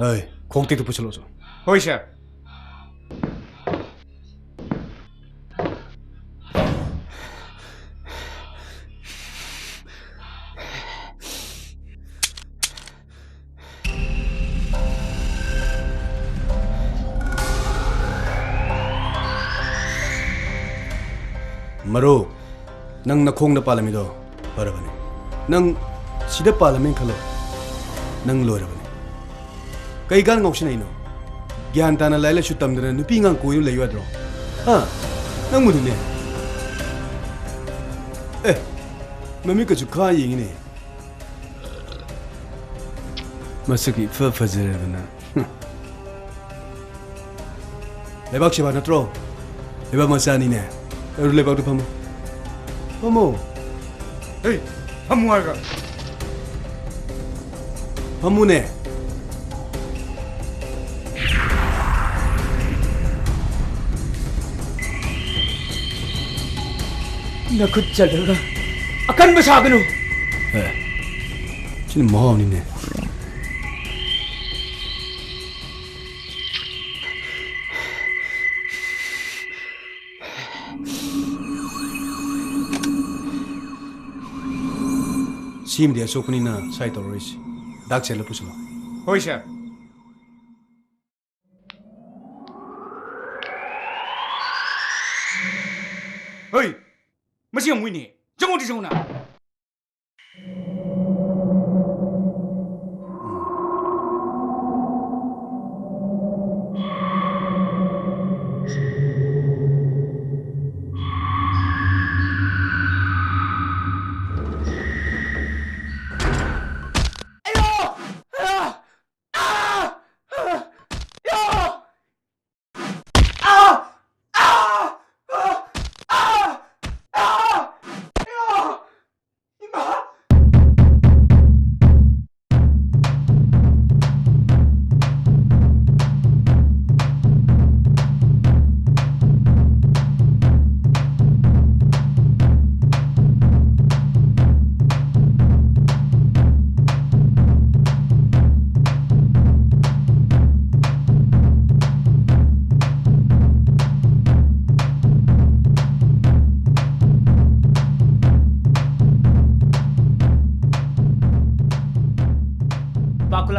ꯍꯣꯏ, ꯈꯣꯡꯇꯦꯛꯇꯨ ꯄꯨꯁꯜꯂꯛꯑꯣ꯫ ꯍꯣꯏ, ꯁꯥꯔ꯫ ꯃꯔꯨ, ꯅꯪ ꯅꯈꯣꯡꯗ ꯄꯥꯜꯂꯝꯃꯤꯗꯣ ꯐꯔꯕꯅꯦ꯫ ꯅꯪ ꯁꯤꯗ ꯄꯥꯜꯂꯝꯃꯦꯅ ꯈꯜꯂꯣ, ꯅꯪ ꯂꯣꯏꯔꯕꯅꯦ꯫ ꯀꯩ ꯀꯥꯟ ꯉꯥꯎꯁꯤꯟꯅꯩꯅꯣ? ꯒ꯭ꯌꯥꯟ ꯇꯥꯅ ꯂꯥꯏꯔꯤꯛ ꯂꯥꯏꯁꯨ ꯇꯝꯗꯅ ꯅꯨꯄꯤ ꯑꯉꯥꯡ ꯀꯣꯏꯗꯨꯅ ꯂꯩꯌꯨ ꯌꯥꯗ꯭ꯔꯣ? ꯍꯥ? ꯅꯪꯕꯨꯗꯤꯅꯦ꯫ ꯑꯦ, ꯃꯃꯤꯠꯀꯁꯨ ꯈꯥ ꯌꯦꯡꯉꯤꯅꯦ꯫ ꯃꯁꯛ ꯏꯐ ꯐꯖꯔꯗꯅ꯫ ꯂꯩꯕꯥꯛ ꯁꯦꯕꯥ ꯅꯠꯇ꯭ꯔꯣ? ꯂꯩꯕꯥꯛ ꯃꯆꯥꯅꯤꯅꯦ꯫ ꯑꯗꯨ ꯂꯩꯕꯥꯛꯇ ꯐꯝꯃꯣ꯫ ꯐꯝꯃꯣ꯫ ꯍꯦ, ꯐꯝꯃꯨ ꯍꯥꯏꯔꯒ꯫ ꯐꯝꯃꯨꯅꯦ꯫ ꯅꯈꯨꯠ ꯆꯠꯂꯒ ꯑꯀꯟꯕ ꯁꯥꯒꯅꯨ꯫ ꯑꯦ, ꯁꯤꯅ ꯃꯍꯥꯎꯅꯤꯅꯦ꯫ ꯁꯤꯃꯗꯤ ꯑꯁꯣꯛꯄꯅꯤꯅ ꯁꯥꯏ ꯇꯧꯔꯣꯏꯁꯤ꯫ ꯗꯥꯛ ꯆꯦꯜꯂ ꯄꯨꯁꯤꯜꯂꯣ꯫ ꯍꯣꯏ, ꯁꯥꯔ꯫ ꯍꯣꯏ, ꯃꯁꯤ ꯑꯃꯨꯛ ꯏꯅꯦ꯫ ꯆꯪꯉꯨ, ꯆꯪꯉꯨꯅ꯫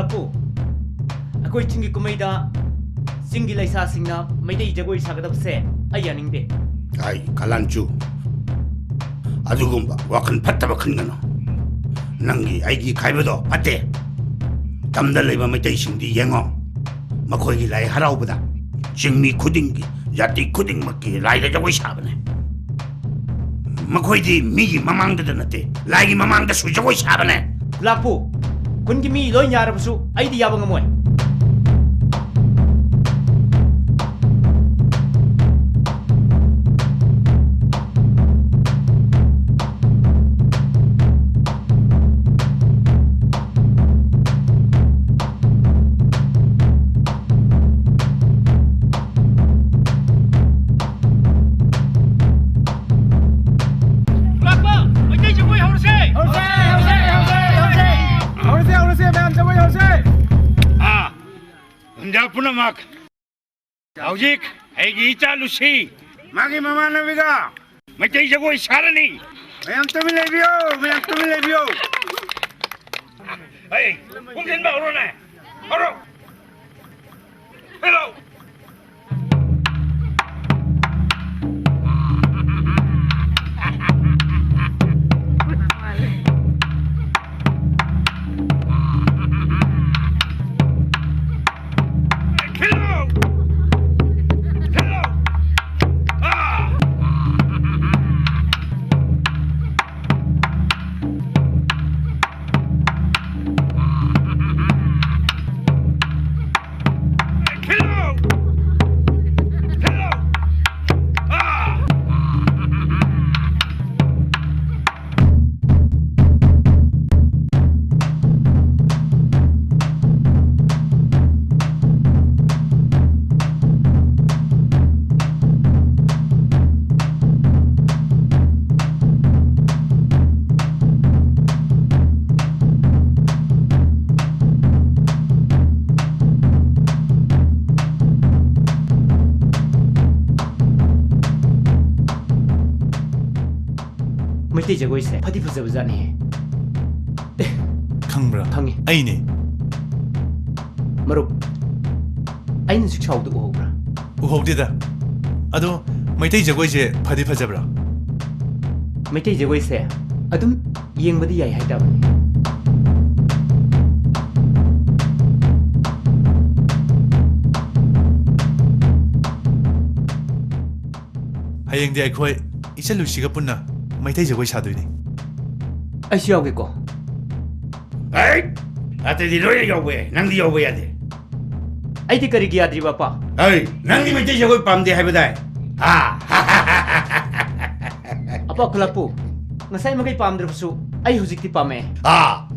ꯑꯄꯨ, ꯑꯩꯈꯣꯏ ꯆꯤꯡꯒꯤ ꯀꯨꯝꯍꯩꯗ ꯆꯤꯡꯒꯤ ꯂꯩꯁꯥꯁꯤꯡꯅ ꯃꯩꯇꯩ ꯖꯒꯣꯏ ꯁꯥꯒꯗꯕꯁꯦ ꯑꯩ ꯌꯥꯅꯤꯡꯗꯦ꯫ ꯑꯩ ꯀꯂꯥꯟꯆꯨ, ꯑꯗꯨꯒꯨꯝꯕ ꯋꯥꯈꯜ ꯐꯠꯇꯕ ꯈꯟꯒꯅꯨ꯫ ꯅꯪꯒꯤ ꯑꯩꯒꯤ ꯈꯥꯏꯕꯗꯣ ꯐꯠꯇꯦ꯫ ꯇꯝꯗ ꯂꯩꯕ ꯃꯩꯇꯩꯁꯤꯡꯗꯤ ꯌꯦꯡꯉꯣ, ꯃꯈꯣꯏꯒꯤ ꯂꯥꯏ ꯍꯔꯥꯎꯕꯗ ꯆꯤꯡꯃꯤ ꯈꯨꯗꯤꯡꯒꯤ, ꯖꯥꯇꯤ ꯈꯨꯗꯤꯡꯃꯛꯀꯤ ꯂꯥꯏꯗ ꯖꯒꯣꯏ ꯁꯥꯕꯅꯦ꯫ ꯃꯈꯣꯏꯗꯤ ꯃꯤꯒꯤ ꯃꯃꯥꯡꯗꯗ ꯅꯠꯇꯦ, ꯂꯥꯏꯒꯤ ꯃꯃꯥꯡꯗꯁꯨ ꯖꯒꯣꯏ ꯁꯥꯕꯅꯦ꯫ ꯈꯨꯂꯥꯛꯄꯨ, ꯈꯨꯟꯒꯤ ꯃꯤ ꯂꯣꯏ ꯌꯥꯔꯕꯁꯨ ꯑꯩꯗꯤ ꯌꯥꯕ ꯉꯝꯃꯣꯏ꯫ ꯂꯥꯛꯄ! ꯃꯩꯇꯩ ꯖꯒꯣꯏ ꯍꯧꯔꯁꯦ! ꯍꯧꯔꯁꯦ, ꯍꯧꯔꯁꯦ, ꯍꯧꯔꯁꯦ, ꯍꯧꯔꯁꯦ! ꯍꯧꯔꯁꯦ, ꯍꯧꯔꯁꯦ, ꯃꯌꯥꯝ ꯖꯒꯣꯏ ꯍꯧꯔꯁꯦ! ꯑꯥ, ꯂꯝꯖꯥ ꯄꯨꯝꯅꯃꯛ, ꯍꯧꯖꯤꯛ ꯑꯩꯒꯤ ꯏꯆꯥ ꯂꯨꯁꯤ ꯃꯥꯒꯤ ꯃꯃꯥꯟꯅꯕꯤꯒ ꯃꯩꯇꯩ ꯖꯒꯣꯏ ꯁꯥꯔꯅꯤ꯫ ꯃꯌꯥꯝ ꯇꯨꯃꯤꯟ ꯂꯩꯕꯤꯌꯨ, ꯃꯌꯥꯝ ꯇꯨꯃꯤꯟ ꯂꯩꯕꯤꯌꯨ꯫ ꯑꯩ ꯈꯣꯡꯖꯤꯟꯕ ꯍꯧꯔꯣꯅꯦ, ꯍꯧꯔꯣ꯫ ꯍꯦꯂꯣ꯫ ꯃꯩꯇꯩ ꯖꯒꯣꯏꯁꯦ ꯐꯗꯤ ꯐꯖꯕꯖꯥꯠꯅꯤꯍꯦ꯫ ꯈꯪꯕ꯭ꯔꯥ? ꯈꯪꯉꯤ꯫ ꯑꯩꯅꯦ꯫ ꯃꯔꯨꯞ, ꯑꯩꯅ ꯍꯧꯖꯤꯛ ꯁꯥꯎꯕꯗꯨ ꯎꯍꯧꯕ꯭ꯔꯥ? ꯎꯍꯧꯗꯦꯗ꯫ ꯑꯗꯣ ꯃꯩꯇꯩ ꯖꯒꯣꯏꯁꯦ ꯐꯗꯤ ꯐꯖꯕ꯭ꯔꯥ? ꯃꯩꯇꯩ ꯖꯒꯣꯏꯁꯦ ꯑꯗꯨꯝ ꯌꯦꯡꯕꯗꯤ ꯌꯥꯏ ꯍꯥꯏꯇꯥꯕꯅꯤ꯫ ꯍꯌꯦꯡꯗꯤ ꯑꯩꯈꯣꯏ ꯏꯆꯜ ꯂꯨꯁꯤꯒ ꯄꯨꯟꯅ ꯃꯩꯇꯩ ꯖꯒꯣꯏ ꯁꯥꯗꯣꯏꯅꯤ꯫ ꯑꯩꯁꯨ ꯌꯥꯎꯒꯦꯀꯣ꯫ ꯑꯩ ꯑꯇꯩꯗꯤ ꯂꯣꯏꯅ ꯌꯥꯎꯕ ꯌꯥꯏ, ꯅꯪꯗꯤ ꯌꯥꯎꯕ ꯌꯥꯗꯦ꯫ ꯑꯩꯗꯤ ꯀꯔꯤꯒꯤ ꯌꯥꯗ꯭ꯔꯤꯕ, ꯑꯄꯥ? ꯑꯩ ꯅꯪꯗꯤ ꯃꯩꯇꯩ ꯖꯒꯣꯏ ꯄꯥꯝꯗꯦ ꯍꯥꯏꯕꯗꯥꯏ? ꯑꯥ꯫ ꯑꯄꯥ ꯈꯨꯂꯥꯛꯄꯨ, ꯉꯁꯥꯏ ꯃꯈꯩ ꯄꯥꯝꯗ꯭ꯔꯕꯁꯨ ꯑꯩ ꯍꯧꯖꯤꯛꯇꯤ ꯄꯥꯝꯃꯛꯑꯦ꯫ ꯑꯥ꯫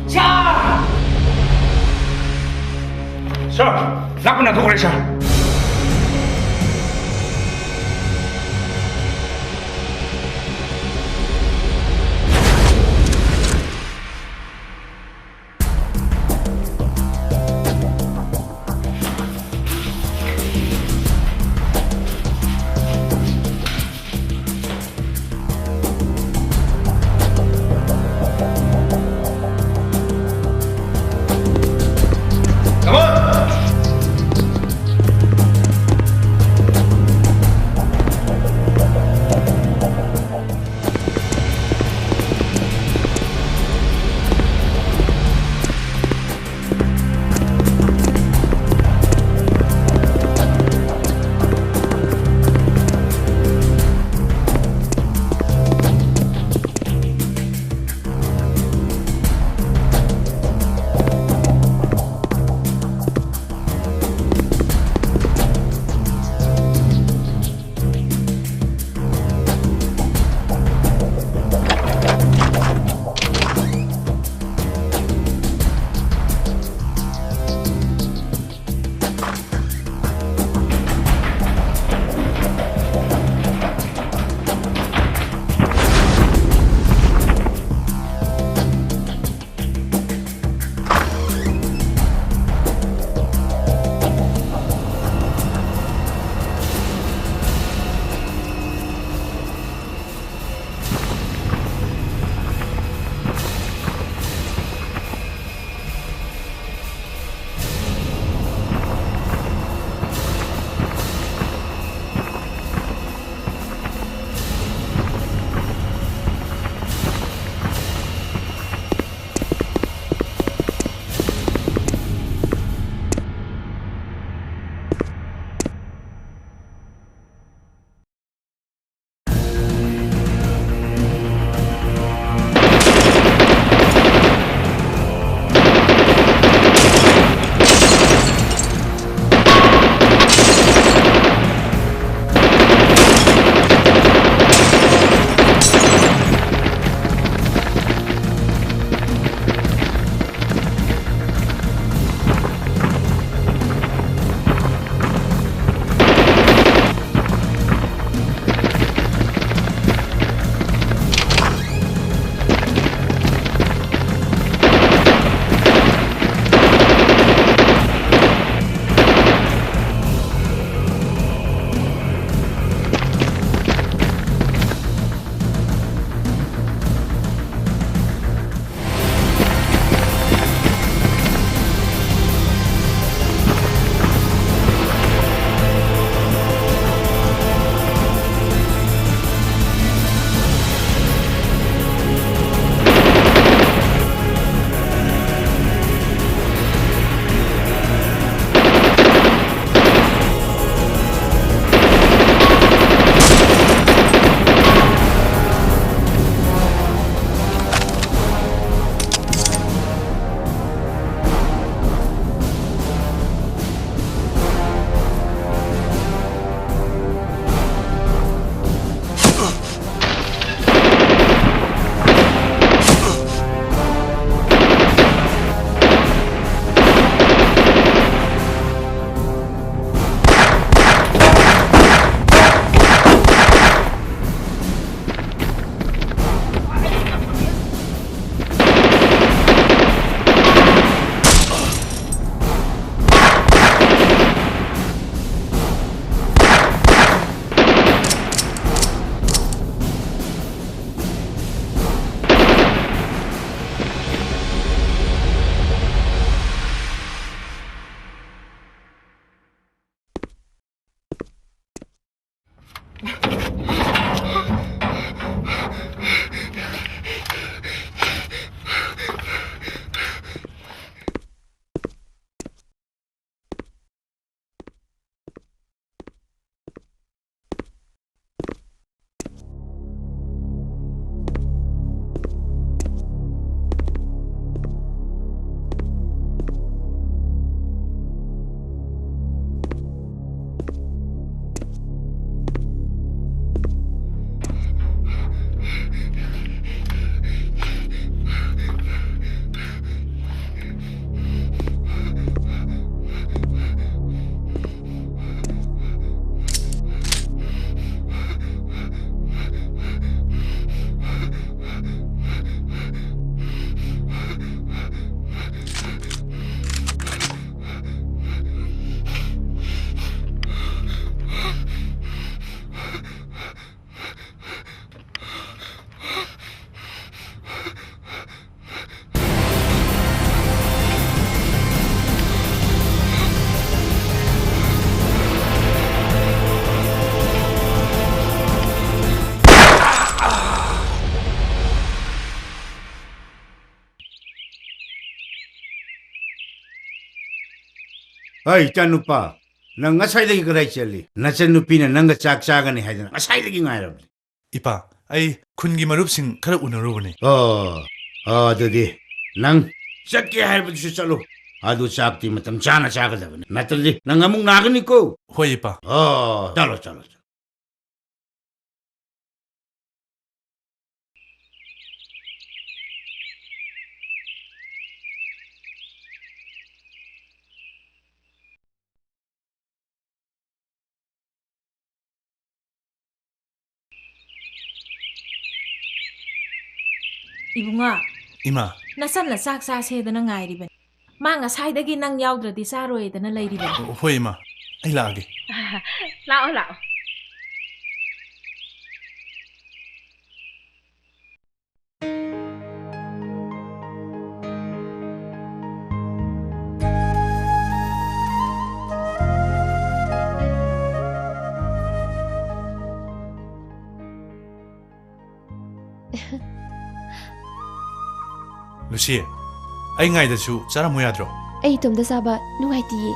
ꯁꯥꯔ! ꯁꯥꯔ, ꯂꯥꯛꯄ ꯅꯥꯟꯊꯣꯛꯈ꯭ꯔꯦ, ꯁꯥꯔ꯫ ꯍꯩ, ꯏꯆꯥꯅꯨꯄꯥ, ꯅꯪ ꯉꯁꯥꯏꯗꯒꯤ ꯀꯗꯥꯏ ꯆꯠꯂꯤ? ꯅꯆꯟꯅꯨꯄꯤꯅ ꯅꯪꯒ ꯆꯥꯛ ꯆꯥꯒꯅꯤ ꯍꯥꯏꯗꯅ ꯉꯁꯥꯏꯗꯒꯤ ꯉꯥꯏꯔꯕꯅꯤ꯫ ꯏꯄꯥ, ꯑꯩ ꯈꯨꯟꯒꯤ ꯃꯔꯨꯞꯁꯤꯡ ꯈꯔ ꯎꯅꯔꯨꯕꯅꯤ꯫ ꯑꯣ, ꯑꯣ, ꯑꯗꯨꯗꯤ ꯅꯪ ꯆꯠꯀꯦ ꯍꯥꯏꯕꯗꯨꯁꯨ ꯆꯠꯂꯨ꯫ ꯑꯗꯨ ꯆꯥꯛꯇꯤ ꯃꯇꯝ ꯆꯥꯅ ꯆꯥꯒꯗꯕꯅꯤ꯫ ꯅꯠꯇ꯭ꯔꯗꯤ ꯅꯪ ꯑꯃꯨꯛ ꯅꯥꯒꯅꯤꯀꯣ꯫ ꯍꯣꯏ, ꯏꯄꯥ꯫ ꯑꯣ, ꯆꯠꯂꯣ, ꯆꯠꯂꯣ, ꯆꯠꯂꯣ꯫ ꯏꯕꯨꯡꯉꯣ, ꯏꯃꯥ꯫ ꯅꯆꯟꯅ ꯆꯥꯛ ꯆꯥꯁꯦꯗꯅ ꯉꯥꯏꯔꯤꯕꯅꯤ꯫ ꯃꯥ ꯉꯁꯥꯏꯗꯒꯤ ꯅꯪ ꯌꯥꯎꯗ꯭ꯔꯗꯤ ꯆꯥꯔꯣꯏꯗꯅ ꯂꯩꯔꯤꯕꯅꯤ꯫ ꯍꯣꯏ, ꯏꯃꯥ꯫ ꯑꯩ ꯂꯥꯛꯑꯒꯦ꯫ ꯂꯥꯛꯑꯣ, ꯂꯥꯛꯑꯣ꯫ ꯂꯨꯁꯤ, ꯑꯩ ꯉꯥꯏꯗꯁꯨ ꯆꯥꯔꯝꯃꯨ ꯌꯥꯗ꯭ꯔꯣ? ꯑꯩ ꯏꯇꯣꯝꯇ ꯆꯥꯕ ꯅꯨꯡꯉꯥꯏꯇꯤꯌꯦ꯫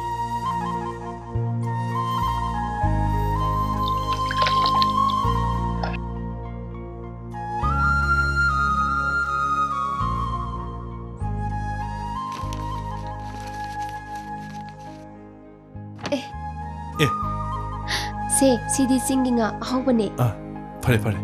ꯑꯦ꯫ ꯑꯦ꯫ ꯁꯦ, ꯁꯤꯗꯤ ꯆꯤꯡꯒꯤ ꯉꯥ ꯑꯍꯥꯎꯕꯅꯦ꯫ ꯑꯥ, ꯐꯔꯦ, ꯐꯔꯦ꯫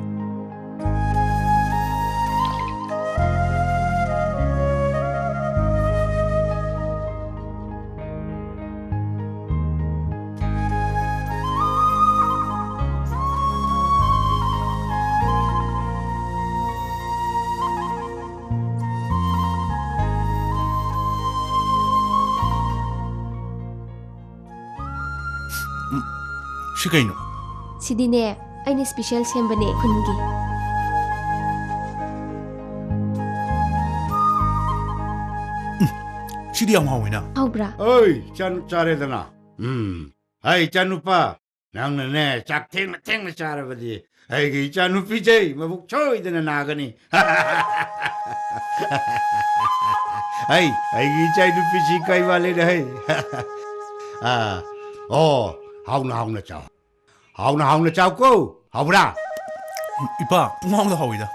ꯎꯝ, ꯁꯤ ꯀꯩꯅꯣ? ꯁꯤꯗꯤꯅꯦ, ꯑꯩꯅ special ꯁꯦꯝꯕꯅꯦ ꯈꯨꯟꯒꯤ꯫ ꯎꯝ, ꯁꯤꯗꯤ ꯌꯥꯝ ꯍꯥꯎꯋꯤꯅ꯫ ꯍꯥꯎꯕ꯭ꯔꯥ? ꯑꯣꯏ, ꯆꯥꯅꯨ ꯆꯥꯔꯦꯗꯅ꯫ ꯎꯝ, ꯍꯩ, ꯏꯆꯥꯅꯨꯄꯥ, ꯅꯪꯅꯅꯦ ꯆꯥꯛ ꯊꯦꯡꯅ ꯊꯦꯡꯅ ꯆꯥꯔꯕꯗꯤ ꯑꯩꯒꯤ ꯏꯆꯥꯅꯨꯄꯤꯁꯦ ꯃꯕꯨꯛ ꯁꯣꯏꯗꯅ ꯅꯥꯒꯅꯤ꯫ ꯍꯩ, ꯑꯩꯒꯤ ꯏꯆꯥꯅꯨꯄꯤꯁꯤ ꯀꯩ ꯃꯥꯜꯂꯦꯅꯦ, ꯍꯩ꯫ ꯑꯥ, ꯑꯣ, ꯍꯥꯎꯅ ꯍꯥꯎꯅ ꯆꯥꯎ꯫ ꯍꯥꯎꯅ ꯍꯥꯎꯅ ꯆꯥꯎꯀꯣ꯫ ꯍꯥꯎꯕ꯭ꯔꯥ? ꯏꯄꯥ, ꯄꯨꯡꯍꯥꯎꯗ ꯍꯥꯎꯏꯗ꯫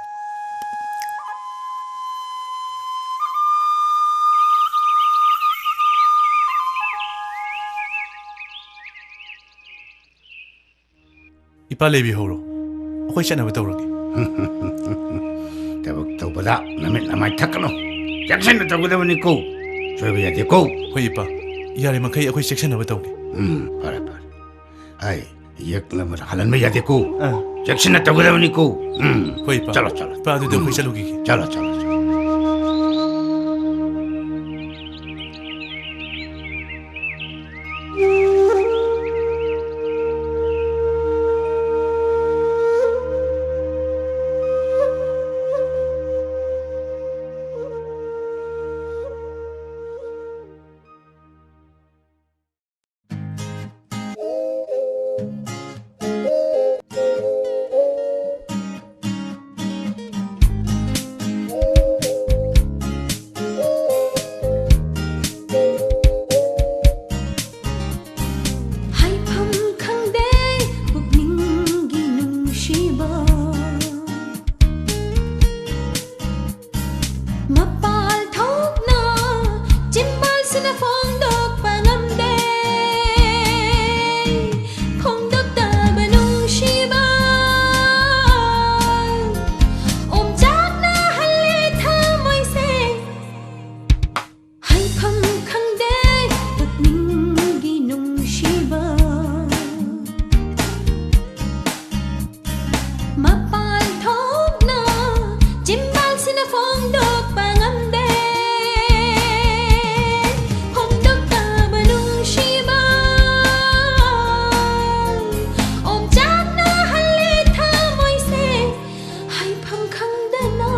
ꯏꯄꯥ, ꯂꯩꯕꯤꯍꯧꯔꯣ꯫ ꯑꯩꯈꯣꯏ ꯆꯠꯅꯕ ꯇꯧꯔꯒꯦ꯫ ꯊꯕꯛ ꯇꯧꯕꯗ ꯅꯃꯤꯠ ꯅꯃꯥꯏ ꯊꯛꯀꯅꯨ꯫ ꯆꯦꯛꯁꯤꯟꯅ ꯇꯧꯒꯗꯕꯅꯤꯀꯣ꯫ ꯁꯣꯏꯕ ꯌꯥꯗꯦꯀꯣ꯫ ꯍꯣꯏ, ꯏꯄꯥ꯫ ꯌꯥꯔꯤꯃꯈꯩ ꯑꯩꯈꯣꯏ ꯆꯦꯛꯁꯤꯟꯅꯕ ꯇꯧꯒꯦ꯫ ꯎꯝ, ꯐꯔꯦ, ꯐꯔꯦ꯫ ꯑꯩ ꯌꯦꯛꯅꯕ ꯍꯜꯍꯟꯕ ꯌꯥꯗꯦꯀꯣ꯫ ꯑꯥ꯫ ꯆꯦꯛꯁꯤꯟꯅ ꯇꯧꯒꯗꯕꯅꯤꯀꯣ꯫ ꯎꯝ꯫ ꯍꯣꯏ, ꯏꯄꯥ꯫ ꯆꯠꯂꯣ, ꯆꯠꯂꯣ꯫ ꯏꯄꯥ, ꯑꯗꯨꯗꯤ ꯑꯩꯈꯣꯏ ꯎꯝ꯫ ꯆꯠꯂꯨꯈꯤꯒꯦ꯫ ꯆꯠꯂꯣ, ꯆꯠꯂꯣ, ꯆꯠꯂꯣ꯫ ꯍꯥꯏꯐꯝ ꯈꯪꯗꯦ ꯄꯨꯛꯅꯤꯡꯒꯤ ꯅꯨꯡꯁꯤꯕ꯫ ꯃꯄꯥꯜ ꯊꯣꯛꯅ ꯆꯤꯝꯕꯥꯜꯁꯤꯅ ꯐꯣꯡꯗꯣꯛꯄ ꯉꯝꯗꯦ꯫ ꯐꯣꯡꯗꯣꯛꯇꯕ ꯅꯨꯡꯁꯤꯕ ꯑꯣꯝꯆꯥꯛꯅꯍꯜꯂꯦ ꯊꯃꯣꯏꯁꯦ꯫ ꯍꯥꯏꯐꯝ ꯈꯪꯗꯦ ꯄꯨꯛꯅꯤꯡꯒꯤ ꯅꯨꯡꯁꯤꯕ꯫ ꯃꯄꯥꯟ ꯊꯣꯛꯅ ꯆꯤꯝꯕꯥꯜꯁꯤꯅ ꯐꯣꯡꯗꯣꯛꯄ ꯉꯝꯗꯦ꯫ ꯐꯣꯡꯗꯣꯛꯇꯕ ꯅꯨꯡꯁꯤꯕ ꯑꯣꯝꯆꯥꯛꯅꯍꯜꯂꯦ ꯊꯃꯣꯏꯁꯦ꯫ ꯍꯥꯏꯐꯝ ꯈꯪꯗꯅ꯫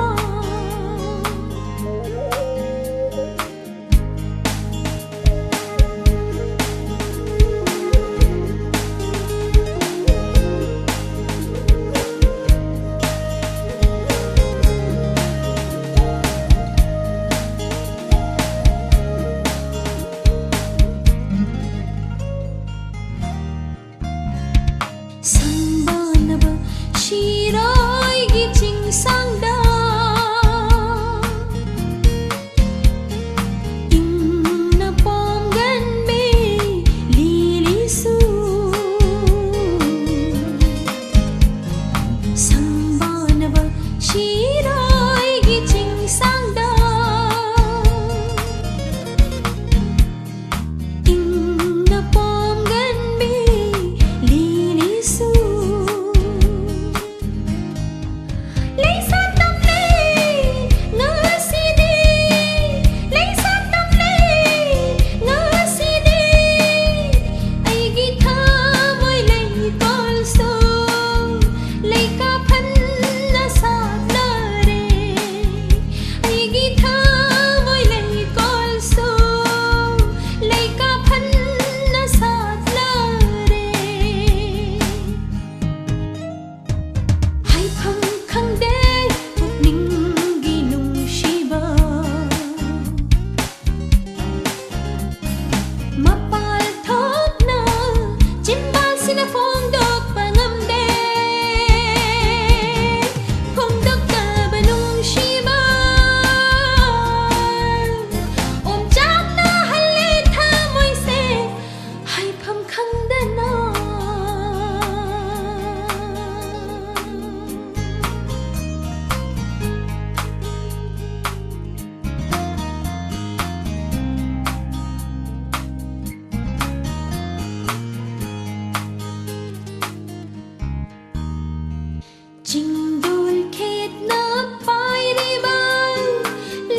ꯆꯤꯡꯗꯣꯜ ꯈꯦꯠꯅ ꯄꯥꯏꯔꯤꯕ,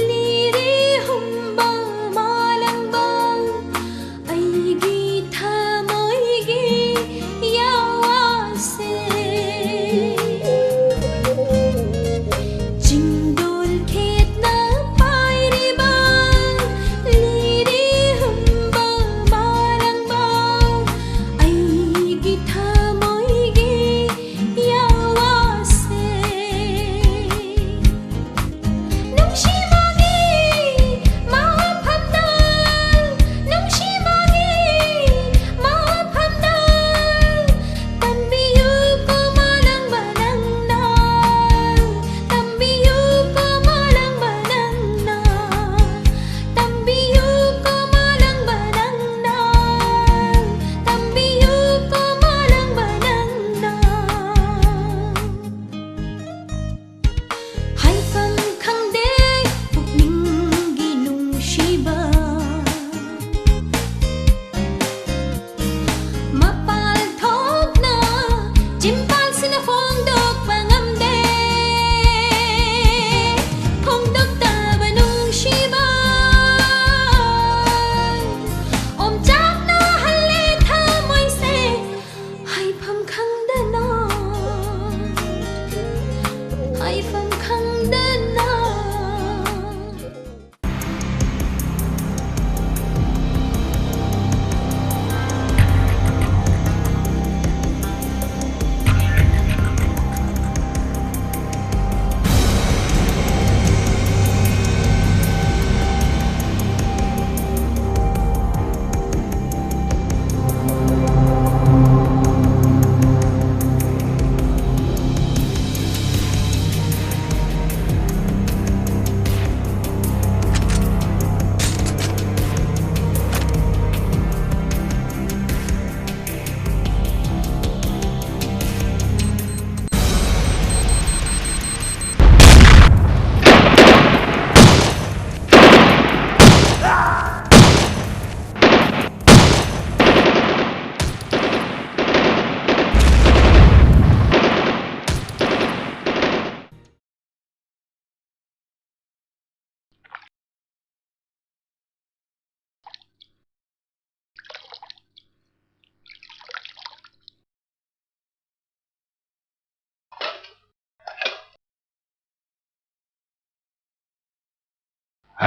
ꯂꯤꯔꯤ ꯍꯨꯝꯕ ꯃꯥꯂꯪꯕ, ꯑꯩꯒꯤ ꯊꯃꯣꯏꯒꯤ ꯌꯥꯋꯥꯁꯦ꯫ ꯆꯤꯡꯗꯣꯜ ꯈꯦꯠꯅ ꯄꯥꯏꯔꯤꯕ, ꯂꯤꯔꯤ ꯍꯨꯝꯕ ꯃꯥꯂꯪꯕ, ꯑꯩꯒꯤ ꯊꯃꯣꯏꯒꯤ ꯌꯥꯋꯥꯁꯦ꯫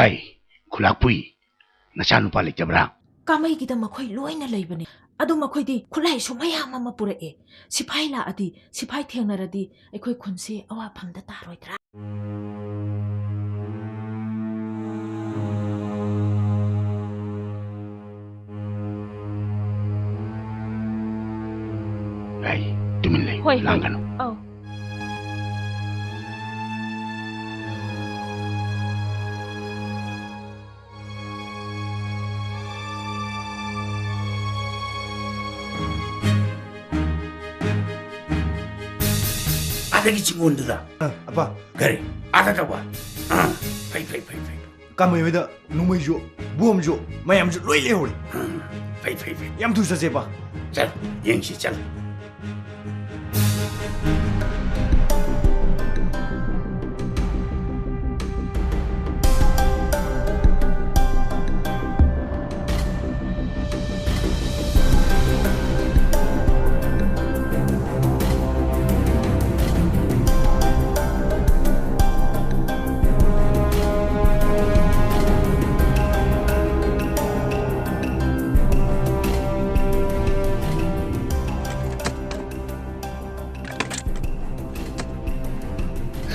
ꯑꯩ, ꯈꯨꯂꯥꯛꯄꯨꯏ, ꯅꯆꯥꯅꯨꯄꯥ ꯂꯩꯇꯕ꯭ꯔꯥ? ꯀꯥꯃꯩꯒꯤꯗ ꯃꯈꯣꯏ ꯂꯣꯏꯅ ꯂꯩꯕꯅꯤ꯫ ꯑꯗꯨ ꯃꯈꯣꯏꯗꯤ ꯈꯨꯠꯂꯥꯏꯁꯨ ꯃꯌꯥꯝ ꯑꯃ ꯄꯨꯔꯛꯑꯦ꯫ ꯁꯤꯐꯥꯏ ꯂꯥꯛꯑꯗꯤ, ꯁꯤꯐꯥꯏ ꯊꯦꯡꯅꯔꯗꯤ ꯑꯩꯈꯣꯏ ꯈꯨꯟꯁꯦ ꯑꯋꯥꯐꯝꯗ ꯇꯥꯔꯣꯏꯗ꯭ꯔꯥ? ꯑꯩ, ꯇꯨꯃꯤꯟ ꯂꯩꯌꯨ, ꯍꯣꯏ, ꯍꯣꯏ꯫ ꯂꯥꯡꯒꯅꯨ꯫ ꯑꯧ꯫ ꯑꯗꯒꯤ ꯆꯤꯡꯒꯣꯟꯗꯨꯗ꯫ ꯑ, ꯑꯄꯥ꯫ ꯀꯔꯤ? ꯑꯥꯗ ꯇꯧꯕ? ꯑ, ꯐꯩ, ꯐꯩ, ꯐꯩ, ꯐꯩ꯫ ꯀꯥꯃꯩ ꯍꯣꯏꯗ ꯅꯣꯡꯃꯩꯁꯨ, ꯕꯣꯝꯁꯨ, ꯃꯌꯥꯝꯁꯨ ꯂꯣꯏ ꯂꯩꯍꯧꯔꯦ꯫ ꯎꯝ, ꯐꯩ, ꯐꯩ, ꯐꯩ꯫ ꯌꯥꯝ ꯊꯨ ꯆꯠꯁꯦ, ꯄꯥ꯫ ꯆꯠ, ꯌꯦꯡꯁꯤ, ꯆꯠ꯫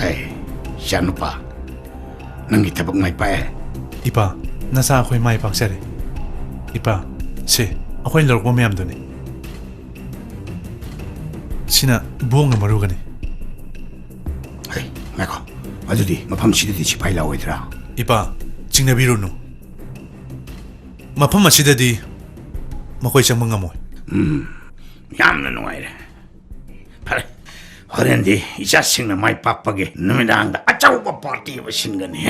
ꯍꯦ, ꯏꯆꯥꯅꯨꯄꯥ, ꯅꯪꯒꯤ ꯊꯕꯛ ꯃꯥꯏ ꯄꯥꯛꯑꯦ꯫ ꯏꯄꯥ, ꯅꯆꯥ ꯑꯩꯈꯣꯏ ꯃꯥꯏ ꯄꯥꯛꯆꯔꯦ꯫ ꯏꯄꯥ, ꯁꯦ, ꯑꯩꯈꯣꯏꯅ ꯂꯧꯔꯛꯄ ꯃꯌꯥꯝꯗꯨꯅꯤ꯫ ꯁꯤꯅ ꯕꯣꯡꯒ ꯃꯔꯨꯒꯅꯤ꯫ ꯍꯩ, ꯉꯥꯏꯈꯣ꯫ ꯑꯗꯨꯗꯤ ꯃꯐꯝꯁꯤꯗꯗꯤ ꯁꯤꯐꯥꯏ ꯂꯥꯛꯑꯣꯏꯗ꯭ꯔꯥ? ꯏꯄꯥ, ꯆꯤꯡꯅꯕꯤꯔꯨꯅꯨ꯫ ꯃꯐꯝ ꯑꯁꯤꯗꯗꯤ ꯃꯈꯣꯏ ꯆꯪꯕ ꯉꯝꯃꯣꯏ꯫ ꯎꯝ, ꯌꯥꯝꯅ ꯅꯨꯡꯉꯥꯏꯔꯦ꯫ ꯐꯔꯦ, ꯍꯣꯔꯦꯟꯗꯤ ꯏꯆꯥꯁꯤꯡꯅ ꯃꯥꯏ ꯄꯥꯛꯄꯒꯤ ꯅꯨꯃꯤꯗꯥꯡꯗ ꯑꯆꯧꯕ ꯄꯥꯔꯇꯤ ꯑꯃ ꯁꯤꯟꯒꯅꯤ꯫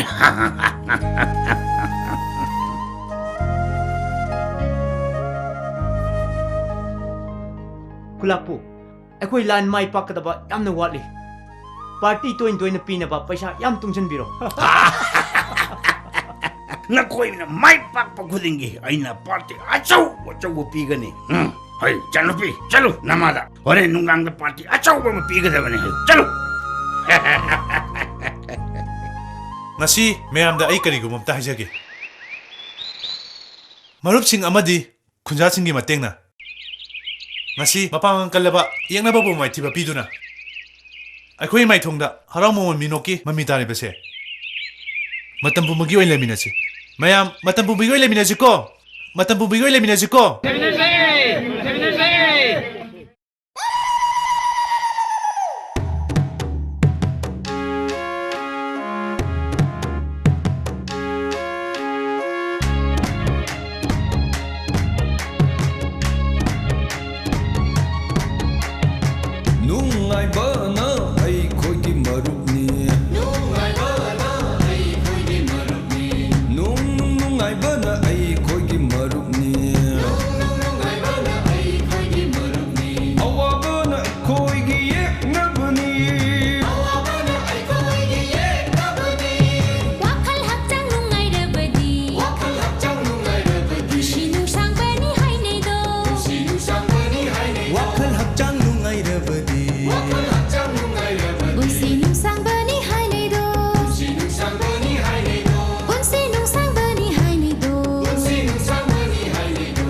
ꯈꯨꯂꯥꯛꯄꯨ, ꯑꯩꯈꯣꯏ ꯂꯥꯟ ꯃꯥꯏ ꯄꯥꯛꯀꯗꯕ ꯌꯥꯝꯅ ꯋꯥꯠꯂꯤ꯫ ꯄꯥꯔꯇꯤ ꯇꯣꯏꯅ ꯇꯣꯏꯅ ꯄꯤꯅꯕ ꯄꯩꯁꯥ ꯌꯥꯝ ꯇꯨꯡꯁꯤꯟꯕꯤꯔꯣ꯫ ꯅꯈꯣꯏꯅ ꯃꯥꯏ ꯄꯥꯛꯄ ꯈꯨꯗꯤꯡꯒꯤ ꯑꯩꯅ ꯄꯥꯔꯇꯤ ꯑꯆꯧ ꯑꯆꯧꯕ ꯄꯤꯒꯅꯤ꯫ ꯎꯝ, ꯍꯣꯏ, ꯏꯆꯥꯅꯨꯄꯤ, ꯆꯠꯂꯨ ꯅꯃꯥꯗ꯫ ꯍꯣꯔꯦꯟ ꯅꯨꯡꯗꯥꯡꯗ ꯄꯥꯔꯇꯤ ꯑꯆꯧꯕ ꯑꯃ ꯄꯤꯒꯗꯕꯅꯤ ꯍꯥꯏꯌꯨ꯫ ꯆꯠꯂꯨ꯫ ꯉꯁꯤ ꯃꯌꯥꯝꯗ ꯑꯩ ꯀꯔꯤꯒꯨꯝꯕ ꯑꯝꯇ ꯍꯥꯏꯖꯒꯦ꯫ ꯃꯔꯨꯞꯁꯤꯡ ꯑꯃꯗꯤ ꯈꯨꯟꯖꯥꯁꯤꯡꯒꯤ ꯃꯇꯦꯡꯅ ꯉꯁꯤ ꯃꯄꯥꯡꯒꯜ ꯀꯜꯂꯕ ꯌꯦꯛꯅꯕꯕꯨ ꯃꯥꯏꯊꯤꯕ ꯄꯤꯗꯨꯅ ꯑꯩꯈꯣꯏ ꯃꯥꯏꯊꯣꯡꯗ ꯍꯔꯥꯎ ꯃꯃꯣꯟ ꯃꯤꯅꯣꯛꯀꯤ ꯃꯃꯤ ꯇꯥꯔꯤꯕꯁꯦ ꯃꯇꯝ ꯄꯨꯝꯕꯒꯤ ꯑꯣꯏꯅ ꯂꯩꯃꯤꯟꯅꯁꯤ꯫ ꯃꯌꯥꯝ ꯃꯇꯝ ꯄꯨꯝꯕꯒꯤ ꯑꯣꯏꯅ ꯂꯩꯃꯤꯟꯅꯁꯤꯀꯣ꯫ ꯃꯇꯝ ꯄꯨꯝꯕꯒꯤ ꯑꯣꯏꯅ ꯂꯩꯃꯤꯟꯅꯁꯤꯀꯣ꯫ ꯅꯨꯡꯉꯥꯏꯕꯅ ꯑꯩꯈꯣꯏꯒꯤ ꯃꯔꯨꯞꯅꯤ꯫ ꯅꯨꯡꯉꯥꯏꯕꯅ ꯑꯩꯈꯣꯏꯒꯤ ꯃꯔꯨꯞꯅꯤ꯫ ꯅꯨꯡ-, ꯅꯨꯡꯉꯥꯏꯕꯅ ꯑꯩꯈꯣꯏꯒꯤ ꯃꯔꯨꯞꯅꯤ꯫ ꯅꯨꯡ-, ꯅꯨꯡ-, ꯅꯨꯡꯉꯥꯏꯕꯅ ꯑꯩꯈꯣꯏꯒꯤ ꯃꯔꯨꯞꯅꯤ꯫ ꯑꯋꯥꯕꯅ ꯑꯩꯈꯣꯏꯒꯤ ꯌꯦꯛꯅꯕꯅꯤ꯫ ꯑꯋꯥꯕꯅ ꯑꯩꯈꯣꯏꯒꯤ ꯌꯦꯛꯅꯕꯅꯤ꯫ ꯋꯥꯈꯜ ꯍꯛꯆꯥꯡ ꯅꯨꯡꯉꯥꯏꯔꯕꯗꯤ꯫ ꯋꯥꯈꯜ ꯍꯛꯆꯥꯡ ꯅꯨꯡꯉꯥꯏꯔꯕꯗꯤ꯫ ꯄꯨꯟꯁꯤ ꯅꯨꯡꯁꯥꯡꯕꯅꯤ ꯍꯥꯏꯅꯩꯗꯣ꯫ ꯄꯨꯟꯁꯤ ꯅꯨꯡꯁꯥꯡꯕꯅꯤ ꯍꯥꯏꯅꯩꯗꯣ꯫ ꯋꯥꯈꯜ ꯍꯛꯆꯥꯡ ꯅꯨꯡꯉꯥꯏꯔꯕꯗꯤ꯫ ꯋꯥꯈꯜ ꯍꯛꯆꯥꯡ ꯅꯨꯡꯉꯥꯏꯔꯕꯗꯤ꯫ ꯄꯨꯟꯁꯤ ꯅꯨꯡꯁꯥꯡꯕꯅꯤ ꯍꯥꯏꯅꯩꯗꯣ꯫ ꯄꯨꯟꯁꯤ ꯅꯨꯡꯁꯥꯡꯕꯅꯤ ꯍꯥꯏꯅꯩꯗꯣ꯫ ꯄꯨꯟꯁꯤ ꯅꯨꯡꯁꯥꯡꯕꯅꯤ ꯍꯥꯏꯅꯩꯗꯣ꯫ ꯄꯨꯟꯁꯤ ꯅꯨꯡꯁꯥꯡꯕꯅꯤ ꯍꯥꯏꯅꯩꯗꯣ꯫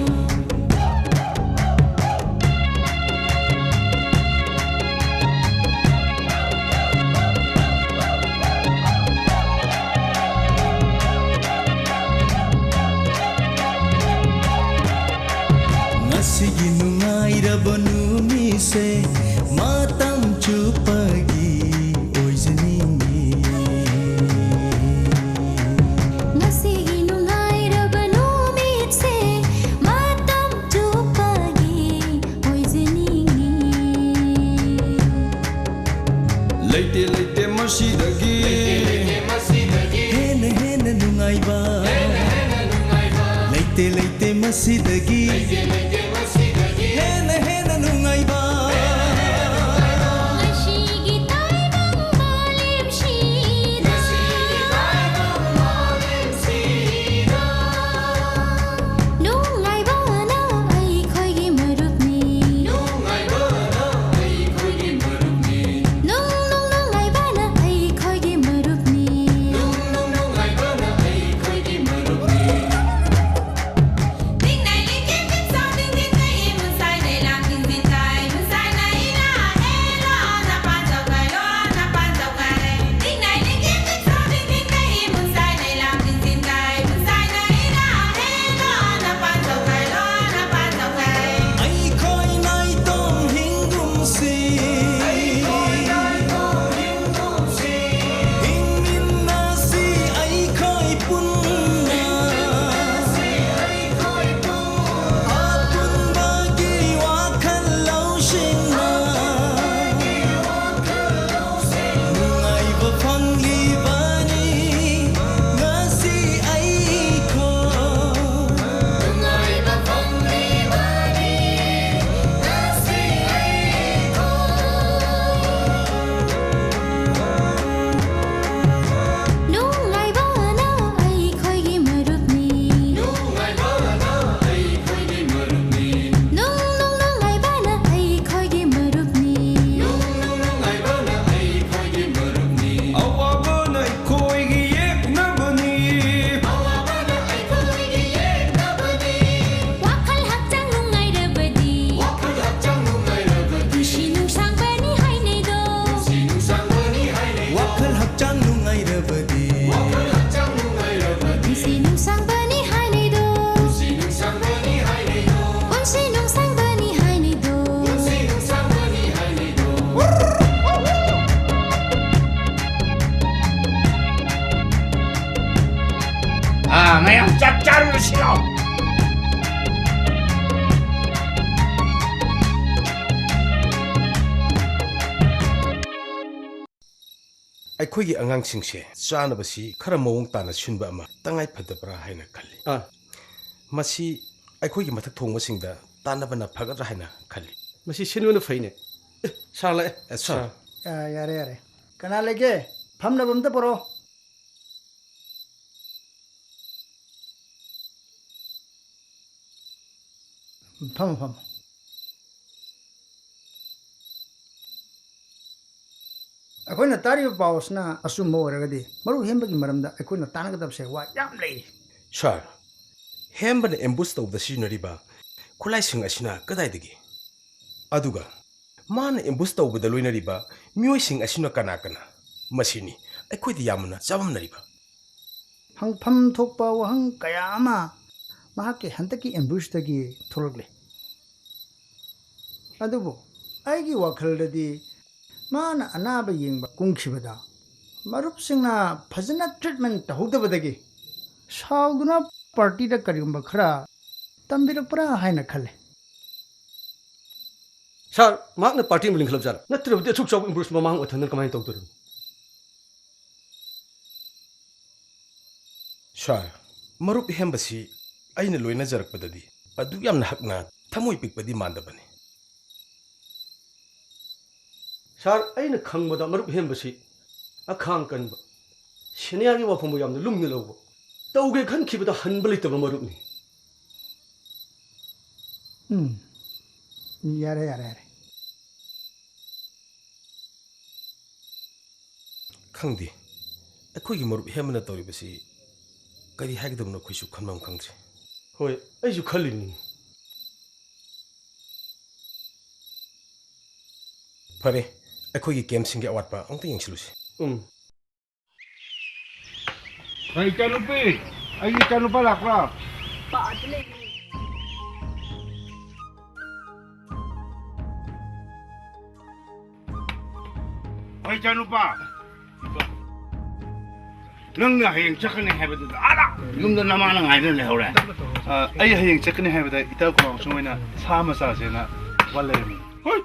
ꯉꯁꯤꯒꯤ ꯅꯨꯡꯉꯥꯏꯔꯕ ꯅꯨꯃꯤꯠꯁꯦ ꯃꯇꯝ ꯆꯨꯞꯄꯒꯤ ꯑꯣꯏꯖꯅꯤꯡꯉꯤ꯫ ꯉꯁꯤꯒꯤ ꯅꯨꯡꯉꯥꯏꯔꯕ ꯅꯨꯃꯤꯠꯁꯦ ꯃꯇꯝ ꯆꯨꯞꯄꯒꯤ ꯑꯣꯏꯖꯅꯤꯡꯉꯤ꯫ ꯂꯩꯇꯦ, ꯂꯩꯇꯦ ꯃꯁꯤꯗꯒꯤ꯫ ꯂꯩꯇꯦ, ꯂꯩꯇꯦ ꯃꯁꯤꯗꯒꯤ꯫ ꯍꯦꯟꯅ ꯍꯦꯟꯅ ꯅꯨꯡꯉꯥꯏꯕ꯫ ꯍꯦꯟꯅ ꯍꯦꯟꯅ ꯅꯨꯡꯉꯥꯏꯕ꯫ ꯂꯩꯇꯦ, ꯂꯩꯇꯦ ꯃꯁꯤꯗꯒꯤ꯫ ꯂꯩꯇꯦ, ꯂꯩꯇꯦ ꯃꯁꯤꯗꯒꯤ꯫ ꯍꯦꯟꯅ ꯍꯦꯟꯅ ꯅꯨꯡꯉꯥꯏꯕ꯫ ꯉꯁꯤꯒꯤ ꯇꯥꯏꯕꯪ ꯃꯥꯂꯦꯝꯁꯤꯗ꯫ ꯉꯁꯤꯒꯤ ꯇꯥꯏꯕꯪ ꯃꯥꯂꯦꯝꯁꯤꯗ꯫ ꯅꯨꯡꯉꯥꯏꯕꯅ ꯑꯩꯈꯣꯏꯒꯤ ꯃꯔꯨꯞꯅꯤ꯫ ꯅꯨꯡꯉꯥꯏꯕꯅ ꯑꯩꯈꯣꯏꯒꯤ ꯃꯔꯨꯞꯅꯤ꯫ ꯅꯨꯡ-, ꯅꯨꯡ-, ꯅꯨꯡꯉꯥꯏꯕꯅ ꯑꯩꯈꯣꯏꯒꯤ ꯃꯔꯨꯞꯅꯤ꯫ ꯅꯨꯡ-, ꯁꯤ ꯂꯥꯎ꯫ ꯑꯩꯈꯣꯏꯒꯤ ꯑꯉꯥꯡꯁꯤꯡꯁꯦ ꯆꯥꯅꯕꯁꯤ ꯈꯔ ꯃꯑꯣꯡ ꯇꯥꯅ ꯁꯤꯟꯕ ꯑꯃ ꯇꯉꯥꯏ ꯐꯗꯕ꯭ꯔꯥ ꯍꯥꯏꯅ ꯈꯜꯂꯤ꯫ ꯑꯥ꯫ ꯃꯁꯤ ꯑꯩꯈꯣꯏꯒꯤ ꯃꯊꯛ ꯊꯣꯡꯕꯁꯤꯡꯗ ꯇꯥꯟꯅꯕꯅ ꯐꯒꯗ꯭ꯔꯥ ꯍꯥꯏꯅ ꯈꯜꯂꯤ꯫ ꯃꯁꯤ ꯁꯤꯟꯕꯅ ꯐꯩꯅꯦ꯫ ꯑꯦ, ꯁꯥꯔ ꯂꯥꯛꯑꯦ꯫ ꯑꯦ, ꯁꯥꯔ꯫ ꯁꯥꯔ꯫ ꯑ, ꯌꯥꯔꯦ, ꯌꯥꯔꯦ꯫ ꯀꯅꯥ ꯂꯩꯒꯦ? ꯐꯝꯅꯕ ꯑꯝꯇ ꯄꯨꯔꯛꯑꯣ꯫ ꯐꯝꯃꯣ, ꯐꯝꯃꯣ꯫ ꯑꯩꯈꯣꯏꯅ ꯇꯥꯔꯤꯕ ꯄꯥꯎ ꯑꯁꯤꯅ ꯑꯆꯨꯝꯕ ꯑꯣꯏꯔꯒꯗꯤ, ꯃꯔꯨꯞ ꯍꯦꯝꯕꯒꯤ ꯃꯔꯝꯗ ꯑꯩꯈꯣꯏꯅ ꯇꯥꯟꯅꯒꯗꯕꯁꯦ ꯋꯥ ꯌꯥꯝ ꯂꯩꯔꯤ꯫ ꯁꯥꯔ, ꯍꯦꯝꯕꯅ ꯑꯦꯝꯕꯨꯁ ꯇꯧꯕꯗ ꯁꯤꯖꯤꯟꯅꯔꯤꯕ ꯈꯨꯠꯂꯥꯏꯁꯤꯡ ꯑꯁꯤꯅ ꯀꯗꯥꯏꯗꯒꯤ? ꯑꯗꯨꯒ ꯃꯥꯅ ꯑꯦꯝꯕꯨꯁ ꯇꯧꯕꯗ ꯂꯣꯏꯅꯔꯤꯕ ꯃꯤꯑꯣꯏꯁꯤꯡ ꯑꯁꯤꯅ ꯀꯅꯥ ꯀꯅꯥ? ꯃꯁꯤꯅꯤ ꯑꯩꯈꯣꯏꯗ ꯌꯥꯝꯅ ꯆꯃꯝꯅꯔꯤꯕ꯫ ꯍꯪꯐꯝ ꯊꯣꯛꯄ ꯋꯥꯍꯪ ꯀꯌꯥ ꯑꯃ ꯃꯍꯥꯛꯀꯤ ꯍꯟꯗꯛꯀꯤ ꯑꯦꯝꯕꯨꯁꯇꯒꯤ ꯊꯣꯛꯂꯛꯂꯦ꯫ ꯑꯗꯨꯕꯨ ꯑꯩꯒꯤ ꯋꯥꯈꯜꯗꯗꯤ ꯃꯥꯅ ꯑꯅꯥꯕ ꯌꯦꯡꯕ ꯀꯨꯝꯈꯤꯕꯗ ꯃꯔꯨꯞꯁꯤꯡꯅ ꯐꯖꯅ ꯇ꯭ꯔꯤꯠꯃꯦꯟ ꯇꯧꯍꯧꯗꯕꯗꯒꯤ ꯁꯥꯎꯗꯨꯅ ꯄꯥꯔꯇꯤꯗ ꯀꯔꯤꯒꯨꯝꯕ ꯈꯔ ꯇꯝꯕꯤꯔꯛꯄ꯭ꯔꯥ ꯍꯥꯏꯅ ꯈꯜꯂꯦ꯫ ꯁꯥꯔ, ꯃꯍꯥꯛꯅ ꯄꯥꯔꯇꯤ ꯑꯃ ꯂꯤꯡꯈꯠꯂꯕꯖꯥꯠꯂꯥ? ꯅꯠꯇ꯭ꯔꯕꯗꯤ ꯑꯁꯨꯛ ꯆꯥꯎꯕ ꯑꯦꯝꯕꯨꯁ ꯃꯃꯥꯡ ꯑꯣꯏꯊꯟꯗꯅ ꯀꯃꯥꯏꯅ ꯇꯧꯗꯣꯔꯤꯕꯅꯣ? ꯁꯥꯔ, ꯃꯔꯨꯞ ꯍꯦꯝꯕꯁꯤ ꯑꯩꯅ ꯂꯣꯏꯅꯖꯔꯛꯄꯗꯗꯤ ꯑꯗꯨꯛ ꯌꯥꯝꯅ ꯍꯛꯅ ꯊꯃꯣꯏ ꯄꯤꯛꯄꯗꯤ ꯃꯥꯟꯗꯕꯅꯤ꯫ ꯁꯥꯔ, ꯑꯩꯅ ꯈꯪꯕꯗ ꯃꯔꯨꯞ ꯍꯦꯝꯕꯁꯤ ꯑꯈꯥꯡ ꯀꯟꯕ, ꯁꯦꯅꯤꯌꯥꯔꯒꯤ ꯋꯥꯐꯝꯕꯨ ꯌꯥꯝꯅ ꯂꯨꯝꯅ ꯂꯧꯕ, ꯇꯧꯒꯦ ꯈꯟꯈꯤꯕꯗ ꯍꯟꯕ ꯂꯩꯇꯕ ꯃꯔꯨꯞꯅꯤ꯫ ꯎꯝ, ꯌꯥꯔꯦ, ꯌꯥꯔꯦ, ꯌꯥꯔꯦ꯫ ꯈꯪꯗꯦ, ꯑꯩꯈꯣꯏꯒꯤ ꯃꯔꯨꯞ ꯍꯦꯝꯕꯅ ꯇꯧꯔꯤꯕꯁꯤ ꯀꯔꯤ ꯍꯥꯏꯒꯗꯕꯅꯣ ꯑꯩꯈꯣꯏꯁꯨ ꯈꯟꯐꯝ ꯈꯪꯗ꯭ꯔꯦ꯫ ꯍꯣꯏ, ꯑꯩꯁꯨ ꯈꯜꯂꯤꯅꯤ꯫ ꯐꯔꯦ, ꯑꯩꯈꯣꯏꯒꯤ ꯀꯦꯝꯁꯤꯡꯒꯤ ꯑꯋꯥꯠꯄ ꯑꯃꯨꯛꯇ ꯌꯦꯡꯁꯤꯜꯂꯨꯁꯤ꯫ ꯎꯝ꯫ ꯍꯩ, ꯏꯆꯥꯅꯨꯄꯤ, ꯑꯩꯒꯤ ꯏꯆꯥꯅꯨꯄꯥ ꯂꯥꯛꯄ꯭ꯔꯥ? ꯍꯣꯏ, ꯏꯆꯥꯅꯨꯄꯥ꯫ ꯅꯪꯅ ꯍꯌꯦꯡ ꯆꯠꯀꯅꯤ ꯍꯥꯏꯕꯗꯨꯗ ꯑꯥꯗ ꯌꯨꯝꯗ ꯅꯃꯥꯅ ꯉꯥꯏꯅ ꯂꯩꯍꯧꯔꯦ꯫ ꯑ, ꯑꯩ ꯍꯌꯦꯡ ꯆꯠꯀꯅꯤ ꯍꯥꯏꯕꯗ ꯏꯇꯥꯎ ꯈꯨꯃꯥꯡꯁꯨ ꯑꯣꯏꯅ ꯁꯥ ꯑꯃ ꯆꯥꯁꯦꯅ ꯋꯥ ꯂꯩꯔꯝꯃꯤ꯫ ꯍꯣꯏ,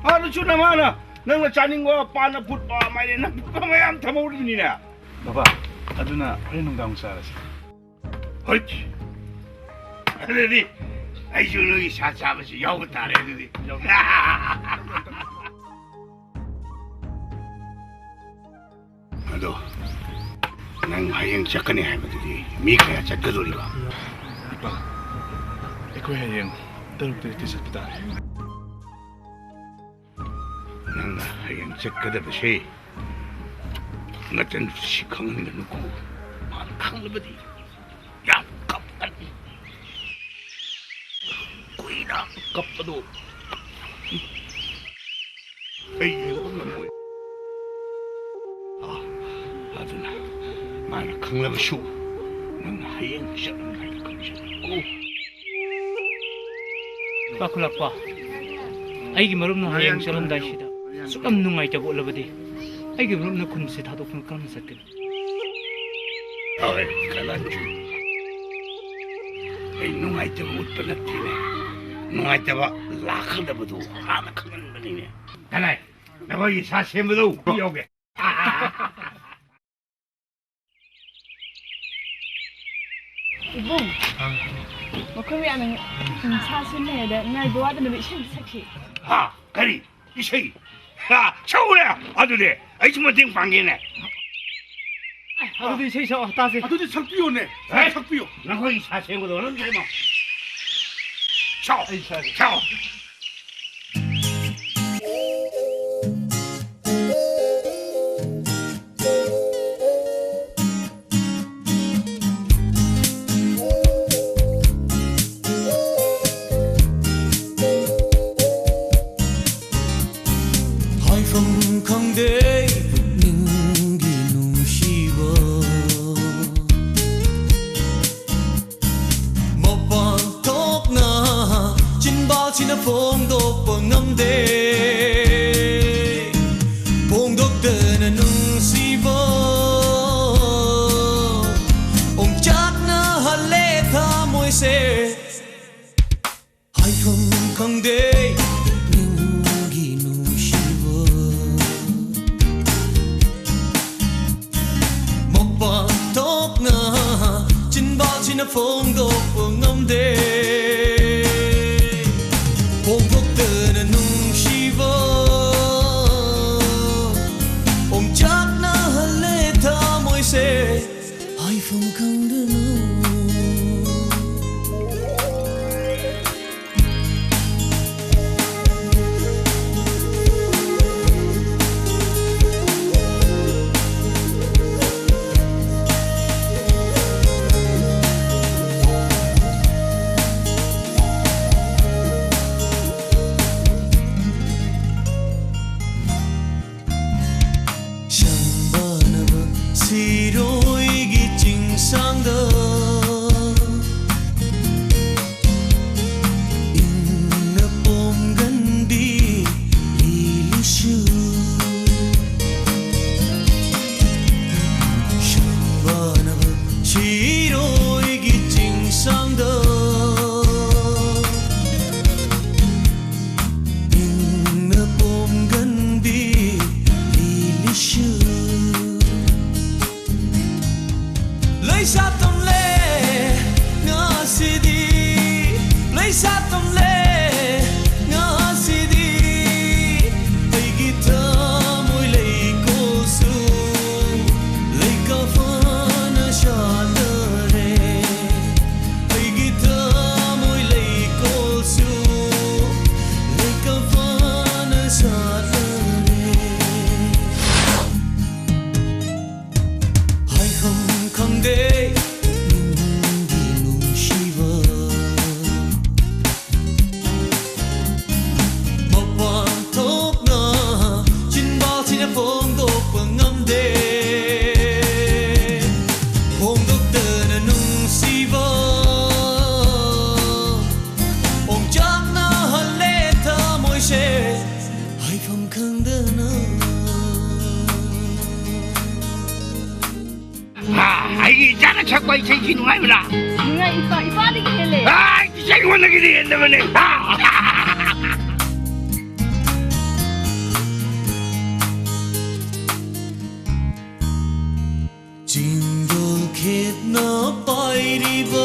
ꯑꯥꯗꯁꯨ ꯅꯃꯥꯅ ꯅꯪꯅ ꯆꯥꯅꯤꯡꯕ ꯄꯥꯟ ꯑꯐꯨꯠꯄ, ꯃꯥꯏꯔꯦꯟ ꯑꯐꯨꯠꯄ ꯃꯌꯥꯝ ꯊꯝꯍꯧꯔꯤꯕꯅꯤꯅꯦ꯫ ꯕꯕꯥ, ꯑꯗꯨꯅ ꯍꯣꯔꯦꯟ ꯅꯨꯡꯗꯥꯡ ꯆꯥꯔꯁꯤ꯫ ꯍꯣꯏ, ꯑꯗꯨꯗꯤ ꯑꯩꯁꯨ ꯅꯣꯏꯒꯤ ꯁꯥ ꯆꯥꯕꯁꯤ ꯌꯥꯎꯕ ꯇꯥꯔꯦ ꯑꯗꯨꯗꯤ꯫ ꯑꯗꯣ ꯅꯪ ꯍꯌꯦꯡ ꯆꯠꯀꯅꯤ ꯍꯥꯏꯕꯗꯨꯗꯤ ꯃꯤ ꯀꯌꯥ ꯆꯠꯀꯗꯣꯔꯤꯕ? ꯏꯄꯥ, ꯑꯩꯈꯣꯏ ꯍꯌꯦꯡ ꯇꯔꯨꯛ ꯇꯔꯦꯠꯇꯤ ꯆꯠꯄ ꯇꯥꯔꯦ꯫ ꯅꯪꯅ ꯍꯌꯦꯡ ꯆꯠꯀꯗꯕꯁꯦ ꯅꯆꯟꯁꯤ ꯈꯪꯍꯟꯒꯅꯨꯀꯣ꯫ ꯃꯥꯅ ꯈꯪꯂꯕꯗꯤ ꯌꯥꯝ ꯀꯞꯀꯅꯤ꯫ ꯀꯨꯏꯅ ꯀꯞꯄꯗꯣ ꯑꯩ ꯌꯦꯡꯕ ꯉꯝꯃꯣꯏ꯫ ꯑꯥ, ꯑꯗꯨꯅ ꯃꯥꯅ ꯈꯪꯂꯕꯁꯨ ꯅꯪꯅ ꯍꯌꯦꯡ ꯆꯠꯂꯝꯗꯥꯏꯗ ꯈꯪꯖꯔꯣ꯫ ꯄꯥꯈꯠꯂꯛꯄ꯫ ꯑꯩꯒꯤ ꯃꯔꯨꯞꯅ ꯍꯌꯦꯡ ꯆꯠꯂꯝꯗꯥꯏꯁꯤꯗ ꯑꯁꯨꯛ ꯌꯥꯝ ꯅꯨꯡꯉꯥꯏꯇꯕ ꯎꯠꯂꯕꯗꯤ ꯑꯩꯒꯤ ꯃꯔꯨꯞꯅ ꯈꯨꯟꯁꯦ ꯊꯥꯗꯣꯛꯇꯨꯅ ꯀꯔꯝꯅ ꯆꯠꯀꯅꯤ? ꯍꯣꯏ, ꯀꯂꯥꯟꯖꯨ꯫ ꯑꯩ ꯅꯨꯡꯉꯥꯏꯇꯕ ꯎꯠꯄ ꯅꯠꯇꯦꯅꯦ꯫ ꯅꯨꯡꯉꯥꯏꯇꯕ ꯂꯥꯛꯀꯗꯕꯗꯨ ꯍꯥꯟꯅ ꯈꯪꯍꯟꯕꯅꯤꯅꯦ꯫ ꯀꯅꯥꯏ? ꯅꯈꯣꯏꯒꯤ ꯁꯥ ꯁꯦꯝꯕꯗꯨ ꯌꯧꯒꯦ꯫ ꯏꯕꯨꯡ, ꯃꯈꯣꯏ ꯃꯌꯥꯝꯅ ꯁꯥ ꯁꯦꯝꯃꯦ ꯍꯥꯏꯗ ꯉꯥꯏꯕ ꯋꯥꯗꯅꯕ ꯏꯁꯩ ꯁꯛꯈꯤ꯫ ꯍꯥ? ꯀꯔꯤ? ꯏꯁꯩ? ꯍꯥ? ꯁꯛꯎꯔꯦ? ꯑꯗꯨꯗꯤ ꯑꯩꯁꯨ ꯃꯇꯦꯡ ꯄꯥꯡꯒꯦꯅꯦ꯫ ꯑꯗꯨꯗꯤ ꯏꯁꯩ ꯁꯛꯑꯣ, ꯇꯥꯁꯦ꯫ ꯑꯗꯨꯗꯤ ꯁꯛꯄꯤꯌꯣꯅꯦ꯫ ꯍꯦ? ꯁꯛꯄꯤꯌꯣ꯫ ꯅꯈꯣꯏꯒꯤ ꯁꯥ ꯁꯦꯝꯒꯗꯧꯕ ꯅꯪ ꯀꯔꯤꯅꯣ? ꯁꯛꯑꯣ꯫ ꯑꯩ ꯁꯛꯑꯒꯦ꯫ ꯁꯛꯑꯣ꯫ ꯍꯥꯏꯐꯝ ꯈꯪꯗꯦ ꯄꯨꯛꯅꯤꯡꯒꯤ ꯅꯨꯡꯁꯤꯕ꯫ ꯃꯄꯥꯟ ꯊꯣꯛꯅ ꯆꯤꯟꯕꯥꯜꯁꯤꯅ ꯐꯣꯟ ꯐꯣꯡꯗꯣꯛꯄ ꯉꯝꯗꯦ꯫ ꯐꯣꯡꯗꯣꯛꯇꯅ ꯅꯨꯡꯁꯤꯕ ꯑꯣꯝꯆꯥꯛꯅꯍꯜꯂꯦ ꯊꯃꯣꯏꯁꯦ ꯍꯥꯏꯐꯝ ꯈꯪꯗꯅ꯫ ꯁꯪꯕꯥꯅꯕ ꯁꯤꯔꯣꯏꯒꯤ ꯆꯤꯡꯁꯥꯡꯗ ꯏꯪꯅ ꯄꯣꯝꯒꯟꯕꯤ ꯂꯤꯂꯤꯁꯨ꯫ ꯁꯪꯕꯥꯅꯕ ꯁꯤꯔꯣꯏꯒꯤ ꯆꯤꯡꯁꯥꯡꯗ ꯏꯪꯅ ꯄꯣꯝꯒꯟꯕꯤ ꯂꯤꯂꯤꯁꯨ꯫ ꯂꯩꯁꯥ ꯇꯝꯂꯦ ꯉꯁꯤꯗꯤ, ꯂꯩꯁꯥ ꯇꯝꯂꯦ ꯉꯁꯤꯗꯤ꯫ ꯑꯩꯒꯤ ꯊꯃꯣꯏ ꯂꯩꯀꯣꯜꯁꯨ ꯂꯩꯀꯥ ꯐꯅ ꯁꯥꯠꯂꯔꯦ꯫ ꯑꯩꯒꯤ ꯊꯃꯣꯏ ꯂꯩꯀꯣꯜꯁꯨ ꯂꯩꯀꯥ ꯐꯅ ꯁꯥꯠꯂꯔꯦ꯫ ꯍꯥꯏꯐꯝ ꯈꯪꯗꯦ ꯅꯨꯡꯒꯤ ꯅꯨꯡꯁꯤꯕ꯫ ꯃꯄꯥꯟ ꯊꯣꯛꯅ ꯆꯤꯟꯕꯥꯜꯁꯤꯅ ꯐꯣꯡꯗꯣꯛꯄ ꯉꯝꯗꯦ꯫ ꯐꯣꯡꯗꯣꯛꯇꯅ ꯅꯨꯡꯁꯤꯕ ꯑꯣꯝꯆꯥꯛꯅꯍꯜꯂꯦ ꯊꯃꯣꯏꯁꯦ ꯍꯥꯏꯐꯝ ꯈꯪꯗꯅ꯫ ꯑꯥ, ꯑꯩꯒꯤ ꯏꯆꯥꯅ ꯁꯛꯄ ꯏꯁꯩꯁꯤ ꯅꯨꯡꯉꯥꯏꯕ꯭ꯔꯥ? ꯅꯨꯡꯉꯥꯏ, ꯏꯄꯥ, ꯏꯄꯥꯗꯒꯤ ꯍꯦꯜꯂꯦ꯫ ꯑꯥ, ꯏꯆꯥ ꯑꯩꯉꯣꯟꯗꯒꯤꯗꯤ ꯍꯦꯟꯗꯕꯅꯦ꯫ ꯑꯥ꯫ ꯆꯤꯡꯗꯣꯜ ꯈꯦꯠꯅ ꯄꯥꯏꯔꯤꯕ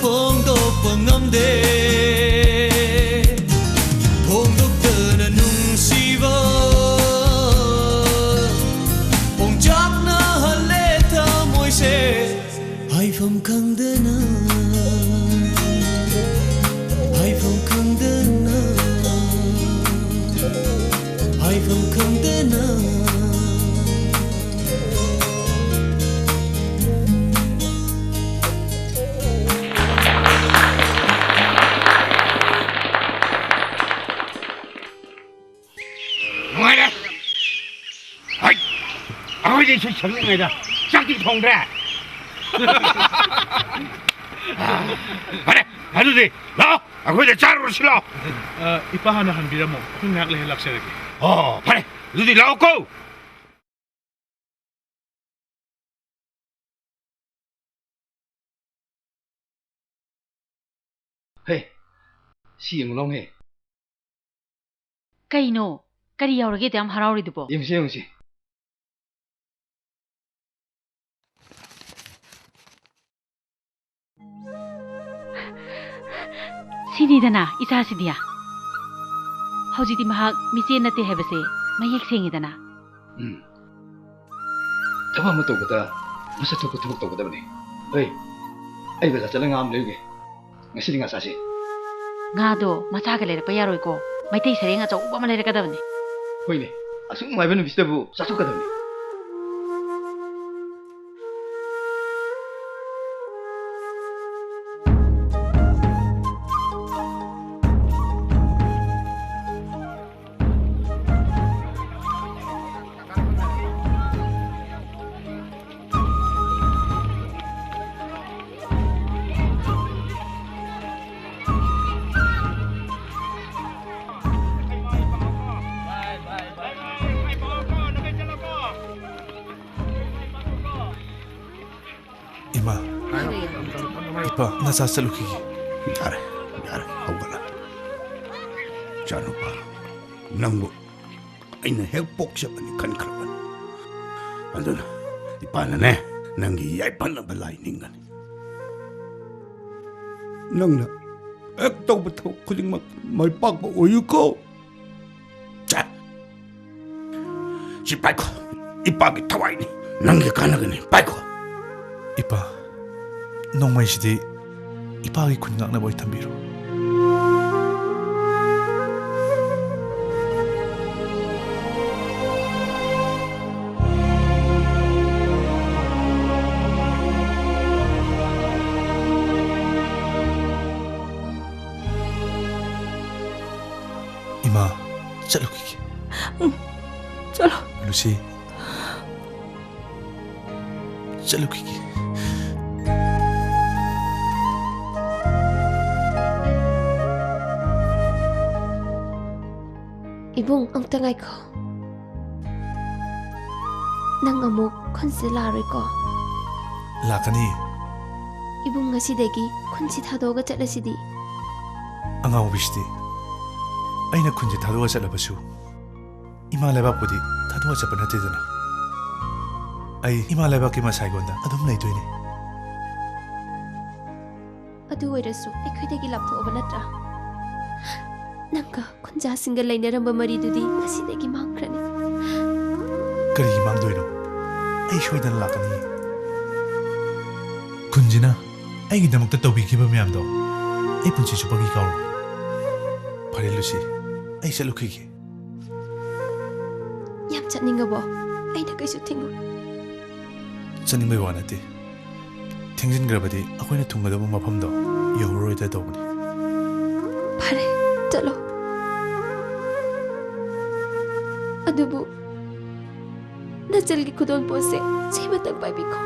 ꯐꯣꯡꯗꯣꯛꯄ ꯉꯝꯗꯦ꯫ ꯐꯣꯡꯗꯣꯛꯇꯅ ꯅꯨꯡꯁꯤꯕ ꯄꯣꯡꯆꯥꯛꯅꯍꯜꯂꯦ ꯊꯃꯣꯏꯁꯦ꯫ ꯍꯥꯏꯐꯝ ꯈꯪꯗꯅ, ꯍꯥꯏꯐꯝ ꯈꯪꯗꯅ, ꯍꯥꯏꯐꯝ ꯈꯪꯗꯅ꯫ ꯅꯨꯡꯉꯥꯏꯔꯦ꯫ ꯍꯩ! ꯑꯩꯈꯣꯏꯗꯤ ꯏꯁꯩ ꯁꯛꯅꯤꯡꯉꯩꯗ ꯆꯥꯛꯇꯤ ꯊꯣꯡꯗ꯭ꯔꯦ꯫ ꯐꯔꯦ, ꯑꯗꯨꯗꯤ ꯂꯥꯛꯑꯣ, ꯑꯩꯈꯣꯏꯗ ꯆꯥꯔꯨꯔꯁꯤ ꯂꯥꯛꯑꯣ꯫ ꯑ, ꯏꯄꯥ ꯍꯥꯟꯅ ꯍꯟꯕꯤꯔꯝꯃꯣ, ꯑꯩꯈꯣꯏ ꯉꯥꯏꯍꯥꯛ ꯂꯩꯔ ꯂꯥꯛꯆꯔꯒꯦ꯫ ꯑꯣ, ꯐꯔꯦ, ꯑꯗꯨꯗꯤ ꯂꯥꯛꯑꯣꯀꯣ꯫ ꯍꯦ, ꯁꯤ ꯌꯦꯡꯉꯨ ꯂꯥꯎꯅꯦ꯫ ꯀꯩꯅꯣ? ꯀꯔꯤ ꯌꯥꯎꯔꯒꯦ ꯑꯗꯨ ꯌꯥꯝ ꯍꯔꯥꯎꯔꯤꯗꯨꯕꯣ? ꯌꯦꯡꯉꯨꯁꯤ, ꯌꯦꯡꯉꯨꯁꯤ꯫ ꯁꯤꯅꯤꯗꯅ ꯏꯆꯥꯁꯤꯗꯤ꯫ ꯍꯧꯖꯤꯛꯇꯤ ꯃꯍꯥꯛ ꯃꯤꯆꯦ ꯅꯠꯇꯦ ꯍꯥꯏꯕꯁꯦ ꯃꯌꯦꯛ ꯁꯦꯡꯉꯤꯗꯅ꯫ ꯎꯝ꯫ ꯊꯕꯛ ꯑꯃ ꯇꯧꯕꯗ ꯃꯁꯛ ꯊꯣꯛꯄ ꯊꯕꯛ ꯇꯧꯒꯗꯕꯅꯤ꯫ ꯍꯣꯏ, ꯑꯩ ꯕꯖꯥꯔ ꯆꯠꯂꯒ ꯉꯥ ꯑꯃ ꯂꯩꯔꯨꯒꯦ꯫ ꯉꯁꯤꯗꯤ ꯉꯥ ꯆꯥꯁꯤ꯫ ꯉꯥꯗꯣ ꯃꯆꯥꯒ ꯂꯩꯔꯛꯄ ꯌꯥꯔꯣꯏꯀꯣ꯫ ꯃꯩꯇꯩ ꯁꯔꯦꯡ ꯑꯆꯧꯕ ꯑꯃ ꯂꯩꯔꯛꯀꯗꯕꯅꯤ꯫ ꯍꯣꯏꯅꯦ, ꯑꯁꯨꯛ ꯅꯨꯡꯉꯥꯏꯕ ꯅꯨꯃꯤꯠꯁꯤꯗꯕꯨ ꯆꯥꯊꯣꯛꯀꯗꯕꯅꯤ꯫ ꯏꯃꯥ, ꯏꯄꯥ, ꯅꯆꯥ ꯆꯠꯂꯨꯈꯤꯒꯦ꯫ ꯌꯥꯔꯦ, ꯌꯥꯔꯦ, ꯍꯧꯒꯠꯂꯣ꯫ ꯏꯆꯥꯅꯨꯄꯥ, ꯅꯪꯕꯨ ꯑꯩꯅ ꯍꯦꯛ ꯄꯣꯛꯆꯕꯅꯤ ꯈꯟꯈ꯭ꯔꯕꯅꯤ꯫ ꯑꯗꯨꯅ ꯏꯄꯥꯅꯅꯦ, ꯅꯪꯒꯤ ꯌꯥꯏꯐꯅꯕ ꯂꯥꯏ ꯅꯤꯡꯒꯅꯤ꯫ ꯅꯪꯅ ꯍꯦꯛ ꯇꯧꯕ ꯊꯕꯛ ꯈꯨꯗꯤꯡꯃꯛ ꯃꯥꯏ ꯄꯥꯛꯄ ꯑꯣꯏꯌꯨꯀꯣ꯫ ꯁꯦ, ꯁꯤ ꯄꯥꯏꯈꯣ, ꯏꯄꯥꯒꯤ ꯊꯋꯥꯏꯅꯤ, ꯅꯪꯒꯤ ꯀꯥꯟꯅꯒꯅꯤ, ꯄꯥꯏꯈꯣ꯫ ꯏꯄꯥ, ꯅꯣꯡꯃꯩꯁꯤꯗꯤ ꯏꯄꯥꯒꯤ ꯈꯨꯟ ꯉꯥꯛꯅꯕ ꯑꯣꯏ ꯊꯝꯕꯤꯔꯣ꯫ ꯏꯃꯥ, ꯆꯠꯂꯨꯈꯤꯒꯦ꯫ ꯎꯝ, ꯆꯠꯂꯣ꯫ ꯂꯨꯁꯤ, ꯆꯠꯂꯨꯈꯤꯒꯦ꯫ ꯏꯕꯨꯡ, ꯑꯝꯇ ꯉꯥꯏꯈꯣ꯫ ꯅꯪ ꯑꯃꯨꯛ ꯈꯨꯟꯁꯤꯗ ꯂꯥꯛꯑꯔꯣꯏꯀꯣ? ꯂꯥꯛꯀꯅꯤ꯫ ꯏꯕꯨꯡ ꯉꯁꯤꯗꯒꯤ ꯈꯨꯟꯁꯤ ꯊꯥꯗꯣꯛꯑꯒ ꯆꯠꯂꯁꯤꯗꯤ꯫ ꯑꯉꯥꯎꯕꯤꯁꯤꯗꯤ, ꯑꯩꯅ ꯈꯨꯟꯁꯤ ꯊꯥꯗꯣꯛꯑ ꯆꯠꯂꯕꯁꯨ ꯏꯃꯥ ꯂꯩꯕꯥꯛꯄꯨꯗꯤ ꯊꯥꯗꯣꯛꯑ ꯆꯠꯄ ꯅꯠꯇꯦꯗꯅ꯫ ꯑꯩ ꯏꯃꯥ ꯂꯩꯕꯥꯛꯀꯤ ꯃꯁꯥꯏꯒꯣꯟꯗ ꯑꯗꯨꯝ ꯂꯩꯗꯣꯏꯅꯤ꯫ ꯑꯗꯨ ꯑꯣꯏꯔꯁꯨ ꯑꯩꯈꯣꯏꯗꯒꯤ ꯂꯥꯞꯊꯣꯛꯑꯕ ꯅꯠꯇ꯭ꯔꯥ? ꯅꯪꯒ ꯈꯨꯟꯖꯥꯁꯤꯡꯒ ꯂꯩꯅꯔꯝꯕ ꯃꯔꯤꯗꯨꯗꯤ ꯉꯁꯤꯗꯒꯤ ꯃꯥꯡꯈ꯭ꯔꯅꯤ꯫ ꯀꯔꯤꯒꯤ ꯃꯥꯡꯗꯣꯏꯅꯣ? ꯑꯩ ꯁꯣꯏꯗꯅ ꯂꯥꯛꯀꯅꯤ꯫ ꯈꯨꯟꯁꯤꯅ ꯑꯩꯒꯤꯗꯃꯛꯇ ꯇꯧꯕꯤꯈꯤꯕ ꯃꯌꯥꯝꯗꯣ ꯑꯩ ꯄꯨꯟꯁꯤ ꯆꯨꯞꯄꯒꯤ ꯀꯥꯎꯔꯣꯏ꯫ ꯐꯔꯦ ꯂꯨꯁꯤ, ꯑꯩ ꯆꯠꯂꯨꯈꯤꯒꯦ꯫ ꯌꯥꯝ ꯆꯠꯅꯤꯡꯉꯕꯣ? ꯑꯩꯅ ꯀꯩꯁꯨ ꯊꯤꯡꯉꯣꯏ꯫ ꯆꯠꯅꯤꯡꯕꯩ ꯋꯥ ꯅꯠꯇꯦ꯫ ꯊꯦꯡꯖꯤꯟꯈ꯭ꯔꯕꯗꯤ ꯑꯩꯈꯣꯏꯅ ꯊꯨꯡꯒꯗꯕ ꯃꯐꯝꯗꯣ ꯌꯧꯔꯔꯣꯏꯗ ꯇꯧꯕꯅꯤ꯫ ꯐꯔꯦ, ꯆꯠꯂꯣ꯫ ꯑꯗꯨꯕꯨ ꯅꯆꯜꯒꯤ ꯈꯨꯗꯣꯜꯄꯣꯠꯁꯦ ꯁꯤꯃꯇꯪ ꯄꯥꯏꯕꯤꯈꯣ꯫